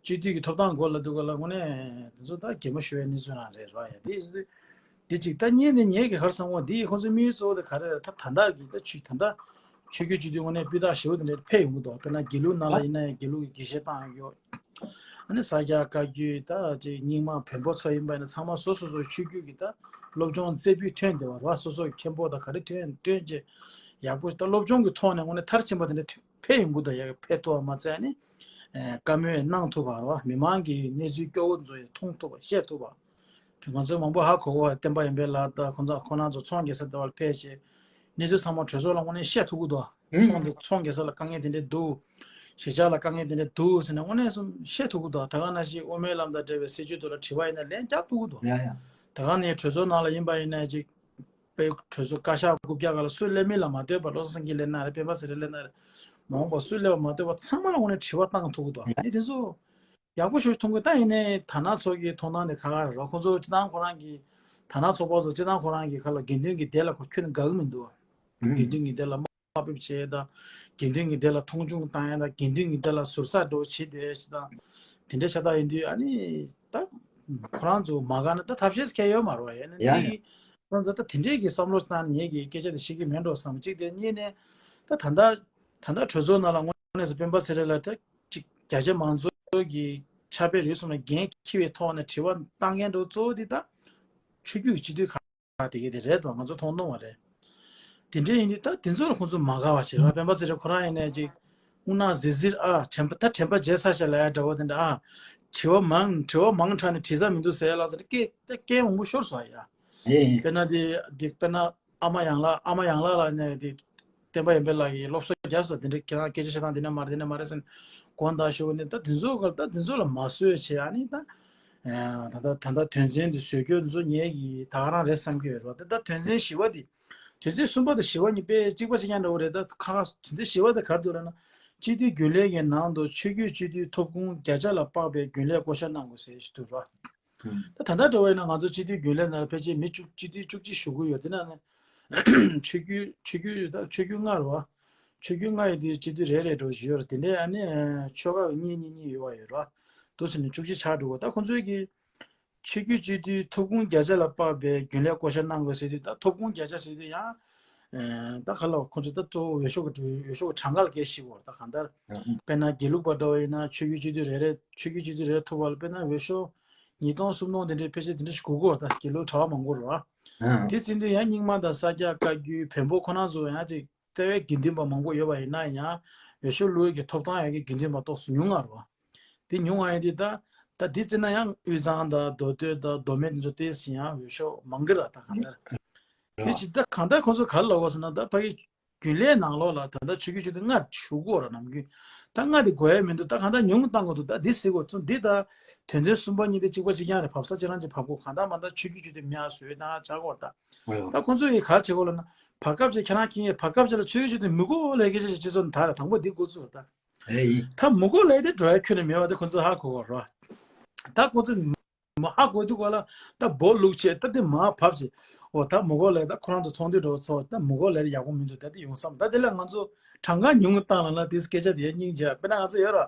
སྤྱི་འཐུས་ཀྱི་ཐོབ་ཐང་སྐོར་ལ་འདུག་ག་ལ་དངོས་གནས་དེ་ཚོ་ད་གད་མོ་ཤོར་བའི་གནས་ཚུལ་རང་རེད་ར། ཡ་དེ་དེ་ཅིག་ད་གཉིས་ནས་ངས་ཀྱི་གར་བསམ་གོ་འདི་ཁོང་ཚོའི་དམིགས་ཡུལ་གཙོ་བོ་དེ་ག་རེ་རེད། ད་ད་ལྟ་གི་ད་ཆོས་ད་ལྟ་ཆོས་བརྒྱུད་སྤྱི་འཐུས་དངོས་གནས་སྤུས་དག་ཞེ་པོ་དེ་འདྲ་ཕེབས་ཡོང་གི་འདུག་དཔེར་ན་དགེ་ལུགས་ནང་ལ་ཡིན་ན་ཡང་དགེ་ལུགས་ཀྱི་དགེ་བཤེས་བཏང་ཡོད། ཨ་ནི་ས་སྐྱ་བཀའ་བརྒྱུད་ད་ཅིག་རྙིང་མ་བོན་པོ་ཚོ་ཡིན་པ་ཡིན་ན་ཚང་མ་སོ་སོ་སོའི་ཆོས་བརྒྱུད་ཀྱི་ད་སློབ་སྦྱོང་རྩེ་ཕུད་ཐོན་བསྡད་པ་རེད་བ། སོ་སོ་གི་མཁན་པོ་ད་ག་རེ་ཐོན་ཐོན་བྱས་ཡག་པོ་ད་སློབ་སྦྱོང་གི་ཐོག་ནས་དངོས་གནས་མཐར་ཕྱིན་པ་དེ་འདྲ་ཐོན་ཕེབས་ཡོང་གི་འདུག་ཡ་ཕེབས་ཐུབ་པ་མ་ཚད་ནི་བཀའ་མོལ་གནང་ཐུབ་པ་རེད་བ། མི་མང་གི་གནས་ཚུལ་སྐྱོ་བོ་ཚོ་ཡང་མཐོང་ཐུབ་པ་བཤད་ཐུབ་པ། ང་ཚོ་མང་པོ་ཧ་གོ་གོ་བསྟན་པ་ཡོན་པའི་ལགས་ད་ཁོང་ཚོ་ཁོང་རང་ཚོ་ཚོང་རྒྱག་ས་དེ་བར་ཕེབས་བྱས་གནས་ཚུལ་ཚང་མ་གྲོས་ཚོགས་ལ་དངོས་གནས་བཤད་ཐུབ་ཀྱི་འདུག་ཚོང་དེ་ཚོང་རྒྱག་ས་ལ་དཀའ་ངལ་དེ་འདྲས་འདུག་གཞིས་ཆགས་ལ་དཀའ་ངལ་དེ་འདྲས་འདུག་ཟེར་ནས་དངོས་གནས་སུ་བཤད་ཐུབ་ཀྱི་འདུག་ད་ག་ནང་བཞིན་དབུ་མའི་ལམ་དང་འབྲེལ་བའི་སྲིད་བྱུས་དེ་ལ་དྲི་བ་ཡིན་ན་ལན་རྒྱག་ཐུབ་ཀྱི་འདུག་ཡ་ཡ། ད་ག་ནས་གྲོས་ཚོགས་ནང་ལ་ཡིན་པ་ཡིན་ན་ཅིག་དཔེ་གྲོས་ཚོགས་བཀའ་ཤག་རྐུབ་བཀྱག་ག་ལ་སུ་སླེབས་མིན་ལ་མ་ལྟོས་པར་བློ་བཟང་སེང་གེ་སླེབས་ན་རེད། སྤེན་པ་ཚེ་རིང་སླེབས་ན་རེད། མ་འོངས་པ་སུ་སླེབས་པ་མ་ལྟོས་པར་ཚང་མ་ལ་དངོས་གནས་དྲི་བ་བཏང་ཐུབ་ཀྱི་འདུག་ཨ་ནི་དེ་ཚོ་ཡག་པོ་ཞིག་མཐོང་གི་ད་ཡིན་ནའི་དར་ནག་ཚོ་གི་མཐོང་སྟངས་དེ་ཁག་ཁག་རེད་རོ། ཁོང་ཚོ་སྤྱི་བཏང་ཁོ་རང་གི་དར་ནག་ཚོགས་པ་ཚོ་སྤྱི་བཏང་ཁོ་རང་གི་ཁ་ལ་དགེ་འདུན་གྱི་སྡེ་ལ་ཁོ་ཁྱོན་ནས་དགའ་གི་མི་འདུག་དགེ་འདུན་གྱི་སྡེ་ལ་དམའ་འབེབས་བྱས་དང་། དགེ་འདུན་གྱི་སྡེ་ལ་མཐོང་ཆུང་བཏང་ཡ་དང་། དགེ་འདུན་གྱི་སྡེ་ལ་ཟུར་ཟ་འགྲོ་བྱེད་བསྡད་ཅིག་དང་། དེ་འདྲའི་ཆ་ད་ཡིན་དུས་ཨ་ནི་ད་ཁོ་རང་ཚོ་མ་དགའ་ན་ད་ཐབས་ཤེས་གལ་ཡོད་མ་རེད་བ། ཡིན་ན་ཡ་འདི་ཡ་གི་ཁོ་རང་ཚོ་ད་དེ་འདྲའི་གི་བསམ་བློ་བཏང་ནས་ངེད་ཀྱི་སྐད་ཆ་དེ་བཤད་ཀྱི་མེད་འགྲོ་བསམ་གཅིག་དེ། གཉིས་ནས་ད་ད་ལྟ་ད་ལྟ་གྲོས་ཚོགས་ནང་ལ་དངོས་གནས་སུ་སྤེན་པ་ཚེ་རིང་ལགས་ད་ཅིག་རྒྱ་ཆེ་མང་ཚོགས་ཀྱི་ཕྱག་དཔེ་རེད་གསུངས་ནས་འགན་འཁྱེར་བའི་ཐོག་ནས་དྲི་བ་བཏང་མཁན་འགྲོ་གཙོ་བོ་དེ་ད་ཆོས་བརྒྱུད་སྤྱི་འཐུས་ཁག་དེ་གས་དེ་རེད་དོ། ང་ཚོ་མཐོང་མཐོང་བ་རེད། དེ་འདྲ་ཡིན་དུས་ད་དེ་ཚོ་ལ་ཁོང་ཚོ་མ་དགའ་བ་བྱེད་རོགས། སྤེན་པ་ཚེ་རིང་ཁོ་རང་ཡིན་ནའི་ཅིག་དབུ་ནག་ཟིར་ཟིར་ཨ་དྲན་པ་ད་དྲན་པ་བརྗེད་ཚར་ཤག་ལབ་ཡ་འདྲ་བོ་དེ་འདྲ་ཨ། དྲི་བ་མང་དྲི་བ་མང་དྲགས་ནས་དྲི་ས་མི་འདུག་ཟེར་ཡ་ལ་ཟེར་སྐད་སྐད་མང་པོ་ཤོར་སོང་ཡ། ཨེ། དཔེར་ན་དེ་དེ་དཔེར་ན་ཨ་མ་ཡང་ལགས་ཨ་མ་ཡང་ལགས་ལ་ནས་དེ་བསྟན་པ་ཡོན་པའི་ལགས་ཀྱིས་སློབ་གསོ་རྒྱག་ས་དེ་འདྲ་ཁྱེད་རང་སྐད་ཆ་བཤད་སྟངས་དེ་འདྲ་མ་རེད་དེ་འདྲ་མ་རེད་ཟེར་ནས་དགོངས་དག་ཞུ་བ་ནི་ད་དེ་ཚོ་ག་ད་དེ་ཚོ་ལ་མ་བཟོད་བྱས་ཨ་ནི་ད། ད་ལྟ་ད་ལྟ་དོན་ཚན་འདི་བཟོ་རྒྱུ་འདི་ཚོ་ངེད་ཀྱི་ད་ག་རང་རེད་བསམ་གྱི་ཡོད་རེད་བ། ད་ལྟ་དོན་ཚན་བཞི་པ་འདི། དོན་ཚན་གསུམ་པ་དང་བཞི་པ་གཉིས་དཔེ་གཅིག་པ་གཅིག་རྐྱང་འདྲ་བོ་རེད། ད་ཁ་ཁ་དོན་ཚན་བཞི་པ་དེ་ག་རེ་འདུག་ལབ་ན། སྤྱི་འཐུས་རྒྱུན་ལས་ཀྱི་ནང་དུ་ཆོས་བརྒྱུད་སྤྱི་འཐུས་ཐོབ་ཁུངས་བརྒྱ་ཆ་ལ་དཔག་པའི་རྒྱུན་ལས་བསྐོ་བཞག་གནང་དགོས་ཟེར་ཞིག་འདུག་ར། ད་ད་ལྟ་འདྲ་བོ་ཡིན་ན་ང་ཚོ་སྤྱི་འཐུས་རྒྱུན་ལས་ནང་ལ་ཕལ་ཆེར་མི་བཅུ་སྤྱི་འཐུས་བཅུ་གཅིག་བཞུགས་ཀྱི་ཡོད། དེ་ནང་ནས་ཆོས་བརྒྱུད་ཆོས་བརྒྱུད་ད་ཆོས་བརྒྱུད་ལྔ་རེད་བ། ཆོས་བརྒྱུད་ལྔ་ཡོད་དུས་སྤྱི་འཐུས་རེ་རེ་འགྲོ་བཞིན་ཡོད་རེད། དེ་འདྲའི་ཨ་ནི་ཆོལ་ཁ་གཉིས་གཉིས་གཉིས་ཡོད་པ་ཡོད་རེད་བ། འདུག་ཟེར་ནས་བཅུ་གཅིག་ཆགས་འགྲོ་བ། ད་ཁོང་ཚོའི་གི་ཆོས་བརྒྱུད་སྤྱི་འཐུས་ཐོབ་ཁུངས་བརྒྱ་ཆ་ལ་དཔག་པའི་རྒྱུན་ལས་བསྐོ་བཞག་གནང་དགོས་ཟེར་དུས། ད་ཐོབ་ཁུངས་བརྒྱ་ཆ་ཟེར་དུས་ཡང་ཨེ་ད་ག་ལ་ཁོང་ཚོ་ད་གཙོ་བོ་འོས་ཤོག་གི་འོས་ཤོག་གི་གྲངས་ཀ་ལ་སྐད་ཆ་བཤད་དགོས་རེད། ད་གང་ལྟར་དཔེར་ན་དགེ་ལུགས་པ་འདྲ་བ་ཡིན་ན་ཆོས་བརྒྱུད་སྤྱི་འཐུས་རེ་རེ་ཆོས་བརྒྱུད་སྤྱི་འཐུས་རེ་རེ་ཐོབ་པ་ལ་དཔེར་ན་འོས་ཤོག་ཉིས་སྟོང་སུམ་སྟོང་དེ་འདྲའི་ཕལ་ཆེར་དེ་འདྲ་ཞིག་དགོས་ཀྱི་ཡོད་རེད། ད་དགེ་ལུགས་གྲྭ་པ་མང་པོ་རེད་བ། དེ་ཟིན་དུས་ཡང་རྙིང་མ་དང་ས་སྐྱ་བཀའ་བརྒྱུད་བོན་པོ་ཁོ་རང་ཚོ་ཡང་ཅིག་ལྟེ་བའི་དགེ་འདུན་པ་མང་པོ་ཡོད་པ་ཡིན་ན་ཡང་འོས་ཤོག་བླུག་ཡས་ཀྱི་ཐོབ་ཐང་ཡོད་མཁན་དགེ་འདུན་པ་ཏོག་ཙམ་ཉུང་ང་རེད་བ། དེ་ཉུང་ང་ཡིན་དུས་ད་ད་འདི་བརྩིས་ན་ཡང་དབུས་གཙང་དང་མདོ་སྟོད་དང་མདོ་སྨད་དེ་ཚོ་ཏོག་ཙམ་ཡང་འོས་ཤོག་མང་གི་ར། ད་གང་ལྟར་དེ་ཅི་ད་གང་ལྟར་ཁོང་ཚོ་ག་རེ་ལབ་དགོས་ཟེར་ན། ད་ཕ་གི་རྒྱུན་ལས་ནང་ལོགས་ལ་ད་ལྟ་ཆོས་བརྒྱུད་སྤྱི་འཐུས་ལྔ་བཞུགས་ཀྱི་ཡོད་ར། ནམ་རྒྱུན་ད་ལྔ་དེ་དགོས་ཡ་མི་འདུག་ད་གང་ལྟར་ཉུང་བཏང་དགོས་འདུག་ད་འདི་ཟེར་དགོས་ཚུལ་འདི་ད་དོན་ཚན་གསུམ་པ་གཉིས་དེ་གཅིག་པ་གཅིག་རྐྱང་རེད། བབས་ས་ཅི་རང་ཅིག་བབས་དགོས། གང་ལྟར་མ་ལྟར་ཆོས་བརྒྱུད་སྤྱི་འཐུས་མི་ཡ་བཟོས་ད་ཆགས་ཀྱི་ཡོད་ར། ད་ད་ཁོང་ཚོ་ཡིས་ག་རེ་བྱེད་དགོས་ལབ་ན། བར་སྐབས་ཅིག་ཁྱེད་རང་མཁྱེན་ཡས་བར་སྐབས་ཅིག་ལ་ཆོས་བརྒྱུད་སྤྱི་འཐུས་མི་དགོས་ལབ་སྐད་ཆ་ཞིག་སྤྱི་ཚོགས་ནང་ད་ར་དང་པོ་འདི་འགོ་བཙུགས་ར། ད་ཨེ་ཡིན། ད་མི་དགོས་ལབ་དེ་འགྲོ་ཡ་ཁྱོན་ནས་མེད་པ་དེ་ཁོ་ཚོས་ཧ་གོ་དགོས་རེད་བ། ད་ཁོ་ཚོས་མ་ཧ་གོ་དུས་ག་ལ་ད་སྦོ་ལུག་བྱས་ད་དེ་མར་བབས་བྱས། འོ་ད་མི་དགོས་ལབ་ད་ཁོ་རང་ཚོ་ཚོགས་འདུ་འགྲོ་ཚོགས་ད་མི་དགོས་ལབ་དེ་ཡག་པོ་མི་འདུག་ད་དེ་ཡོང་བསམ། ད་དེ་ལ་ང་ཚོ་གྲངས་ཀ་ཉུང་ངུ་བཏང་ལབ་ན་དེ་སྐད་ཆ་དེ་སྙིང་རྗེ། དཔེར་ན་ང་ཚོ་ཡོད་ར།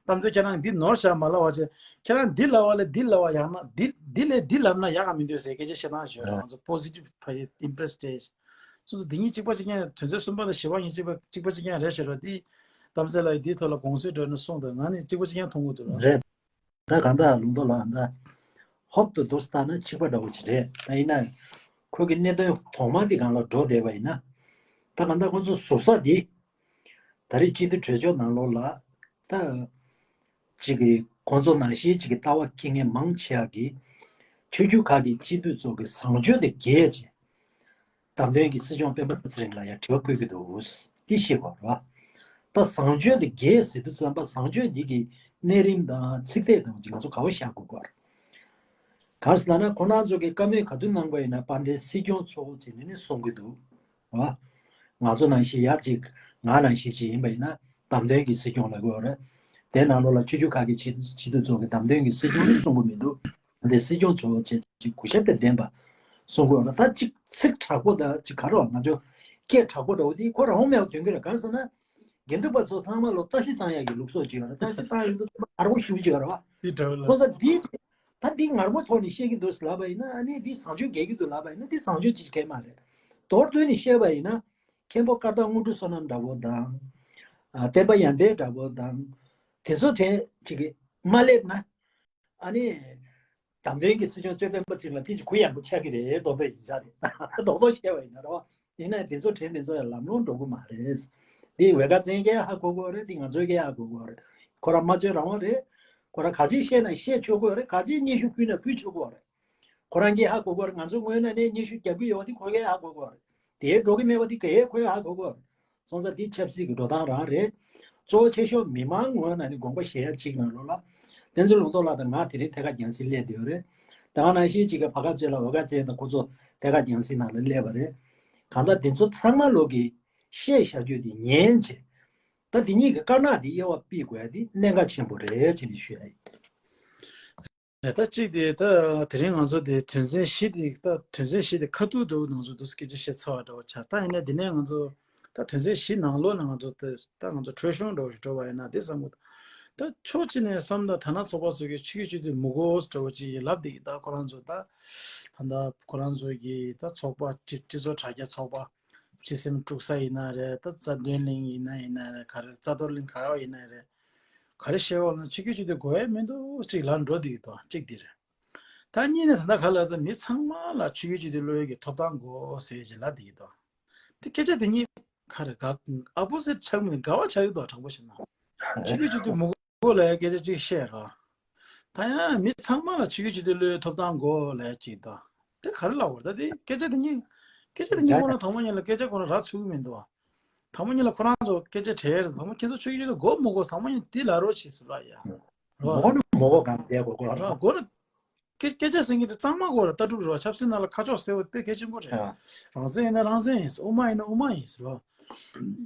གཏམ་ཚོད་ཁྱེད་རང་འདི་ནོར་བཞག་མ་ལབ་པ་བྱས། ཁྱེད་རང་འདི་ལབ་པ་ལས་འདི་ལབ་པ་ཡག་ན་འདི་འདི་ལས་འདི་ལབ་ན་ཡག་ག་མི་འདུག་ཟེར་སྐད་ཆ་བཤད་སྟངས་ཤིག་ཡོད་ར། ང་ཚོ་པོ་སི་ཊིབ་ཕ་ཡི་ཨིམ་པི་རེ་སི་སི་སོ་སོ་འདི་གཉིས་གཅིག་པ་གཅིག་རྐྱང་། དོན་ཚན་གསུམ་པ་དང་བཞི་པ་གཉིས་གཅིག་པ་གཅིག་པ་གཅིག་རྐྱང་རེད་ཟེར་རོ། འདི་གཏམ་ཚེ་ལགས་ཡིས་འདིའི་ཐོག་ལ་དགོངས་ཚུལ་འགྲོ་ནས་གསུངས་འདུག་ང་ནི་གཅིག་པ་གཅིག་རྐྱང་མཐོང་གི་འདུག་ར། རེད། ད་གང་ལྟར་ལུང་རྟོགས་ལགས་ད་ཧོབ་ཏུ་འདུག་སེ་བལྟས་ན་གཅིག་པ་འདྲ་བོ་ཅིག་རེད། ད་ཡིན་ན་ཁོ་གི་གནད་དོན་ཐོག་མ་འདི་སྒང་ལ་འགྲོ་བསྡད་པ་ཡིན་ན། ད་གང་ལྟར་ཁོ་ཚོ་ཟུར་ཟ་འདི་ད་རེས་སྤྱི་འཐུས་གྲོས་ཆོད་ནང་ལོགས་ལ་ད་ཅིག་གི་ཁོང་ཚོ་ནང་བཞིན་ཅིག་གི་ལྟ་བ་འཁྱེར་མཁན་མང་ཆེ་བ་གིས་ཆོས་བརྒྱུད་ཁག་གི་སྤྱི་འཐུས་ཚོ་གི་བཟང་སྤྱོད་དེ་འགལ་བྱས། བདམས་ཐོན་གྱི་སྲིད་སྐྱོང་སྤེན་པ་ཚེ་རིང་ལ་ཡང་དྲི་བ་བཀོད་ཀྱི་འདུག་འདི་ཤེས་དགོས་རེད་བ། ད་བཟང་སྤྱོད་དེ་རྒྱས་ཟེར་དུས་ཙམ་པ་བཟང་སྤྱོད་འདི་གི་གནས་རིམ་དང་ཚིག་དེབ་དང་ཅིག་ང་ཚོ་ག་བ་བཞག་དགོས་ཀྱི་རེད། གང་ཟེར་ན་ཁོ་རང་ཚོ་གི་བཀའ་མོལ་ག་དུས་གནང་པ་ཡིན་ན་དཔལ་ལྡན་སྲིད་སྐྱོང་མཆོག་ཟེར་ནས་ནི་གསུང་གི་འདུག་བ། ང་ཚོ་ནང་བཞིན་ཡར་ཅིག་ང་ནང་བཞིན་ཅིག་ཡིན་པ་ཡིན་ན་བདམས་ཐོན་གྱི་སྲིད་སྐྱོང་ལབ་དགོས་རེད། དེ་ནང་ལོགས་ལ་ཆོས་བརྒྱུད་ཁག་གི་སྤྱི་སྤྱི་འཐུས་ཚོ་གི་བདམས་ཐོན་གྱི་སྲིད་སྐྱོང་ནི་གསུང་གི་མི་འདུག་དེ་སྲིད་སྐྱོང་ཚོ་བྱས་ཅིག་གུས་ཞབས་དང་ལྡན་པ་གསུང་དགོས་རེད། ད་ཅིག་ཚིག་དྲག་པོ་དང་ཅིག་ག་རེ་བ་ང་ཚོ་སྐད་དྲག་པོ་འདྲ་བོ་དེ་ཁོ་རང་དབང་མེད་པ་དོན་གྱི་རེད། གང་ཟེར་ན་དགེ་འདུན་པ་ཚོ་ཚང་མ་ལོ་བརྟག་ཞིབ་བཏང་ཡག་གི་ལུགས་སྲོལ་ཅིག་ཡོད་རེད། བརྟག་ཞིབ་བཏང་ཡོང་དུས་ཚང་མ་ངར་པོ་ཞེ་པོ་ཅིག་ཡོད་རེད་བ། དེ་འདྲ་བ་ལ། ཁོ་ས་དེ་ཅིག་ད་འདི་ངར་པོ་ཐོག་ནས་བཤད་ཀྱི་འདུག་ལབ་པ་ཡིན་ན་ཨ་ནི་འདི་བཟང་སྤྱོད་རྒྱས་ཀྱི་འདུག་ལབ་པ་ཡིན་ན་འདི་བཟང་སྤྱོད་ཅིག་གང་ཡང་མ་རེད། མདོར་བསྡུས་ནས་བཤད་པ་ཡིན་ན་མཁན་པོ་བཀའ་བརྡ་དངོས་གྲུབ་བསོད་ནམས་འདྲ་བོ་དང་། ཨ་བསྟན་པ་ཡར་འཕེལ་འདྲ་བོ་དང་། དེ་ཚོ་གྲས་ཅིག་གིས་མ་སླེབས་ན། ཨ་ནི། བདམས་ཐོན་གྱི་སྲིད་སྐྱོང་གཙོས་སྤེན་པ་ཚེ་རིང་ལ་དེ་ཅིག་གུ་ཡངས་པོ་ཆགས་ཀྱི་རེད་མདོར་བསྡུས་ཡིན་ཆགས་རེད། མདོར་བསྡུས་བཤད་པ་ཡིན་ན་རེད་བ། ཡིན་ན་དེ་ཚོ་དྲན་དེ་ཚོ་ཡང་ལམ་ལྷོང་འགྲོ་གི་མ་རེད། འདི་འོལ་ཁ་བཙན་གྱིས་ཧ་གོ་དགོས་རེད། འདི་ང་ཚོས་ཀྱིས་ཧ་གོ་དགོས་རེད། ཁོ་རང་སྨྲ་བརྗོད་རང་དབང་རེད། ཁོ་རང་ག་ཅི་བཤད་ན་བཤད་ཆོག་གི་རེད། ག་ཅི་སྙན་ཞུ་ཕུལ་ན་ཕུལ་ཆོག་གི་རེད། ཁོ་རང་གིས་ཧ་གོ་གོ་རེད། ང་ཚོ་དངོས་གནས་ནས་སྙན་ཞུ་རྒྱབ་ཀྱི་ཡོད་པ་དེ་ཁོ་རང་གིས་ཧ་གོ་གོ་རེད། དེའི་འགྲོ་གི་མེད་པ་དེ་གས་ཁོས་ཧ་གོ་གོ་རེད། སོང་ཙང་དེ་ཆབ་སྲིད་ཀྱི་འགྲོ་སྟངས་རང་རེད། གཙོ་བོ་ཆེ་ཤོས་མི་མང་ངོས་ནས་ནི་དགོངས་པ་བཞེས་ཡ་གཅིག་ནང་ལོགས་ལ། བསྟན་འཛིན་ལུང་རྟོགས་ལགས་དང་ང་དེ་རིང་ཐད་ཀར་རྒྱང་སྲིང་སླེབས་བསྡད་ཡོད་རེད། ད་ག་ནང་བཞིན་གཅིག་གི་བར་སྐབས་ཅིག་ལ་འོལ་ཁ་བཙན་དང་ཁོ་ཚོ་ཐད་ཀར་རྒྱང་སྲིང་ནང་ལ་སླེབས་པ་རེད། གང་ལྟར་དེ་ཚོ་ཚང་མ་ལོག་གི་བཤད་བཞག་རྒྱུ་དེ་ཉན་བྱས། ད་དེ་གཉིས་ཀྱི་དཀར་ནག་དེ་དབྱེ་བ་ཕྱེ་དགོས་ཡ་དེ་གནད་འགག་ཆེན་པོ་རེད་ཅེས་ནས་ཞུ་ཡ་ཡིན། ད་གཅིག་དེ་ད་དེ་རིང་ང་ཚོ་དེ་དོན་ཚན་བཞི་དེ་ད་དོན་ཚན་བཞི་དེ་ཁ་ཐུག་འདྲ་བོ་ང་ཚོ་འདུག་སྐད་ཆ་བཤད་ཚར་བ་འདྲ་བོ་ཆགས། ད་ཡིན་ན་དེ་ནས་ང་ཚོ་ད་དོན་ཚན་བཞི་ནང་ལོགས་ནས་ང་ཚོ་ད་ད་ང་ཚོ་འཕྲོས་གཞུང་འདྲ་བོ་ཞིག་འགྲོ་བ་ཡིན་ན་དེ་བསམ་གི་འདུག་ད་ཕྱོགས་གཅིག་ནས་བསམ་ད་དར་ནག་ཚོགས་པ་ཚོ་གིས་ཆོས་བརྒྱུད་སྤྱི་འཐུས་མི་དགོས་འདྲ་བོ་ཅིག་ལབ་བསྡད་ཀྱི། ད་ཁོ་རང་ཚོ་ད་ད་ད་ཁོ་རང་ཚོ་གི་ད་ཚོགས་པ་སྤྱི་སྤྱི་ཚོགས་དྲ་རྒྱ་ཚོགས་པ་སྤྱི་སེམས་དཀྲུག་ས་ཡིན་ན་རེད། ད་རྩ་དོན་གླེང་ཡིན་ན་ཡིན་ན་རེད། ག་རེ་རྩ་གཏོར་གླེང་ག་རེ་ཡིན་ན་རེད། ག་རེ་བཤད་འོང་ན་ཆོས་བརྒྱུད་སྤྱི་འཐུས་དགོས་ཡ་མི་འདུག་ཅིག་ལབ་འགྲོ་བསྡད་ཀྱི་འདུག་གཅིག་འདི་རེད། ད་གཉིས་ནས་ད་ལྟ་ག་ལ་ཚོ་མི་ཚང་མ་ལ་ཆོས་བརྒྱུད་སྤྱི་འཐུས་སླེབས་ཡ་གི་ཐོབ་ཐང་དགོས་ཟེར་ཅིག་ལབ་བསྡད་ཀྱི་འདུག་དེ་སྐད་ཆ་དེ་གཉིས་ག་རེ་ག་ཨ་པོ་སི་ཆགས་མིན་དགའ་བ་ཆགས་ཀྱི་འདུག་དྲང་པོ་བཤད་ན། ཆོས་བརྒྱུད་སྤྱི་འཐུས་མི་དགོས་ལབ་ཡ་སྐད་ཆ་གཅིག་བཤད་རོགས། ད་ཡང་མི་ཚང་མ་ལ་ཆོས་བརྒྱུད་སྤྱི་འཐུས་སླེབས་ཡ་ཐོབ་ཐང་དགོས་ལབ་ཡ་གཅིག་འདུག་དེ་ག་རེ་ལབ་དགོས་རེད། ད་དེ་སྐད་ཆ་དེ་གཉིས་སྐད་ཆ་དེ་གཉིས་ཁོ་རང་དང་པོ་ཉིད་ལ་སྐད་ཆ་ཁོ་རང་རག་ཚུགས་ཀྱི་མི་འདུག་བ། དང་པོ་ཉིད་ལ་ཁོ་རང་ཚོ་སྐད་ཆ་དྲིས་རེད། དང་པོ་ཁྱེད་ཚོ་ཆོས་བརྒྱུད་དེ་དགོས་མི་དགོས་དང་པོ་ཉིད་འདི་ལབ་རོགས་བྱེད་ཟེར་ར་ཡ། རོ། མོ་ནི་མོ་གོ་གང་བསྡད་གོ་གོ་ར། རོ་དགོས་ར། སྐད་སྐད་ཆ་ཟེར་མཁན་དེ་གཙང་མ་དགོས་ར། ལྟ་གྲུབ་རེད་བ། ཆབ་སྲིད་ནང་ལ་ཁ་ཕྱོགས་གསལ་བོ་དཔེ་གལ་ཆེན་པོ་རེད། ཨ། རང་བཙན་ཡིན་ན་རང་བཙན་ཡིན་ཟེར། དབུ་མ་ཡིན་ན་དབུ་མ་ཡིན་ཟེར་རོ།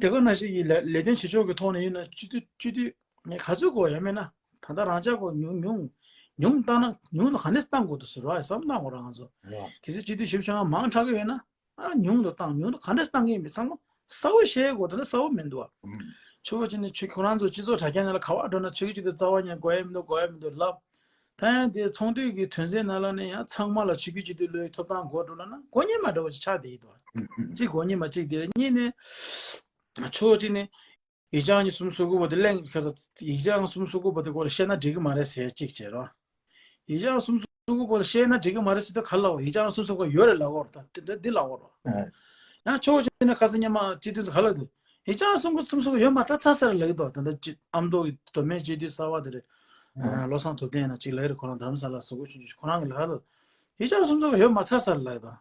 དེ་ག་ནང་བཞིན་གྱི་ལས་ལས་དོན་བྱེད་ཕྱོགས་ཀྱི་ཐོག་ནས་ཡིན་ན་སྤྱི་འཐུས་སྤྱི་འཐུས་ངས་ག་ཚོད་དགོས་ཡ་མེད་ན། ད་ལྟ་རང་ཅག་གོ་ཉུང་ཉུང་ཉུང་བཏང་ན་ཉུང་དུ་ག་ནས་བཏང་དགོས་འདུག་ཟེར་རོ། བསམ་བཏང་དགོས་ར་ང་ཚོ། རོ། གལ་སྲིད་སྤྱི་འཐུས་བཞི་བཅུ་ཞེ་ལྔ་མང་དྲགས་ཀྱི་ཡོད་ན། ཨ་ཉུང་དུ་བཏང་། ཉུང་དུ་ག་འདྲས་བཏང་གི་ཡིན་མིན་ཚང་མ་གསལ་བོ་བཤད་དགོས། དེ་འདྲ་གསལ་བོ་མི་འདུག་བ། ཨུམ། ཆོས་ཕྱོགས་ཀྱི་ནི་ཆོས་ཁོ་རང་ཚོ་སྤྱི་ཚོགས་དྲ་རྒྱ་ནང་ལ་ག་བ་འགྲོ་ན་ཆོས་ཀྱི་སྤྱི་འཐུས་རྩ་བ་ཉིད་དགོས་ཡ་མི་འདུག་དགོས་ཡ་མི་འདུག་ལབ། ད་ཡང་དེ་ཚོགས་འདུ་གི་དོན་ཚན་ནང་ལ་ནི་ཡང་ཚང་མ་ལ་ཆོས་ཀྱི་སྤྱི་འཐུས་སླེབས་ཐོབ་ཐང་དགོས་འགྲོ་ལབ་ན་དགོས་ངེས་མ་འདྲ་བ་ཅིག་ཆགས་བསྡད་ཡོད་དོ། ཨུམ་ཨུམ། གཅིག་དགོས་ངེས་མ་གཅིག་དེ་རེད། གཉིས་ནི་ཕྱོགས་གཅིག་ནི། ཡིག་ཆ་ཨང་གཉིས་གསུམ་གསུམ་དགུ་པོ་དེ་གླེང་ཁ་ས། ཡིག་ཆ་ཨང་གསུམ་གསུམ་དགུ་པོ་དེ་སྐོར་ལ་བཤད་ན་འགྲིག་གི་མ་རེད་ཟེར་གཅིག་བྱས་རོ། ཡིག་ཆ་ཨང་གསུམ་གསུམ་དགུ་པོ་ལ་བཤད་ན་འགྲིག་གི་མ་རེད་ཟེར་དུས་ག་ལ་འོ། ཡིག་ཆ་ཨང་གསུམ་གསུམ་དགུ་ཡོད་རེད་ལབ་འོ། ད་དེ་འདྲ་འདི་ལབ་འོ་རོ། ཨ། ཡང་ཕྱོགས་གཅིག་ནས་ཁ་ས་སྔོན་མ་སྤྱི་འཐུས་ཚོ་ག་ལ་འདུག་ཡིག་ཆ་ཨང་གསུམ་གསུམ་གསུམ་ཡོད་མ་ད་ཚར་ཚར་ལབ་ཀྱི་འདུག་ད་ལྟ་སྤྱི་ཨ་མདོ་གི་མདོ་སྨད་སྤྱི་འཐུས་གསར་པ་དེ་རེད། ཨ། བློ་བཟང་ཐུབ་བསྟན་ན་གཅིག་ལབ་རེད། ཁོ་རང་དྷ་རམ་ས་ལ་གཟུགས་པོ་ཆུང་ཆུང་ཁོ་རང་གི་ལབ་ལ། ཡིག་ཆ་ཨང་གསུམ་གསུམ་ཡོད་མ་ཚར་ཚར་ལབ་ཀྱི་འདུག་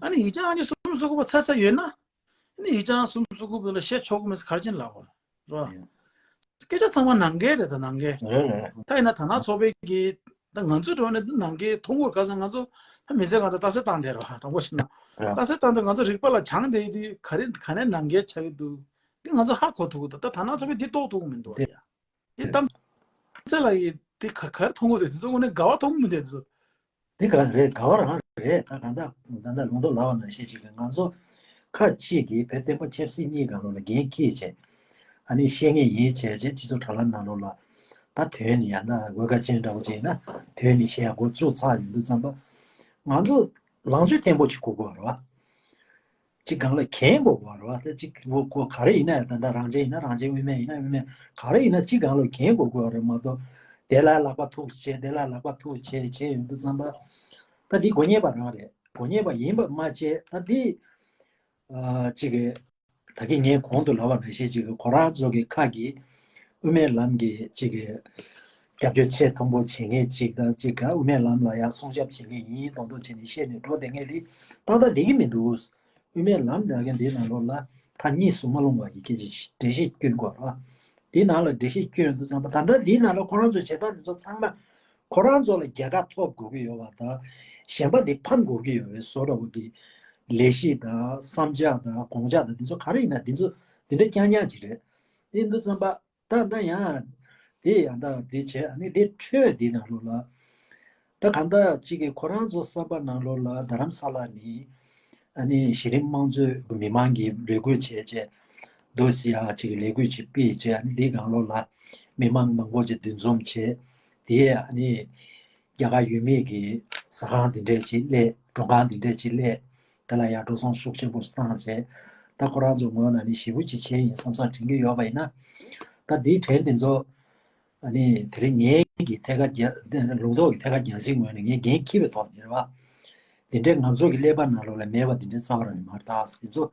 ཨ་ནི་ཡིག་ཆ་ཨང་གཉིས་གསུམ་གསུམ་དགུ་པོ་ཚར་ཚར་ཡོད་ན། ནི་ཡིག་ཆ་ཨང་གསུམ་གསུམ་དགུ་པོ་ལ་བཤད་ཆོག་གི་མེད་ཟེར་ག་རེ་བྱས་ནས་ལབ་དགོས་རེད། ཡིན། སྐད་ཆ་ཚང་མ་ནང་འགལ་རེད། ད་ནང་འགལ། རེད་རེད། ད་ཡིན་ན་དར་ནག་ཚོགས་པའི་གི་ད་ང་ཚོའི་འགྲོ་ནས་ནང་འགལ་མཐོང་གོ་ར། ག་ས་ང་ཚོ་ད་མི་ཚེ་གང་ཚ་ལྟ་ཚེ་བཏང་བསྡད་རོགས། དྲང་པོ་བཤད་ན། རེད། ལྟ་ཚེ་བཏང་དུས་ང་ཚོ་རིག་པ་ལ་སྦྱངས་བསྡད་དུས་ག་རེ་ག་ནས་ནང་འགལ་ཆགས་ཀྱི་འདུག་དེ་ང་ཚོ་ཧ་གོ་ཐུབ་ཀྱི་འདུག་ད་དར་ནག་ཚོགས་པས་འདི་རྟོགས་ཐུབ་ཀྱི་མི་འདུག་བ། དེ། ཡ། དེ་གཏམ་ཚེ་ལ་ཡི་དེ་ག་ག་རེ་མཐོང་གོ། དེ་དེ་ཚོ་དངོས་གནས་དགའ་བ་མཐོང་གི་མི་འདུག་དེ་ཚོ། དེ་ག་རེད། དགའ་བ་རང་རེད། ད་གང་ལྟར་ད་ལྟ་ལུང་རྟོགས་ལགས་པ་ནང་བཞིན་ཅིག་གི་ང་ཚོ་ཁ་ཅིག་གིས་བོད་བསྟན་པ་ཆབ་སྲིད་གཉིས་སྒང་ལོགས་ལ་འགན་འཁྱེར་བྱས། ཨ་ནི་བཤད་མཁན་ཡིན་བྱས་བྱས་སྤྱི་ཚོགས་དྲ་ལམ་ནང་ལོགས་ལ་ད་དོན་ནི་ཡང་ན་འོལ་ཁ་ཅན་འདྲ་བོ་ཅིག་ཡིན་ན་དོན་ནི་བཤད་ཡ་འགོ་བཙུགས་ཚར་ཡོང་དུས་ཙམ་པ་ང་ཚོ་ལངས་ཕྱོགས་བརྟན་པོ་ཅིག་དགོས་ཀྱི་ཡོད་རེད་བ། གཅིག་སྒང་ལ་འགན་དགོས་ཀྱི་ཡོད་རེད་བ། ད་གཅིག་ཁོ་ཁོ་ག་རེ་ཡིན་ན་ཡང་ད་ལྟ་རང་བཙན་ཡིན་ན་རང་བཙན། དབུ་མ་ཡིན་ན་དབུ་མ། ག་རེ་ཡིན་ན་གཅིག་སྒང་ལ་འགན་དགོས་ཀྱི་ཡོད་རེད་མ་གཏོགས། དེ་ལ་ལག་པ་ཐུག་བྱས་དེ་ལ་ལག་པ་ཐུག་བྱས་བྱས་ཡོང་དུས་ཙམ་པ། ད་འདི་དགོས་ངེས་པ་རང་རེད། དགོས་ངེས་པ་ཡིན་པ་མ་བྱས་ད་འདི། ཨ་གཅིག་གི་ད་གིན་ངས་གོང་དུ་ལབ་པ་ནང་བཞིན་གཅིག་གི་ཁོ་རང་ཚོ་གི་ཁ་གི་དབུ་མའི་ལམ་གྱི་གཅིག་གི་རྒྱབ་སྐྱོར་ཆེས་མཐོན་པོ་བྱེད་མཁན་གཅིག་དང་གཅིག་ག་དབུ་མའི་ལམ་ལ་ཡང་སྲུང་སྐྱོབ་བྱེད་མཁན་ཡིན་མདོག་མདོག་བྱས་ནས་བཤད་ནས་འགྲོ་བསྡད་མཁན་དེ་ཏག་ཏག་བསྡད་ཀྱི་མི་འདུག་དབུ་མའི་ལམ་ལབ་མཁན་དེའི་ནང་ལོགས་ལ་ ཕར་གཉིས་སུ་མ་ལྷུང་བ་གི་སྐད་ཆ་འགྲེལ་བཤད་སྐྱོན་དགོས་རེད་བ། དེའི་ནང་ལ་འགྲེལ་བཤད་སྐྱོན་ཡོང་དུས་ཙམ་པ། ད་ལྟ་འདིའི་ནང་ལ་ཁོ་རང་ཚོའི་བྱེད་སྟངས་འདི་ཚོ་ཚང་མ་ཁོ་རང་ཚོ་ལ་རྒྱལ་ཁ་ཐོབ་དགོས་ཀྱི་ཡོད་པ་དང་། གཞན་པ་འདི་ཕམ་དགོས་ཀྱི་ཡོད་པའི་བཟོ་འདྲ་བོ་གི་ལས་གཞི་དང་བསམ་འཆར་དང་དགོངས་འཆར་དང་འདི་ཚོ་ག་རེ་ཡིན་ན་འདི་ཚོ་འདི་འདྲ་རྐྱང་རྐྱང་ཅིག་རེད། དེ་ཡིན་དུས་ཙམ་པ། ད་ད་ཡང་དེ་ཡང་ད་དེ་བྱས། ཨ་ནི་དེ་འཕྲོས་དེ་ནང་ལོགས་ལ་ད་གང་ལྟར་གཅིག་གིས་ཁོ་རང་ཚོ་བསམ་པ་ནང་ལོགས་ལ་རྡ་རམ་ས་ལ་ནི་ཨ་ནི་གཞི་རིམ་དམངས་གཙོའི་མི་མང་གིས་རེ་སྐུལ་བྱས་བྱས་འདུག་སེ་ཡ་གཅིག་གིས་ལས་འགུལ་ཅིག་སྤེལ་བྱས། ཨ་ནི་དེའི་སྒང་ལོགས་ལ་མི་མང་མང་པོ་ཅིག་འདུ་འཛོམས་བྱས། དེ་ཨ་ནི་རྒྱ་གར་ཡུལ་མི་གི་ཟ་ཁང་འདི་འདྲས་ཅིག་སླེབས། མགྲོན་ཁང་འདི་འདྲས་ཅིག་སླེབས། དེ་ལ་ཡང་འགྲོ་སོང་ཤུགས་ཆེན་པོ་བཏང་བྱས། ད་ཁོ་རང་ཚོ་ངོས་ནས་ནི་ཞེ་པོ་ཅིག་བྱས་ཡིན་བསམ་བསམ་དྲན་གྱི་ཡོད་པ་ཡིན་ན། ད་འདིའི་གྲས་འདི་ཚོ་ཨ་ནི་དེ་རིང་ངའི་གི་ཐད་ཀར་རྒྱ་ལུང་རྟོགས་ཀྱི་ཐད་ཀར་རྒྱང་སྲིང་ངོས་ནས་ངས་འགན་འཁྱེར་བའི་ཐོག་ནས་རེད་བ། འདི་འདྲས་ང་ཚོ་གི་ཀླད་པ་ནང་ལོགས་ལ་མེད་པ་འདི་འདྲས་རྩ་བ་རང་ནས་མ་རེད། ད་འདི་ཚོ་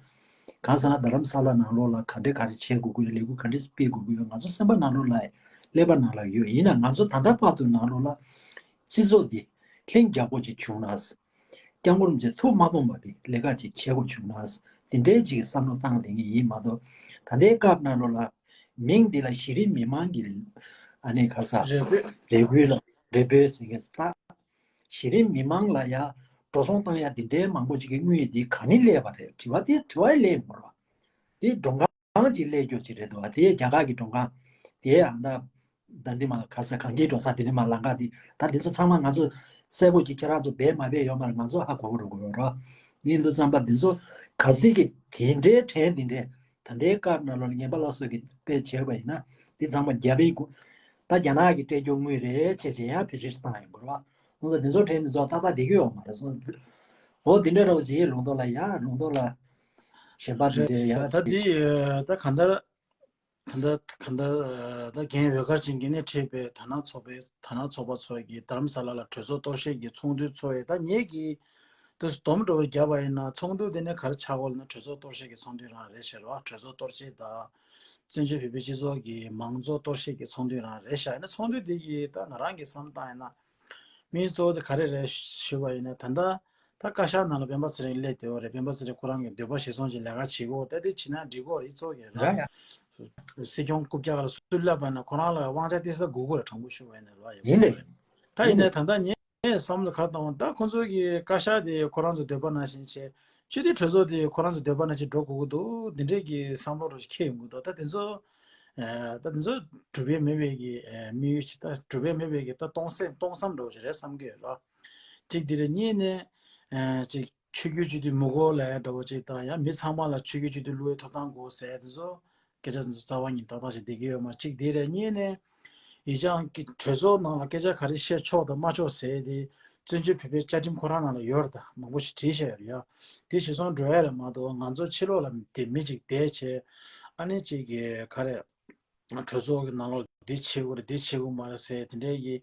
གང་ཟེར་ན་རྡ་རམ་ས་ལ་ནང་ལོགས་ལ་ག་འདྲས་ག་རེ་བྱེད་དགོས་ཀྱི་ཡོད། ལས་འགུལ་ག་འདྲས་སྤེལ་དགོས་ཀྱི་ཡོད། ང་ཚོ་སེམས་པ་ནང་ལོགས་ལ་ཀླད་པ་ནང་ལ་ཡོད། ཡིན་ན་ང་ཚོ་ད་ལྟ་བར་དུ་ནང་ལོགས་ལ་སྤྱི་ཚོགས་འདི་ལྷིང་འཇགས་པོ་ཅིག་བྱུང་ན། སྐྱབས་མགོན་རིན་པོ་ཆེ་ཐུགས་མ་དགོངས་པ་གི་ལས་ཀ་ཅིག་བྱེད་དགོས་བྱུང་ན། དེ་འདྲའི་ཅིག་གི་བསམ་བློ་བཏང་བསྡད་ངེས་ཡིན་མ་གཏོགས། ད་ལྟའི་སྐབས་ནང་ལོགས་ལ་མིང་འདི་ལ་གཞི་རིམ་མི་མང་གི་ཨ་ནི་ག་ས་རེ་འབོད། རེ་འབོད་ལ་རེ་འབོད་ཟེར་མཁན་ད། གཞི་རིམ་མི་མང་ལ་ཡ་འགྲོ་སོང་བཏང་ཡ་འདི་འདྲའི་མང་པོ་ཅིག་གི་དངུལ་འདི་ག་ནས་སླེབས་པ་རེད། དྲི་བ་དེ་དྲི་བ་ཡི་སླེབས་ཡོང་གི་རེད་བ། དེ་མགྲོན་ཁང་ཅིག་སླེབས་རྒྱུ་ཅིག་རེད་འདུག་བ། དེ་རྒྱ་གར་གྱི་མགྲོན་ཁང་། དེ་ཨ་ད་ད་འདི་མ་ག་ས་གངས་སྐྱིད་འགྲོ་ས་དེ་འདི་མ་ལམ་ཁ་དེ། ད་དེ་ཚོ་ཚང་མ་ང་ཚོ་གསལ་པོ་ཅིག་ཁྱེད་རང་ཚོ་སྦས་མ་སྦས་ཡོད་མ་རེད། ང་ཚོ་ཧ་གོ་གི་རེད་གོ་རེད་རོ། ཡིན་དུས་ཙམ་པ་འདི་ཚོ་ག་ཚད་ཀྱི་དེ་འདྲའི་ཕྲན་འདི་འདྲའི་ད་ལྟའི་སྐབས་ནང་ལོགས་ལ་ངན་པ་སླར་གསོ་གི་དཔེ་བྱས་པ་ཡིན་ན། འདི་ཚང་མ་རྒྱབ་པའི་སྒོ། ད་རྒྱ་ནག་གི་སྤྲད་རྒྱུ་དངུལ་རེད་བྱས་བྱས་ཡང་བེད་སྤྱོད་བཏང་ཡོང་གི་རེད་བ། ང་ཚོ་འདི་ཚོ་ཕྲན་འདི་ཚོ་ཏག་ཏག་བསྡད་ཀྱི་ཡོད་མ་རེད་སོང་། འོ་དེ་འདྲ་རོ་ཅིག་ལུང་རྟོགས་ལ་ཡ་ལུང་རྟོགས་ལ་གཞན་པ་དེ་འདྲའི་ཡ། ད་དེ་ད་གང་ལྟར་ད་ལྟ་གང་ལྟར་ད་རྒན་འོད་དཀར་ཅན་གྱིས་སྣེ་ཁྲིད་པའི་དར་ནག་ཚོགས་པའི་དར་ནག་ཚོགས་པ་ཚོ་གིས་རྡ་རམ་ས་ལ་ལ་གྲོས་ཚོགས་གཏོར་བཤིག་གི་ཚོགས་འདུ་ཚོགས་ཡས། ད་ངེད་ཀྱིས་དུ་སྡོམ་འགྲོ་བའི་རྒྱབ་པ་ཡིན་ན་ཚོགས་འདུ་དེ་ནས་ག་རེ་ཆགས་ཡོད་ལབ་ན་གྲོས་ཚོགས་གཏོར་བཤིག་གི་ཚོགས་འདུ་རང་རེད་ཤག་རེད་བ། གྲོས་ཚོགས་གཏོར་བཤིག་དང་བཙན་བྱོལ་བོད་པའི་སྤྱི་ཚོགས་ཀྱི་མང་གཙོ་གཏོར་བཤིག་གི་ཚོགས་འདུ་རང་རེད་ཤག་ཡིན་ན་ཚོགས་འདུ་དེ་གི་ད་ང་རང་གི་བསམ་སྟངས་ཡིན་ན། དམིགས་ཡུལ་གཙོ་བོ་དེ་ག་རེ་རེད་ཞུས་པ་ཡིན་ན། ད་ལྟ་ད་བཀའ་ཤག་ནང་ལ་སྤེན་པ་ཚེ་རིང་སླེབས་བསྡད་ཡོད་རེད། སྤེན་པ་ཚེ་རིང་ཁོ་རང་གི་འདོད་པ་གཞིར་བཟུང་ཅིག་ལས་ཀ་བྱེད་དགོས། ད་དེ་བྱེད་ན་འགྲིག་གི་རེད། ཡིག་ཚོགས་ཀྱི་ར། ཡ་ཡ། སྲིད་སྐྱོང་རྐུབ་བཀྱག་ལ་སུ་སླེབས་པ་ན་ཁོ་རང་ལ་དབང་ཆ་སྟེར་ས་དགོས་ཀྱི་རེད། དྲང་པོ་ཞུ་བ་ཡིན་ན་ར། ཡིན་པས་ཡིན་རེད། ད་ཡིན་ཡིན་ནའི་རེད། ད་ལྟ་ངས་བསམ་བློ་ག་རེ་བཏང་བ། ད་ཁོ་ཚོ་གི་བཀའ་ཤག་དེ་ཁོ་རང་ཚོ་འདོད་པ་ནང་བཞིན་བྱས། སྤྱི་འཐུས་གྲོས་ཚོགས་དེ་ཁོ་རང་ཚོ་འདོད་པ་ནང་བཞིན་འགྲོ་དགོས་ཀྱི་འདུག་འདི་འདྲས་ཀྱི་བསམ་བློ་རུ་འཁྱེར་ཡོང་གི་འདུག་ད་དེ་ཚོ་ཨ་ད་དེ་ཚོ་གྲུབ་པའི་མེད་པའི་གི་ཨ་དམིགས་ཡུལ་ཅིག་ད་གྲུབ་པའི་མེད་པའི་གི་ད་སྟོང་སེམས་སྟོང་བསམ་འདྲ་བོ་ཅིག་རེད་བསམ་གི་ཡོད་ར། གཅིག་འདི་རེད། གཉིས་ནས་ཨ་ཅིག་ཆོས་བརྒྱུད་སྤྱི་འཐུས་མི་དགོས་ལབ་ཡ་འདྲ་བོ་ཅིག་དང་། ཡང་མི་ཚང་མ་ལ་ཆོས་བརྒྱུད་སྤྱི་འཐུས་བླུག་པའི་ཐོབ་ཐང་དགོས་ཟེར་དེ་ཚོ་སྐད་ཆ་རྩ་བ་ཉིད་ཏག་ཏག་ཞིག་བསྡད་ཀྱི་ཡོད་མ་རེད། གཅིག་དེ་རེད། གཉིས་ནས་ཡིག་ཆའི་གྲོས་ཚོགས་ནང་ལ་སྐད་ཆ་ག་རེ་བཤད་ཆོག་དང་མ་ཆོག་ཟེར་དེ་བཙན་བྱོལ་བོད་པའི་བཅའ་ཁྲིམས་ཁོ་རང་ནང་ལ་ཡོད་རེད། ད་མང་པོ་ཞིག་བྲིས་བཞག་ཡོད་རེད་ཡ། དེ་གཞིར་བཟུང་འགྲོ་ཡ་རེད་མ་གཏོགས། ང་ཚོ་ཕྱི་ལོགས་ལ་དེ་མི་གཅིག་བསྡད་བྱས་ཨ་ནི་གཅིག་གི་ག་རེ་གྲོས་ཚོགས་ཀྱི་ནང་ལོགས་འདི་བྱེད་དགོས་རེད་འདི་བྱེད་དགོས་མ་རེད་ཟེར་དེ་འདྲའི་གི་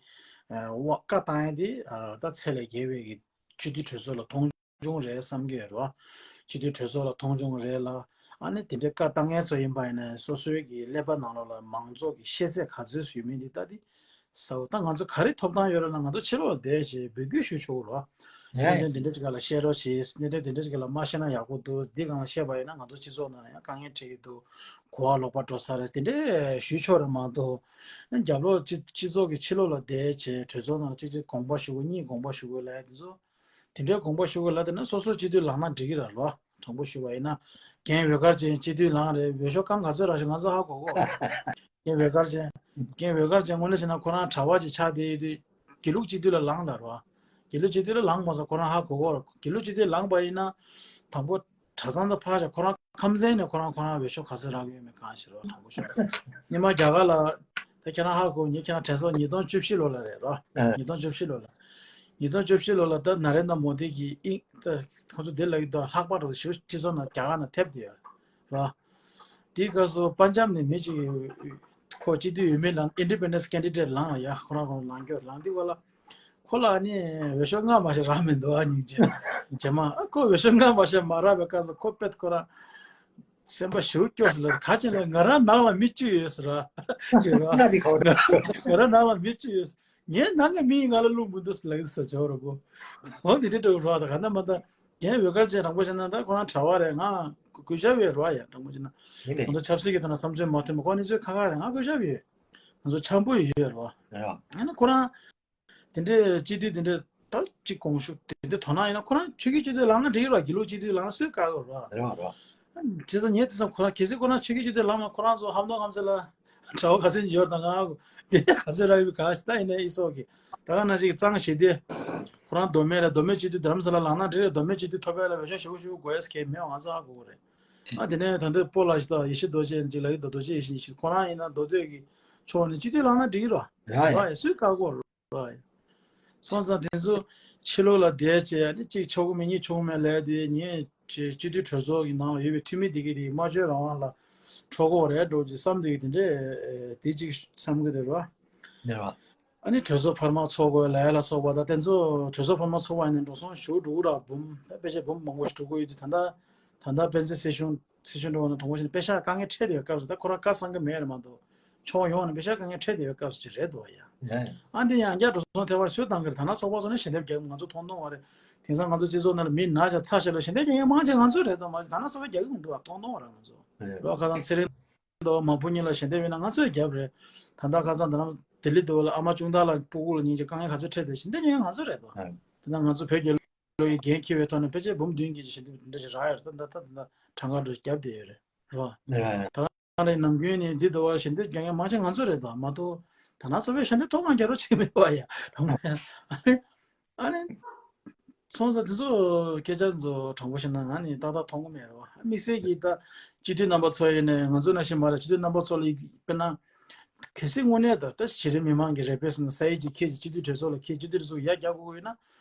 ཨ་བཀའ་བཏང་ཡ་དེ་ཨ་ད་ཚད་ལས་བརྒལ་བའི་གི་སྤྱི་འཐུས་གྲོས་ཚོགས་ལ་མཐོང་ཆུང་རེད་བསམ་གྱི་ཡོད་རེད་བ། སྤྱི་འཐུས་གྲོས་ཚོགས་ལ་མཐོང་ཆུང་རེད་ལ། ཨ་ནི་དེ་འདྲའི་བཀའ་བཏང་མཁན་ཚོ་ཡིན་པ་ཡིན་ན་སོ་སོའི་གི་ཀླད་པ་ནང་ལོགས་ལ་མང་ཚོགས་ཀྱི་ཤེས་ཚད་ག་ཚོད་ཡོད་མེད་འདི་ལྟ་དེ་ས་འོ། ད་ང་ཚོ་ག་རེ་ཐོབ་ཐང་ཡོད་རེད་ན་ང་ཚོ་ཕྱི་ལོགས་ལ་བསྡད་བྱས་འབོད་སྐུལ་ཞུ་ཆོག་རོགས། གནད་དོན་དེ་འདྲ་ཅིག་སྒང་ལ་བཤད་རོགས་བྱེད། གནད་དོན་དེ་འདྲ་ཅིག་སྒང་ལ་མ་བཤད་ན་ཡག་པོ་འདུག་འདི་སྒང་ལ་བཤད་པ་ཡིན་ན་ང་ཚོ་སྤྱི་ཚོགས་ནང་ལ་ཡང་དཀའ་ངལ་འཕྲད་ཀྱི་འདུག་གོ་བ་ལོག་པ་འགྲོ་ས་རེད། དེ་འདྲ་ཞུ་ཆོག་རེད་མ་གཏོགས། རྒྱབ་ལོགས་སྤྱི་སྤྱི་ཚོགས་ཀྱི་ཕྱི་ལོགས་ལ་བསྡད་བྱས་གྲོས་ཚོགས་ནང་ལ་གཅིག་གཅིག་དགོངས་པ་ཞུ་དགོས། གཉིས་དགོངས་པ་ཞུ་དགོས་ལབ་ཡ་དེ་ཚོ། དེ་འདྲའི་དགོངས་པ་ཞུ་དགོས་ལབ་དེ་ན་སོ་སོ་སྤྱི་འཐུས་ལངས་ན་འགྲིག་གི་རེད་ལོ། དྲང་པོ་ཞུ་བ་ཡིན་ན། རྒན་འོད་དཀར་ཅན་སྤྱི་འཐུས་ལངས་རེད། འོས་ཤོག་རྐང་ག་ཚོད་རག་ཤག་ང་ཚོ་ཧ་གོ་གོ། རྒན་འོད་དཀར་ཅན། རྒན་འོད་དཀར་ཅན་དངོས་གནས་བྱས་ན་ཁོ་རང་གྲྭ་པ་ཅིག་ཆགས་བསྡད་ཡོད་དུས་དགེ་ལུགས་སྤྱི་འཐུས་ལ་ལངས་དང་རོ། དགེ་ལུགས་སྤྱི་འཐུས་ལ་ལངས་མ་སོང་ཁོ་རང་ཧ་གོ་གོ། དགེ་ལུགས་སྤྱི་འཐུས་ལངས་པ་ཡིན་ན་དང་པོ་གྲྭ་ཚང་དང་ཕར་བཞག་ཁོ་རང་ཁམས་ཚན་ནས་ཁོ་རང་ཁོ་རང་འོས་ཤོག་ག་ཚོད་རག་གི་ཡོད་མེད་གང་ཤེས་རོ། དྲང་པོ་ཤོད། ཉི་མ་རྒྱ་གར་ལ་ད་ཁྱེད་རང་ཧ་གོ། ངས་ཁྱེད་རང་དྲན་སོང་། ཉིས་སྟོང་བཅུ་བཞི་ལོ་ལ་རེད་རོ། ཨ། ཉིས་སྟོང་བཅུ་བཞི་ལོ་ལ། ཉིས་སྟོང་བཅུ་བཞི་ལོ་ལ་ད་ན་རེན་དྲ་མོ་དི་གིས་ཨིན་ད་ཁོ་ཚོ་དེ་ལ་གི་ད་ལྷག་པ་རོ་ཞུ་སྤྱི་ཚོགས་ནང་རྒྱ་གར་ནང་ཐེབས་དེ་ཡོད་རོ། དེའི་སྐབས་སུ་པན་ཇབ་ནས་མི་གཅིག་ཁོ་སྤྱི་འཐུས་འོས་མི་ལངས། Independence candidate ལངས་ཡ། ཁོ་རང་ཁོ་རང་ལངས་རྒྱུ་ལངས་དུས་སྐབས་ལ་ཁོ་ལ་ཨ་ནི་འོས་ཤོག་ལྔ་མ་ཞིག་རག་མི་འདུག་ཨ་ནི་རྗེས་རྗེས་མ་ཨ་ཁོ་འོས་ཤོག་ལྔ་མ་ཞིག་མ་རག་པའི་སྐབས་སུ་ཁོ་དཔེ་ཁོ་རང་སེམས་པ་ཞེ་པོ་སྐྱོ་སོང་ལ། ག་ཅི་ལ་ང་རང་ནང་ལ་མི་བཅུ་ཡོད་ཟེར་ར། ཅེས་ར། ང་འདི་གོ། ང་རང་ནང་ལ་མི་བཅུ་ཡོད། ངའི་ནང་གི་མི་ཡིས་ང་ལ་བླུག་མི་འདུག་ཟེར་ལབ་ཀྱི་འདུག་ཟེར་བྱས་ར་གོ། འོ་འདི་འདྲ་འདྲ་བོ་ར། ད་ག་ན་མ་ད། རྒན་འོད་དཀར་ཅན་དྲང་པོ་བཤད་ན་ད་ཁོ་རང་གྲྭ་བ་རེད། ང་གུས་ཞབས་ཡོད་རེད་བ། ཡ་དྲང་པོ་བཤད་ན་ཡིན་ནས། ང་ཚོ་ཆབ་སྲིད་ཀྱི་ཐོག་ན་བསམ་ཚུལ་མ་མཐུན་པ་ཁོ་གནས་ཚུལ་ཁག་ཁག་རེད། ང་གུས་ཞབས་ཡོད། ང་ཚོ་འཆམ་པོ་ཡོད་རེད་བ། ཡ། ཡང་ན་ཁོ་རང་དེ་འདྲའི་སྤྱི་འཐུས་དེ་འདྲའི་ད་གཅིག་དགོངས་ཞུ་དེ་འདྲའི་དོ་སྣང་ཡིན་ན་ཁོ་རང་ཆོས་བརྒྱུད་སྤྱི་འཐུས་ལངས་ན་འགྲིག་གི་རེད་བ། དགེ་ལུགས་སྤྱི་འཐུས་ལངས་ན་སུས་བཀག་གི་རེད་བ། རེད་བ་རེད་བ། བྱས་ཙང་ངས་དེ་ཙམ་ཁོ་རང་གལ་སྲིད་ཁོ་རང་ཆོས་བརྒྱུད་སྤྱི་འཐུས་ལངས་ན་ཁོ་རང་ཚོ་ཧམ་ནོ་ཧམ་ཚེ་ལ་གྲྭ་བ་ག་ཚོད་ཡོད་དང་། ང་དེ་ག་ཚོད་རག་ཡོད་ག་ཞིག་ད་ཡིན་ནའི་ཨི་སོག་གི་ད་ག་ནང་བཞིན་གྱི་གཙང་ཞི་བདེ་ཁོ་རང་མདོ་སྨད་ལ་མདོ་སྨད་སྤྱི་འཐུས་རྡ་རམ་ས་ལ་ལངས་ན་འགྲིག་རེད། མདོ་སྨད་སྤྱི་འཐུས་ཐོབ་པ་ལ་འོས་ཤོག་ཞེ་པོ་ཞེ་པོ་དགོས་ཡས་གལ་མེད་པ་ང་ཚོ་ཧ་གོ་གི་རེད། ཨ་དེ་ནས་ད་ལྟ་སྤོ་ལགས་ཤིག་དང་ཡེ་ཤེས་རྡོ་རྗེ་ཅིག་ལ་ཡི་དང་རྡོ་རྗེ་ཡེ་ཤེས་ཤིག་ཁོ་རང་ཡིན་ན་མདོ་སྟོད་ཀྱི་ཕྱོགས་ནས་སྤྱི་འཐུས་ལངས་ན་འགྲིག་གི་རེད་བ། རེད་བ། ཡ་སུས་བཀག་གོ་རེད་བ། སོང་ཙང་དེ་ཚོ་ཕྱི་ལོགས་ལ་བསྡད་བྱས་ནི་གཅིག་ཆོག་གི་མེད་གཉིས་ཆོག་གི་མེད་ལབ་དེ་ངས་སྤྱི་འཐུས་གྲོས་ཚོགས་ཀྱི་ནང་ལ་ཡོད་པའི་འཐུས་མི་དེ་གས་དེ་སྨྲ་བརྗོད་རང་དབང་ལ་འཕྲོད་གོ་རེད་འགྲོ་ཅིག་བསམ་དེ་གས་དེ་འདྲས་དེ་གཅིག་བསམ་གི་འདུག་རེད་བ། རེད་བ། ཨ་ནི་གྲོས་ཚོགས་འཕར་མ་ཚོགས་དགོས་ལ་ཡ་ལ་སོགས་པ་དང་དེ་ཚོ་གྲོས་ཚོགས་འཕར་མ་ཚོགས་པ་ཡིན་ན་འགྲོ་སོང་ཞུ་འགྲོ་གི་ར་འབུམ་ད་དཔེ་ཆ་འབུམ་མང་པོ་ཞིག་འགྲོ་གི་ཡོད་དུས་ད་ལྟ་ད་ལྟ་དཔེ་མཛོད་སྲིད་གཞུང་སྲིད་གཞུང་འགྲོ་བ་ན་དྲང་པོ་བྱས་ན་དཔེ་ཆ་དཀའ་ངལ་འཕྲད་བསྡད་པའི་སྐབས་སུ་ད་ཁོ་རང་བཀའ་གསང་གི་མེད་རེད་མ་གཏོགས་ཕྱོགས་ཡོངས་ནས་དཔེ་ཆ་དཀའ་ངལ་འཕྲད་བསྡད་པའི་སྐབས་སུ་ཅིག་རེད་འདུག་ཡ། ཨ་འདི་ཡང་བསྐྱར་འགྲོ་སོང་ཐེབས་པར་སུས་བཏང་གི་རེད། ད་ན་ཚོགས་པ་ཚོ་ནས་ཞལ་འདེབས་རྒྱག་ང་ཚོ་མཐོང་མཐོང་བ་རེད། དེང་སང་ང་ཚོ་སྤྱི་ཚོགས་ནང་ལ་མི་ན་ཆ་ཚ་ཤ་ལ་ཞལ་འདེབས་རྒྱག་མཁན་མང་ཆེ་ང་ཚོ་རེད་དོ། མ་གཞི་ད་ན་ཚོགས་པ་རྒྱག་གི་མི་འདུག་བ། མཐོང་མཐོང་བ་རེད་ང་ཚོ། ལོ་ཁ་སང་ཚེ་རིང་དོ་མ་བུ་གཉིས་ལ་ཞལ་འདེབས་ཡིན་ན་ང་ཚོས་རྒྱབ་རེད། ད་ལྟ་ཁ་སང་ད་ནམ་ལྡི་ལི་དུ་ལ་ཨ་མ་ཅུང་ཏ་ལ་སྤུ་གུ་ལ་སྙིང་རྗེ་དཀའ་ངལ་ག་ཚོད་འཕྲད་དེ་ཞིག་འདི་ཉན་ང་ཚོ་རེད་དོ། དེ་ན་ང་ཚོ་བོད་རྒྱལ་ལོ་ཡི་འགན་འཁྱེར་བའི་ཐོག་ནས་ཕལ་ཆེར་འབུམ་བདུན་གྱི་ཞལ་འདེབས་འདི་འདྲ་ཞིག་རག་ཡོད་རེད། ད་ད་ད་ད་གྲངས་ཀ་འགྲོ་རྒྱབ་བསྡད་ཡོད་རེད་རེད་བ། ད་ག་ནང་རེད་ནམ་རྒྱུན་ནས་འདི་དུ་བ་ཞལ་འདེབས་རྒྱག་མཁན་མང་ཆེ་ང་ཚོ་རེད་དོ། མ་གཏོགས་ད་ན་ཚོགས་པའི་ཞལ་འདེབས་ཐོག་མ་རྒྱག་རོགས་བྱེད་མེད་པ་ཡ། ཨ་ནི། སོང་ཙང་དེ་ཚོ་སྐད་ཆ་ཚོ་དྲང་པོ་བཤད་ན་ང་ནི་ཏག་ཏག་མཐོང་གི་མེད་རེད་བ། དམིགས་བསལ་གྱིས་ད་སྤྱི་འཐུས་རྣམ་པ་ཚོ་ཡིན་ནའི་ང་ཚོ་ནང་བཞིན་མ་རེད། སྤྱི་འཐུས་རྣམ་པ་ཚོ་ལ་དཔེར་ན་གལ་སྲིད་དངོས་གནས་ད་ལྟ་གཞི་རིམ་མི་མང་གི་རེ་འབོད་ཟེར་ན་ས་ཡིག་ཅིག་འཁྱེར་ཅིག་སྤྱི་འཐུས་གྲོས་ཚོགས་ལ་འཁྱེར་སྤྱི་འཐུས་གྲོས་ཚོགས་ཡར་རྒྱག་དགོས་ཀྱི་ཡོད་ན་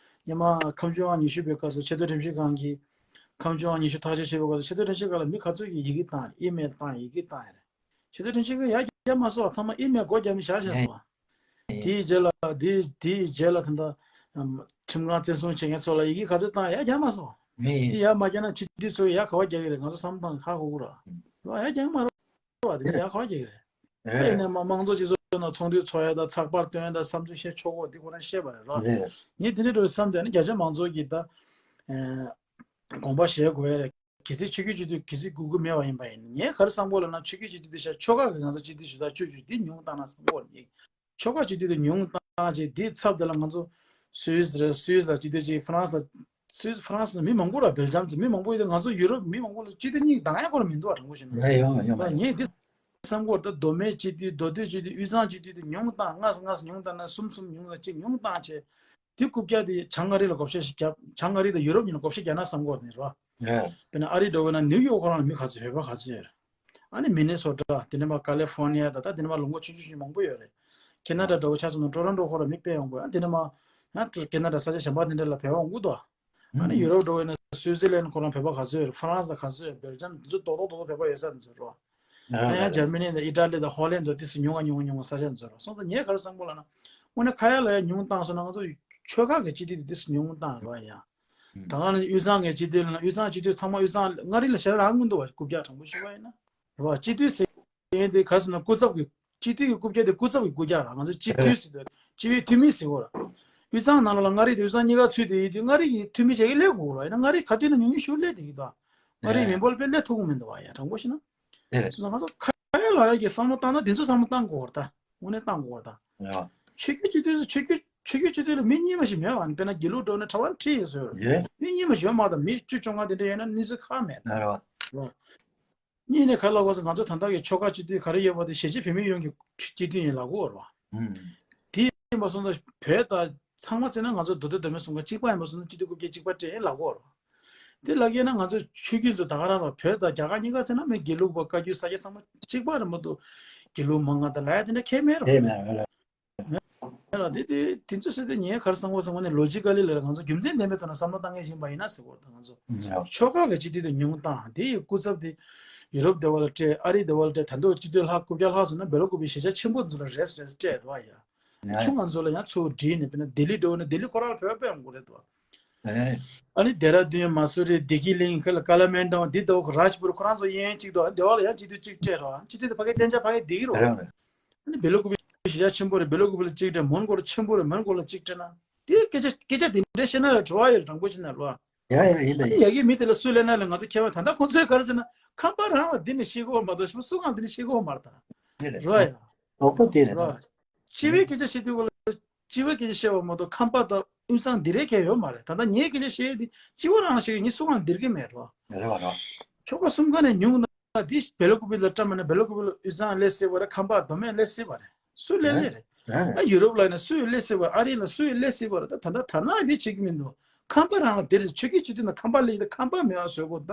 སྔོན་མ་ཁམས་ལྗོངས་ཉི་ཤུ་པའི་སྐབས་སུ་ཆེས་མཐོ་ཁྲིམས་ཞིབ་ཁང་གིས་ཁམས་ལྗོངས་ཉི་ཤུ་ཐག་གཅོད་བྱེད་པའི་སྐབས་སུ་ཆེས་མཐོ་ཁྲིམས་ཞིབ་ཁང་ལ་མི་ག་ཚོད་ཀྱིས་ཡི་གེ་བཏང་ཨི་མེལ་བཏང་ཡི་གེ་བཏང་ཡ་རེད། ཆེས་མཐོ་ཁྲིམས་ཞིབ་ཁང་ཡར་རྒྱག་མ་སོང་བ། ཚང་མ་ཨི་མེལ་སྒོ་བརྒྱབ་ནས་བཞག་བཞག་སོང་བ། དེའི་རྗེས་ལ་དེའི་དེའི་རྗེས་ལ་ད་ལྟ་ཁྲིམས་ཁང་བཙན་བཟུང་བྱེད་མཁན་ཚོ་ལ་ཡི་གེ་ག་ཚོད་བཏང་ཡར་རྒྱག་མ་སོང་། དེ་ཡར་མ་རྒྱག་ན་སྤྱི་འཐུས་ཚོས་ཡར་ག་པར་རྒྱག་གི་རེད། ང་ཚོ་བསམ་བློ་བཏང་ཧ་གོ་གི་རེད། ཡར་རྒྱག་གི་མ་རེད་བ། དེ་ཡར་ག་པར་རྒྱག་གི་རེད། ཨེ་ནས་མ་དམངས་གཙོ་སྤྱི་ཚོགས་ནང་ཚོགས་འདུ་ཚོགས་ཡ་དང་ཚགས་པར་སྟོན་ཡ་དང་བསམ་ཚུལ་བཤད་ཆོག་གོ་འདི་ཁོ་རང་བཤད་པ་རེད་རོ། ངས་དེ་འདྲ་འགྲོ་བསམ་དུས་ནི་བརྒྱ་ཆ་མང་ཚོགས་ཀྱིས་ད་དགོངས་པ་བཞེས་དགོས་ཡ་རེད། གལ་སྲིད་ཆོས་བརྒྱུད་སྤྱི་འཐུས་གལ་སྲིད་དགོས་ཀྱི་མེད་པ་ཡིན་པ་ཡིན་ན་ངས་ག་རེ་བསམ་གོ་ལབ་ན་ཆོས་བརྒྱུད་སྤྱི་འཐུས་དེ་ཤ་ཆོལ་ཁ་གི་ང་ཚོ་སྤྱི་འཐུས་ཞུ་དག་བཅུ་བཅུ་འདི་ཉུང་བཏང་ན་བསམ་གོ་ནི། ཆོལ་ཁ་སྤྱི་འཐུས་དེ་ཉུང་བཏང་རྗེས་འདིའི་ཚབ་དེ་ལ་ང་ཚོ་སུད་སི་རེད། སུད་སི་ལ་སྤྱི་འཐུས་གཅིག་ཧྥ་རན་སི་ལ་སུད་སི་ཧྥ་རན་སི་ལ་མི་མང་པོ་ར་སྦེལ་ཇམ་ཚོ་མི་མང་པོ་ཡོད་དེ་ང་ཚོ་ཡུ་རོབ་མི་མང་པོ་ལ་སྤྱི་འཐུས་གཉིས་འདང་ཡ་སྐོར་མི་འདུག་བ། དྲང་པོ་བཤད་ན་ཡོང་མ་ཡོང་མ་ཡོང་། ངས་འདི་བསམ་གོ་ད་མདོ་སྨད་སྤྱི་འཐུས་མདོ་སྟོད་སྤྱི་འཐུས་དབུས་གཙང་སྤྱི་འཐུས་དེ་ཉུང་བཏང་ལྔ་ལྔ་ཉུང་བཏང་ན་གསུམ་གསུམ་ཉུང་ལ་གཅིག་ཉུང་བཏང་བྱས། དེ་རྐུབ་བཀྱག་དེ་བྱང་ཨ་རི་ལ་བགོ་བཤའ་ཞིག་བརྒྱབ། བྱང་ཨ་རི་དང་ཡུ་རོབ་གཉིས་ལ་བགོ་བཤའ་རྒྱག་ན་བསམ་གོ་ནི་རོ། དཔེར་ན་ཨ་རི་འགྲོ་བ་ན་ནིའུ་ཡོག་ཁོ་རང་ལ་མི་ག་ཚོད་བོད་པ་ག་ཚོད་ཡོད་རེད། ཨ་ནི་མི་ནི་སོ་ཊ་དེ་ནས་མ་ཀ་ལི་ཧྥོར་ནི་ཡ་ད་ད་དེ་ནས་མ་ལུང་པ་ཆུང་ཆུང་ཆུང་མང་པོ་ཡོད་རེད། ཁེ་ན་ཌ་འདྲ་བོ་ཆ་མཚོན་ན་ཊོ་རོན་ཊོ་ཁོ་རང་མི་དཔེ་ཡོང་དགོས། ཨ་དེ་ནས་མ་ཡང་ཁེ་ན་ཌ་ས་ཆ་གཞན་པ་དེ་འདྲ་ལ་བོད་པ་འོང་གི་འདུག་ཨ་ནི་ཡུ་རོབ་འགྲོ་བ་ཡིན་ན་སུའི་ཙི་ལན་ཁོ་རང་བོད་པ་ག་ཚོད་ཡོད་རེད། ཧྥ་རན་སི་ག་ཚོད་ཡོད། སྦེལ་ཇམ་དེ་ཚོ་རྡོག་རྡོག་རྡོག་རྡོག་བོད་པ་ཡོད་ས་དེ་ཚོ་རེད་བ། ཨ་ཡང་འཇར་མ་ནི་དང་ཨི་ཊ་ལི་དང་ཧོ་ལན་དང་དེ་ཚོ་ཉུང་ང་ཉུང་ང་ཉུང་ང་ས་ཆ་དེ་ཚོ་རེད་བ། སོང་ཙང་ངས་ག་རེ་བསམ་གོ་ལབ་ན་དངོས་གནས་ཁ་ཡ་ལ་ཡ་ཉུང་བཏང་སོང་ན་ང་ཚོ་ཆོལ་ཁ་གི་སྤྱི་འཐུས་དེ་དེ་ཚོ་ཉུང་བཏང་རེད་བ་ཡ། ད་ག་ནང་དབུས་གཙང་གི་སྤྱི་འཐུས་ལ་དབུས་གཙང་སྤྱི་འཐུས་ཚང་མ་དབུས་གཙང་མངའ་རིས་ལ་ཞེ་དྲག་རག་མི་འདུག་བ། རྐུབ་བཀྱག་དྲང་པོ་ཞུ་བ་ཡིན་ན་རེད་བ། སྤྱི་འཐུས་ཟེར་ཡིན་དེ་ག་ཟེར་ན་སྐུ་ཚབ་ཀྱི་སྤྱི་འཐུས་ཀྱི་རྐུབ་བཀྱག་དེ་སྐུ་ཚབ་ཀྱི་རྐུབ་བཀྱག་ར། ང་ཚོ་སྤྱི་འཐུས་ཟེར་དུས་སྤྱི་པའི་འཐུས་མི་ཟེར་གོ་ར། དབུས་གཙང་ནང་ལ་མངའ་རིས་དེ་དབུས་གཙང་གཉིས་ཀ་ཚུད་དེ་ཡིན་དུས་མངའ་རིས་ཀྱི་འཐུས་མི་བྱེད་ཀྱི་སླེབས་དགོས་ར། ཡིན་ན་མངའ་རིས་ག་དུས་ན་ཉུང་ཉུང་ཞིག་སླེབས་བསྡད་ཀྱི་འདུག་མངའ་རིས་མི་འབོར་དཔེ་སླེབས་ཐུབ་ཀྱི་མི་འདུག་བ་ཡ། དྲང་པོ་བཤད་ན། སོང་ཙང་ང་ཚོ་ཁ་ཡ་ལ་ཡ་གི་བསམ་བློ་བཏང་ན་དེ་ཚོ་བསམ་བློ་བཏང་དགོས་ར་ད། དངོས་གནས་བཏང་དགོས་ར་ད། ཆོས་བརྒྱུད་སྤྱི་འཐུས་སུ་ཆོས་བརྒྱུད་ཆོས་བརྒྱུད་སྤྱི་འཐུས་ལ་མི་གཉིས་མ་ཞིག་མེད་བ། དཔེར་ན་དགེ་ལུགས་འགྲོ་ན་གྲྭ་པ་ཁྲིད་ཡོད་ཟེར། མི་གཉིས་མ་ཞིག་ཡོད་མ་གཏོགས་མི་བཅུ་བཅོ་ལྔ་དེ་འདྲ་ཡོད་ན་གནས་ཚུལ་ཁག་མེད། གཉིས་ནས་ག་ལ་བ་ས་ང་ཚོ་ད་ལྟ་གི་ཆོལ་ཁ་སྤྱི་འཐུས་ག་རེ་ཡོད་པ་དེ་གཞིས་བྱེས་བོད་མི་ཡོངས་ཀྱི་སྤྱི་འཐུས་ཡིན་ལབ་དགོས་རེད་བ། དེ་ཡིན་པ་སོང་ཙང་བོད་དང་ཚང་མ་བརྩིས་ན་ང་ཚོ་མདོ་སྟོད་མདོ་སྨད་གསུམ་ཀ་གཅིག་པ་ཡིན་པ་སོང་ཙང་སྤྱི་འཐུས་རྐུབ་བཀྱག་གཅིག་པ་སྤྲད་ཡིན་ལབ་དགོས་རེད་བ། དེ་ལབ་ཀྱི་ཡིན་ན་ང་ཚོ་ཆོས་བརྒྱུད་ཚོ་ད་ག་རང་རེད་བ། བོད་དང་རྒྱ་གར་གཉིས་ཀ་བརྩིས་ན་མི་དགེ་ལུགས་པ་བཀའ་བརྒྱུད་ས་སྐྱ་ཚང་མ་གཅིག་པ་རེད་མ་གཏོགས་དགེ་ལུགས་མང་ང་དང་ལབ་ཡ་དེ་འདྲ་གང་ཡང་མེད་རེད་བ། མེད་ལ་དེ་དེ་དེ་ཚོ་ཟེར་དུས་ངས་ག་རེ་བསམ་གོ་བསམ་གོ་ནས་ལོ་ཇི་ཀ་ལི་ལ་ང་ཚོ་རྒྱུ་མཚན་ལྡན་པའི་ཐོག་ནས་བསམ་བློ་བཏང་མཁན་ཞིག་ཡིན་པ་ཡིན་ན་ཟེར་གོ་ད་ང་ཚོ་ཆོལ་ཁ་གི་སྤྱི་འཐུས་དེ་ཉུང་བཏང་། དེ་ཡི་སྐུ་ཚབ་དེ་ཡུ་རོབ་སྡེ་བ་ལ་སྤྲད། ཨ་རི་སྡེ་བ་ལ་སྤྲད། ད་འདོད་སྤྱི་འཐུས་ལྷག་རྐུབ་བཀྱག་ལྷག་སོང་ན་བེ་ལོ་རྐུབ་པའི་གཞིས་ཆགས་ཆེན་པོ་ཚོ་ལ་རེས་རེས་སྤྲད་རོགས་ཡ། ཆུང་ང་ཚོ་ལ་ཡང་ཚུར་བྲིས་ནས་དཔེར་ན་ལྡི་ལི་འགྲོ་ན་ལྡི་ལི་ཁོ་རང་ལ་བོད་པ་ཡོང་གི་རེད་དོ། ཨ་ནི་ལྡེ་ར་ལྡུན་མ་སུ་རི་བདེ་སྐྱིད་གླིང་ཁ་ལ་ཀ་ལ་སྨན་ཁང་འདི་ལྟ་བུ་རཱཇ་པུར་ཁོ་རང་ཚོ་གཡས་གཡོན་གཅིག་འདུག་སྡེ་བ་ལ་ཡང་སྤྱི་འཐུས་གཅིག་སྤྲད་རོགས། སྤྱི་འཐུས་དེ་ཕ་གི་གཏན་འཇགས་ཕ་གི་བསྡད་ཀྱི་རེད་རོགས། ཨ་ནི་བེ་ལོ་རྐུབ་པའི་གཞིས་ཆགས་ཆེན་པོ་རེད། བེ་ལོ་རྐུབ་པ་ལ་གཅིག་སྤྲད། མོན་གྷོ་ལ་ཆེན་པོ་རེད། མོན་གྷོ་ལ་གཅིག་སྤྲད་ན་དེ་སྐད་ཆ་སྐད་ཆ་དེ་འདྲ་བཤད་ན་ལ་བྲོ་བ་ཡོད་རེད། དྲང་པོ་བཤད་ན་ལོ། ཡ་ཡ་ཡིན་ད། ཨ་ནི་ཡ་གི་མི་དེ་ལ་སུས་ལབ་ན་ལ་ང་ཚོ་ཁྱད་པར། ད་ལྟ་ཁོང་ཚོས་ག་རེ་ཟེར་ན་ཁམས་པ་རང་ལ་འདི་ནི་ཤེས་དགོས་མ་གཏོགས་ཞིག་སུ་གང་འདི་ནི་ཤེས་དགོས་མ་རེད་ད། དེ་རེད། རོ་ཡ། དོག་པོ་དེ་རེད་རོ། ད། སྤྱི་པའི་སྐད་ཆ་བཤད་དུས་སྐོར་ལ་སྤྱི་པའི་སྐད་ཆ་བཤད་པ་མ་གཏོགས་ཁམས་པ་དང་དབུས་གཙང་འདི་རེད་ཁྱད་ཡོད་མ་རེད། ད་ལྟ་ངའི་སྐད་ཆ་བཤད་ཡས་འདི་སྤྱི་བོ་རང་ལ་བཤད་ཡས་ངས་སུ་གང་འདིར་གི་མེད་རོ། རེད་བ་རོ། ཆོལ་ཁ་གསུམ་ཀ་ནས་ཉུང་ན་འདི་བེ་ལ་ཀུ་པི་ལ་བཀྲམ་ན་བེ་ལ་ཀུ་པི་ལ་དབུས་གཙང་སླེབས་སྲིད་པ་རེད། ཁམས་པ་མདོ་སྨད་སླེབས་སྲིད་པ་རེད། སུ་སླེབས་ལེ་རེད། ཨ་ཡུ་རོབ་ལ་ཡིན་ན་སུས་སླེབས་སྲིད་པ། ཨ་རི་ལ་སུས་སླེབས་སྲིད་པ་རེད། ད་ད་ལྟ་ད་ན་འདི་བྱེད་ཀྱི་མི་འདུག་ཁམས་པ་རང་ལ་དེ་རེད། ཆོས་ཀྱི་སྤྱི་འཐུས་ན་ཁམས་པ་ལ་ཡིན་ད་ཁམས་པ་མེད་པ་བཟོ་དགོས། ད་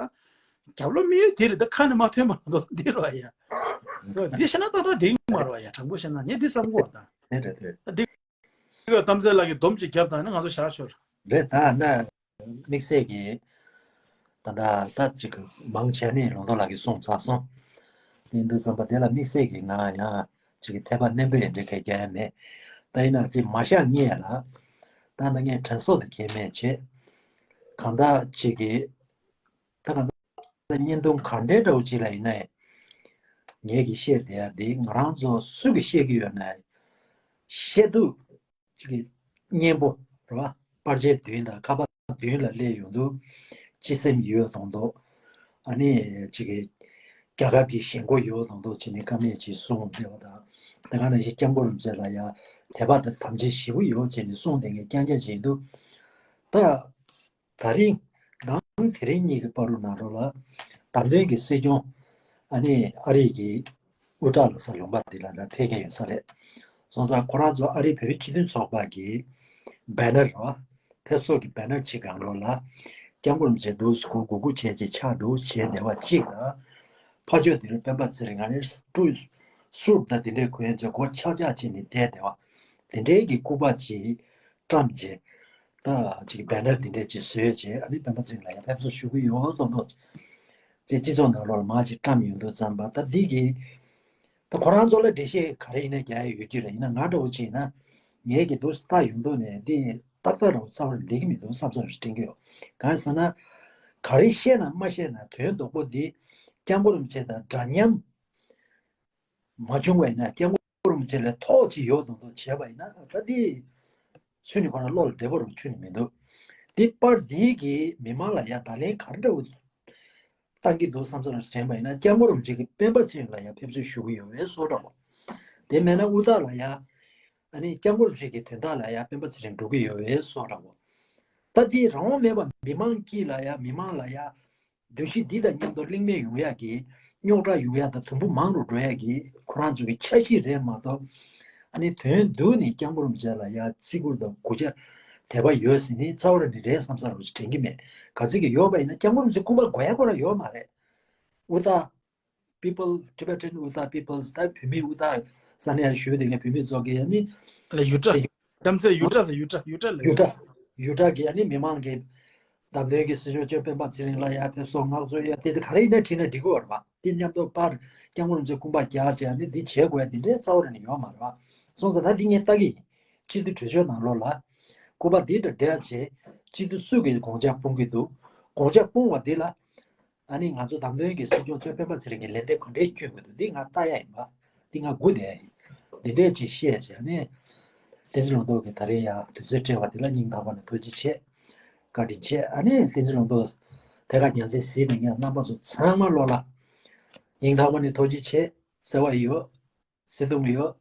རྒྱབ་ལོགས་དམིགས་ཡུལ་དེ་རེད། ད་ཁ་ནས་མ་ཐོན་པ་འདུག་འདི་རོ་ཡ། འདི་བཤད་ན་ཏག་ཏག་འདི་མ་རོ་ཡ། དྲང་པོ་བཤད་ན་ངས་འདི་བསམ་གོ་ད། དེ་རེད་དེ་རེད། འདི་ག་གཏམ་ཚེ་ལགས་ཀྱིས་སྡོམ་ཅིག་བརྒྱབ་དང་ནི་ང་ཚོ་བཞག་ཆོག་རེད། ད་ན་དམིགས་བསལ་གྱི་ད་ད་ད་ཅིག་མང་ཆེ་ནས་ལུང་རྟོགས་ལགས་ཀྱིས་གསུངས་ཚར་སོང་། དེ་འདུག་བསམ་པ་དེ་ལ་དམིགས་བསལ་གྱི་ང་ཡང་ཅིག་དད་པ་རྣོན་པོ་ཡང་འདྲ་གས་རྒྱག་ཡ་མེད། ད་ཡིན་ན་དེ་མ་བཞག་ངེས་ལ། ད་ད་ངས་དྲན་གསོ་དེ་གས་མེད་བྱེད། གང་ལྟར་ཅིག་གི་ད་གང་ལྟར་བརྙན་ཐུང་ག་འདྲའི་འདྲ་བོ་ཅིག་ལ་ཡིན་ན་ཡང་། ངས་ཀྱི་བཤད་བསྡད་ཡ་འདི་ང་རང་ཚོ་སུ་གིས་བཤད་ཀྱི་ཡོད་ན་ཡང་། བཤད་སྡུག་ཅིག་གི་སྙན་པོ་རེད་བ། པར་ཆས་མདུན་དང་ཁ་པར་མདུན་ལ་སླེབས་ཡོང་དུས་སྤྱི་སེམས་ཡོད་མདོག་མདོག་ཨ་ནི་ཅིག་གི་རྒྱལ་ཁབ་ཀྱི་ཞེན་ཁོག་ཡོད་མདོག་མདོག་བྱས་ནས་ཀ་མེད་ཅིག་གསུངས་བསྡད་པ་དང་། དེ་ག་ནང་བཞིན་སྐྱབས་མགོན་རིན་པོ་ཆེ་ལ་ཡང་དད་པ་དང་དམ་བཅའ་ཞེ་པོ་ཡོད་བྱས་ནས་གསུངས་བསྡད་མཁན་རྐྱང་རྐྱང་ཅིག་ཡིན་དུས། ད་ད་རིང་དང་དེ་རིང་གཉིས་ཀྱི་བར་དུ་ནང་ལོགས་ལ་བདམས་ཐོན་གྱི་སྲིད་སྐྱོང་ཨ་ནི་ཨ་རི་གི་དབུ་ཁྲིད་ལ་ས་ལུང་པ་འདི་ལ་ལ་ཕེབས་མཁན་ཡོད་ས་རེད། སོང་ཙང་ཁོ་རང་ཚོ་ཨ་རིའི་བོད་རིགས་སྤྱི་མཐུན་ཚོགས་པ་གི་བེ་ནར་རེད་བ། ཕེབས་སོགས་ཀྱི་བེ་ནར་གཅིག་སྒང་ལོགས་ལ་སྐྱབས་མགོན་རིན་པོ་ཆེ་འདུག་སྐུ་གུ་གུ་བྱས་ཅིག་ཆགས་འདུག་བྱས་བསྡད་པ་གཅིག་ལ། ཕར་ཕྱོགས་འདི་རུ་སྤེན་པ་ཚེ་རིང་ཨ་ནི་སྤྲུལ་སུར་དང་དེ་འདྲའི་གོན་ཅིག་གོ་ཆག་ཆག་བྱས་ནས་བསྡད་བསྡད་པ། དེ་འདྲའི་གི་སྐུ་པར་ཅིག་བཀྲམ་བྱས། ད་ཅིག་བེ་ནར་དེ་འདྲས་ཅིག་བཟོས་བྱས་ཨ་ནི་སྤེན་པ་ཚེ་རིང་ལ་ཡང་ཕེབས་བསུ་ཞུ་གི་ཡོད་མདོག་མདོག་ཅིག་སྤྱི་ཚོགས་ནང་ལོགས་ལ་མར་ཅིག་བཀྲམ་ཡོང་དུས་ཙམ་པ། ད་འདི་གི་ད་ཁོ་རང་ཚོ་ལ་འགྲེལ་བཤད་ག་རེ་ཡིན་ན་རྒྱག་ཡ་ཡོད་ཀྱི་རེད། ཡིན་ན་ང་འདྲ་བོ་ཅིག་ཡིན་ན་ངས་ཀྱི་འདུག་ལྟ་ཡོང་དུས་ནས་འདི་ཏག་ཏག་རང་རྩ་བ་ནས་འགྲིག་གི་མི་འདུག་བསམ་བསམ་ཞིག་དྲན་གྱི་ཡོད། གང་ཡིན་ཟེར་ན་ག་རེ་བཤད་ན་མ་བཤད་ན་དོན་རྡོག་པོ་འདི་སྐྱབས་མགོན་རིན་པོ་ཆེ་དང་འདྲ་མཉམ། མ་བྱུང་བ་ཡིན་ན་སྐྱབས་མགོན་རིན་པོ་ཆེ་ལས་ཐོག་ཅིག་ཡོད་མདོག་མདོག་བྱས་པ་ཡིན་ན་ད་འདི་ཚུར་ནས་ཁོ་རང་བློ་ལ་བདེ་པོ་རང་ཚུར་ནས་མི་འདུག་འདི་པར་འདི་གིས་མི་མང་ལ་ཡང་བརྡ་ལན་ག་རེ་འདྲ་བོ་བཏང་གི་འདུག་བསམ་ཚུལ་ལ་དྲན་པ་ཡིན་ན་སྐྱབས་མགོན་རིན་པོ་ཆེ་གིས་སྤེན་པ་ཚེ་རིང་ལ་ཡང་ཕེབས་བསུ་ཞུ་གི་ཡོད་པའི་བཟོ་འདྲ་བོ། དེ་མེད་ན་དབུ་ཐག་ལ་ཡང་ཨ་ནི་སྐྱབས་མགོན་རིན་པོ་ཆེ་གི་དོན་དག་ལ་ཡང་སྤེན་པ་ཚེ་རིང་འགྲོ་གི་ཡོད་པའི་བཟོ་འདྲ་བོ། ད་འདི་རང་དབང་མེད་པ་མི་མང་དཀྱིལ་ལ་ཡང་མི་མང་ལ་ཡང་། འདུ་ཤེས་འདི་དང་མཉམ་དུ་གླེང་མོལ་ཡོང་ཡག་གི་རྙོག་དྲ་ཡོང་ཡག་དང་དུམ་བུ་མང་རུ་འགྲོ་ཡག་གི་ཁོ་རང་ཚོ་གི་འཆར་གཞི་རེད་མ་གཏོགས། ཨ་ནི་དོན་དུ་ནི་སྐྱབས་མགོན་རིན་པོ་ཆེ་ལ་ཡ་བརྩི་བཀུར་དང་གུས་ཕྱག་དད་པ་ཡོད་ཟེར་ནི་རྩ་བ་རང་ནས་རེད་བསམ་ས་རུ་དྲན་གྱི་མེད། ག་ཚོད་ཀྱི་ཡོད་པ་ཡིན་ན་སྐྱབས་མགོན་རིན་པོ་ཆེ་སྐུ་པར་དགོས་ཡ་ཁོ་རང་ཡོད་མ་རེད། ཨུ་ཐ་People Tibetan Utah Peoples ད་བོད་མི་ཨུ་ཐ་ས་གནས་ཞུ་དེ་ངས་བོད་མི་ཚོ་གི་ཨ་ནི་ལ་ཡུ་ཊ་ཅིག་གཏམ་ཚེ་ཡུ་ཊ་ཟེར་ཡུ་ཊ་ཡུ་ཊ་ལ་ཡུ་ཊ་ཡུ་ཊ་གི་ཨ་ནི་མི་མང་གི་བདམས་ཐོན་གྱི་སྲིད་སྐྱོང་མཆོག་སྤེན་པ་ཚེ་རིང་ལ་ཡ་ཕེབས་བསུ་བསྔགས་བརྗོད་ཡ་དེ་དེ་ག་རེ་ཡིན་ན་བྲིས་ན་འགྲིག་གི་ཡོད་རེད་པ། དེ་མཉམ་དུ་པར་སྐྱབས་མགོན་རིན་པོ་ཆེ་སྐུ་པར་རྒྱག་བྱས་ཨ་ནི་འདི་བྱེད་དགོས་ཡ་དེ་འདྲའི་རྩ་བ་རེ་ནས་ཡོད་མ་རེད་པ། སོང་ཙང་ད་འདི་ངས་ལྟ་གི་ཡིན། སྤྱི་འཐུས་གྲོས་ཆོད་ནང་ལོགས་ལ་སྐུ་པར་འདི་འདྲ་འབྲེལ་བྱས་སྤྱི་འཐུས་སུ་གིས་དགོངས་འཆར་སྤུངས་ཀྱི་འདུག་དགོངས་འཆར་སྤུངས་པ་འདི་ལ། ཨ་ནི་ང་ཚོ་བདམས་ཐོན་གྱི་སྲིད་སྐྱོང་མཆོག་སྤེན་པ་ཚེ་རིང་གིས་ལན་འདེབས་ག་འདྲས་སྐྱོན་དགོས་འདུག་འདི་ང་ལྟ་ཡ་ཡིན་པ། འདི་ང་སྒུག་བསྡད་ཡ་ཡིན། འདི་འདྲས་ཅིག་བཤད་བྱས་ཨ་ནི། བསྟན་འཛིན་ལུང་རྟོགས་ཀྱིས་ད་རེས་ཡང་དུས་ཚོད་སྤྲད་པ་དེ་ལ་སྙིང་ཐག་པ་ནས་ཐུགས་རྗེ་ཆེ། བཀའ་དྲིན་ཆེ། ཨ་ནི་བསྟན་འཛིན་ལུང་རྟོགས་ཐད་ཀར་རྒྱང་སྲིང་གཟིགས་ནས་ངས་རྣམ་པ་ཚོ་ཚང་མ་བློ་ལ་སྙིང་ཐག་པ་ནས་ཐུགས་རྗེ་ཆེ་ཟེར་བ་ཡོད། སེ་དུང་ཡོད།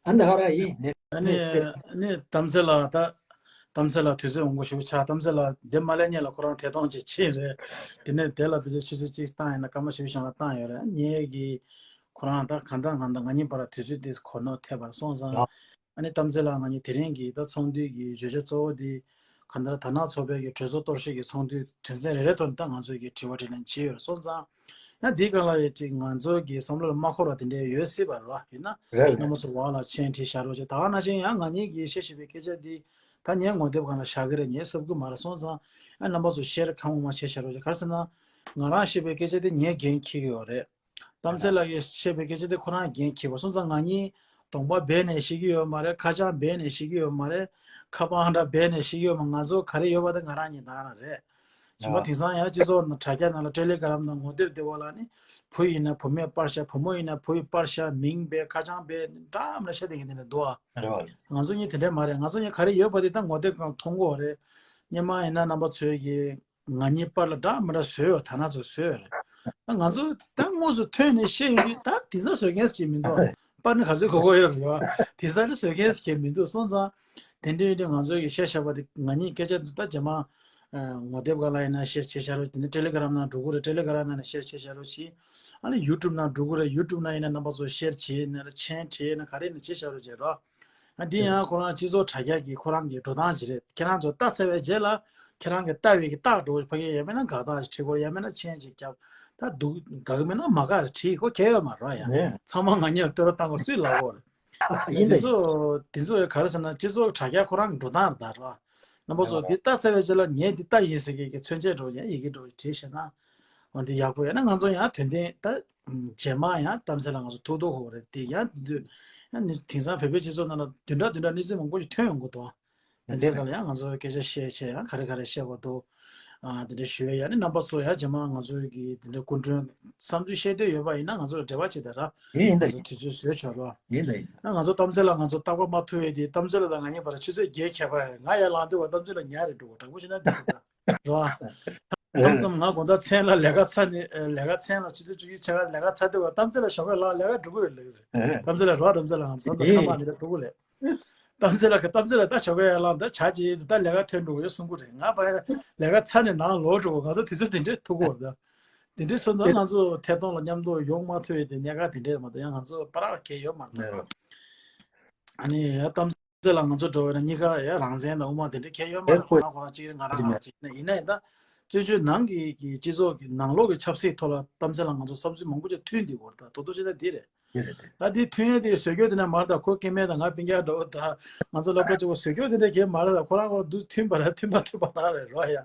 ཨ་ནི་ད་ག་རང་ཡིན་ནས་ཨ་ནི་ནས་ཟེར། ཨ་ནི་གཏམ་ཚེ་ལགས་ད། གཏམ་ཚེ་ལགས་དུས་ཚོད་འོང་གོ་ཞུ་ཆ་གཏམ་ཚེ་ལགས་འདི་མ་ལས་ཉེ་ལ་ཁོ་རང་དེ་སྟོང་ཅིག་ཕྱིན་རེད། དེ་ནས་དེ་ལ་བི་ཟའི་ཆུ་ཚོད་གཅིག་བཏང་ཡིན་ན་སྐར་མ་ཞུ་བཞག་ལ་བཏང་ཡོད་རེད། ངེད་ཀྱི་ཁོ་རང་ད་གང་ལྟར་གང་ལྟར་ང་གཉིས་བར་དུས་ཚོད་འདི་གོ་ནོར་ཐེབས་པར་སོང་ཙང་། ཨ་ནི་གཏམ་ཚེ་ལགས་ང་གཉིས་དེ་རིང་གི་ད་ཚོགས་འདུའི་གི་བརྗོད་བྱ་གཙོ་བོ་འདི་གང་ལྟར་དར་ནག་ཚོགས་པའི་གི་གྲོས་ཚོགས་གཏོར་བཤིག་གི་ཚོགས་འདུའི་དོན་ཚན་རེ་རེ་ཐོག་ནས་ད་ང་ཚོས་གི་དྲི་བ་དྲིས་ལན་བྱས་ཡོད་རེད། སོང་ཙང་། ཡང་འདིའི་སྒང་ལ་ཡ་གཅིག་ང་ཚོ་གི་བསམ་བློ་ལ་མ་འཁོར་བ་དེ་འདྲ་ཡོད་སྲིད་པ་རེད་བ། ཡིན་ན་རེད་རེད། རྣམ་པ་ཚོ་འོག་ལ་མཆན་བྲིས་བཞག་རོགས་བྱེད། ད་ག་ནང་བཞིན་ཡང་ང་གཉིས་ཀྱིས་བཤད་བཞིན་པའི་སྐད་ཆ་འདི་ད་ངས་ངོ་དེབ་སྒང་ལ་བཞག་གི་རེད། ངས་གསུབ་གི་མ་རེད། སོང་ཙང་ཡང་རྣམ་པ་ཚོ་ཤེར་གང་མང་མང་བྱས་བཞག་རོགས་བྱེད། ག་རེ་ཟེར་ན་ང་རང་བཤད་པའི་སྐད་ཆ་དེ་ངས་འགན་འཁྱེར་གི་ཡོད་རེད། གཏམ་ཚེ་ལགས་ཀྱིས་བཤད་པའི་སྐད་ཆ་དེ་ཁོ་རང་འགན་འཁྱེར་བ། སོང་ཙང་ང་གཉིས་གདོང་པ་སྦས་ནས་བཤད་ཀྱི་ཡོད་མ་རེད། ཁ་བྱང་སྦས་ནས་བཤད་ཀྱི་ཡོད་མ་རེད། ཁ་པར་ཧང་འདྲ་སྦས་ནས་བཤད་ཀྱི་ཡོད་མ། ང་ཚོ་ག་རེ་ཡོད་པ་དེ་ང་རང་གཉིས་ད་ག་རང་རེད། ཞིང་པ་དེང་སང་ཡང་སྤྱི་ཚོགས་ནང་དྲ་རྒྱ་ནང་ལ་ཏེ་ལེ་གྷ་རམ་ནང་ངོ་དེབ་བདེ་བ་ལ་ནི་བུ་ཡིན་ན་བུ་མོས་པར་བཞག་བུ་མོ་ཡིན་ན་བུ་ཡི་པར་བཞག་མིང་སྦས་ཁ་བྱང་སྦས་འདྲ་མི་འདྲ་བཤད་བསྡད་མཁན་དེ་འདྲ་འདུག་ཨ། རེད་བ། ང་ཚོ་གཉིས་དེ་འདྲ་མ་རེད། ང་ཚོ་གཉིས་ག་རེ་ཡོད་པ་དེ་ད་ངོ་དེབ་སྒང་མཐོང་གི་ཡོད་རེད། སྔོན་མ་ཡིན་ན་རྣམ་པ་ཚོས་ཀྱི་ ང་གཉིས་བར་ལ་འདྲ་མི་འདྲ་བཟོས་ཡོད། ད་ན་ཚོ་བཟོས་ཡོད་རེད། ད་ང་ཚོ་ད་དངོས་སུ་ཐོན་ནས་བཤད་ཡོང་དུས་ད་དེང་སང་བཟོ་མཁན་ཞིག་མི་འདུག་པར་ནི་ག་ཚོད་གོ་གོ་ཡོད་རེད་བ། དེང་སང་ནི་བཟོ་མཁན་ཞིག་མི་འདུག་སོང་ཙང་། དེ་འདྲ་ཡིན་དུས་ང་ཚོ་གི་བཤད་བཞག་པ་དེ་ང་གཉིས་སྐད་ཆ་ད་རྗེས་མ་ངོ་དེབ་སྒང་ལ་ཡིན་ན་ཤེར་བྱེད་བཞག་རོགས། དེ་ནས་ཊེ་ལི་གྷི་རམ་ནང་འགྲོ་གི་རེད། ཊེ་ལི་གྷི་རམ་ནང་ནས་ཤེར་བྱེད་བཞག་རོགས་བྱེད། ཨ་ནི་ཡུ་ཊུབ་ནང་འགྲོ་གི་རེད། ཡུ་ཊུབ་ནང་ཡིན་ན་རྣམ་པ་ཚོ་ཤེར་བྱེད་ནས་ལ་མཆན་བྲིས་ན་ག་རེ་ནས་བྱེད་བཞག་རོགས་བྱེད་རོགས། ཨ་འདི་ཡང་ཁོ་རང་སྤྱི་ཚོགས་དྲ་རྒྱ་གི་ཁོ་རང་གི་འགྲོ་སྟངས་ཅིག་རེད། ཁྱེད་རང་ཚོ་ལྟ་ཚར་བའི་རྗེས་ལ་ཁྱེད་རང་གི་ལྟ་བའི་གི་རྟགས་འགྲོ་ཕ་གི་ཡང་མིན་ན་དགག་སྟངས་ཤིག་བྲིས་དགོས། ཡང་མིན་ན་མཆན་ཅིག་བརྒྱབ། ད་འདུག་དགག་གི་མིན་ན་མ་དགག་བྲིས་དགོས་གལ་ཡོད་མ་རེད་ཡ། ཚང་མ་ང་གཉིས་ལ་བསྟོད་ར་བཏང་དགོས་སུས་ལབ་དགོས་རེད། ཡིན་དེ་ད་ཚོ་དེ་ཚོ་ག་རེ་ཟེར་ན་སྤྱི་ཚོགས་དྲ་རྒྱ་ཁོ་རང་གི་འགྲོ་སྟངས་རེད་ད་རེད་བ། རྣམ་པ་ཚོ་འདི་ལྟ་ཚར་བའི་རྗེས་ལ་ངས་འདི་ལྟ་ཡིན་ཟེར་མཁན་གྱི་མཚོན་བྱེད་འདྲ་བོ་ཡང་ཡི་གེ་འདྲ་བོ་བྲིས་ཤེ་ན། འོ་འདི་ཡག་པོ་ཡོད་ན་ང་ཚོ་ཡང་དོན་ལྡན་ད། རྗེས་མ་ཡང་གཏམ་ཚེ་ལ་ང་ཚོ་ཐུག་ཐུག་ཧོ་རེད་དེ་ཡང་དུས། ཡང་ནི་དེང་སང་བོད་པའི་སྤྱི་ཚོགས་ནང་ལ་བདུན་ཕྲག་བདུན་ཕྲག་གནས་ཚུལ་མང་པོ་ཞིག་ཐོན་ཡོང་གི་འདུག་དེ་ཚོའི་སྒང་ལ་ཡང་ང་ཚོ་སྐད་ཆ་བཤད་བྱས་ཡང་ག་རེ་ག་རེ་བཤད་དགོས་འདུག་ཨ་དེ་འདྲ་ཞུ་ཡ་ཡང་ནི་རྣམ་པ་ཚོ་ཡང་རྗེས་མ་ང་ཚོའི་གི་དེ་འདྲ་སྐུ་མགྲོན་བསམ་ཚུལ་བཤད་འདོད་ཡོད་པ་ཡིན་ན་ང་ཚོ་ལ་འབྲེལ་བ་བྱེད་དང་ར། ཡིན་ཡིན་ད་ང་ཚོ་དུས་ཚོད་བཟོས་ཆོག་ར། ཡིན་ད་ཡིན། ཡང་ང་ཚོ་གཏམ་ཚེ་ལ་ང་ཚོ་རྟག་པར་མ་ཐུག་ཡས་དེ་གཏམ་ཚེ་ལ་དང་ང་གཉིས་བར་ཆུ་ཚོད་བརྒྱད་ཁྱད་པར་ཡོད་རེད། ང་ཡར་ལངས་དུས་བ་གཏམ་ཚེ་ལ་ཉལ་རེད་འགྲོ་དྲང་པོ་བཤད་ན་དེ་རེད་ད། རེད་བ། མཚམས་མཚམས་ང་དགོང་དག་མཚན་ལ་ལས་ཀ་ཚར་ནས་ལས་ཀ་མཚན་ལ་ཆུ་ཚོད་བཅུ་གཅིག་ཆ་ག་ལས་ཀ་ཚར་དུས་བ་གཏམ་ཚེ་ལ་ཞོགས་ཀས་ལངས་ལས་ཀ་འགྲོ་གི་ཡོད་ལབ་ཀྱི་རེད། གཏམ་ཚེ་ལ་རོགས་གཏམ་ཚེ་ལ་ང་ཚོ་ད་ཁ་པར་ནས་ད་ཐུག་གི་རེད། གཏམ་ཚེ་ལ་གཏམ་ཚེ་ལ་ད་ཞོགས་ཀས་ཡར་ལངས་ད་ཇ་ཅིག་ད་ལས་ཀ་ཐོན་འགྲོ་གི་ཡོད་གསུང་གི་རེད། ང་ཕ་ལས་ཀ་ཚར་ནས་ནང་ལོག་འགྲོ་གི། ང་ཚོ་དུས་ཚོད་དེ་འདྲས་ཐུག་གི་རེད། དེ་འདྲས་སོང་ཙང་ང་ཚོ་ཐད་གཏོང་ལ་མཉམ་དུ་ཡོང་མ་ཐུབ་ཡས་དེ་གནད་འགག་དེ་འདྲས་མ་གཏོགས་ཡང་ང་ཚོ་བར་ལ་གལ་ཡོད་མ་རེད། ཨ་ནི་གཏམ་ཚེ་ལ་ང་ཚོ་འགྲོ་བས་ན་གཉིས་ཀ་ཡ་རང་བཙན་དང་དབུ་མ་དེ་འདྲ་གལ་ཡོད་མ་རེད། ཁོ་རང་ཁོ་རང་གཅིག་རེད། ང་རང་ང་རང་གཅིག་ཡིན་ན་ཡིན་ད། བཙན་བྱོལ་ནང་གི་གི་སྤྱི་ཚོགས་ཀྱི་ནང་ལོགས་ཀྱི་ཆབ་སྲིད་ཐོག་ལ་གཏམ་ཚེ་ལ་ང་ཚོ་བསམ་ཚུལ་མང་པོ་ཅིག་མཐུན་བསྡད་ཡོད་རེད། ད་ཏོག་ཏོག་ཅིག་ད་འདི་རེད། ད་འདི་མཐུན་ཡས་དེ་བཟོ་རྒྱུ་དེ་འདྲ་མ་རེད། ད་ཁོ་སྐྱེ་དམན་དང་ང་སྤུན་ཀྱག་འདྲ་བོ་ད་ང་ཚོ་ལབ་པ་གཅིག་པོ་བཟོ་རྒྱུ་དེ་འདྲ་གལ་མ་རེད། ད་ཁོ་རང་ཁོ་འདུག་མཐུན་པ་རེད། མཐུན་པ་མཐུན་པ་རང་རེད་རོ་ཡ།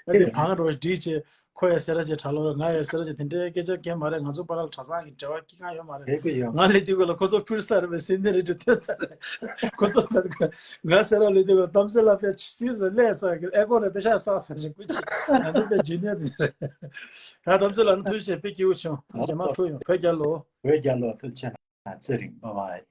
ཡ་དེ་བང་རོ་སྒྲིག་བྱས། ཁོ་ཡ་སེ་ར་ཅེ་གྲྭ་ལོ་ང་ཡ་སེ་ར་ཅེ་དེ་འདྲའི་སྐད་ཆ་གལ་མ་རེད། ང་ཚོ་བར་ལ་གྲྭ་ཚང་གི་འབྲེལ་བ་སྐྱིད་ཁང་ཡོད་མ་རེད། ང་ལས་དུས་གོ་ལ་ཁོ་ཚོ་ཕུར་ས་རེད་པས་སེམས་ནད་རེད་དུས་ཐོན་ཚར་རེད། ཁོ་ཚོ་ད་ང་སེ་ར་ལས་དུས་གོ་གཏམ་ཚེ་ལ་པས་སིར་སོ་ལས་ས་གི་ཨེ་ཀོ་རེད་པས་ཤ་ས་ས་ཞིག་ཀུ་ཅི་ང་ཚོ་པས་རྒྱུ་ནད་དེ་རེད། ད་གཏམ་ཚེ་ལ་ནི་ཐུགས་རྗེ་ཆེ། དཔེ་སྐྱིད་པོ་བྱུང་། རྗེས་མ་ཐུག་ཡོང་། བོད་རྒྱལ་ལོ། བོད་རྒྱལ་ལོ། ཐུགས་རྗེ་ཆེ། ཚེ་རིང་། བྷའི་བྷའི།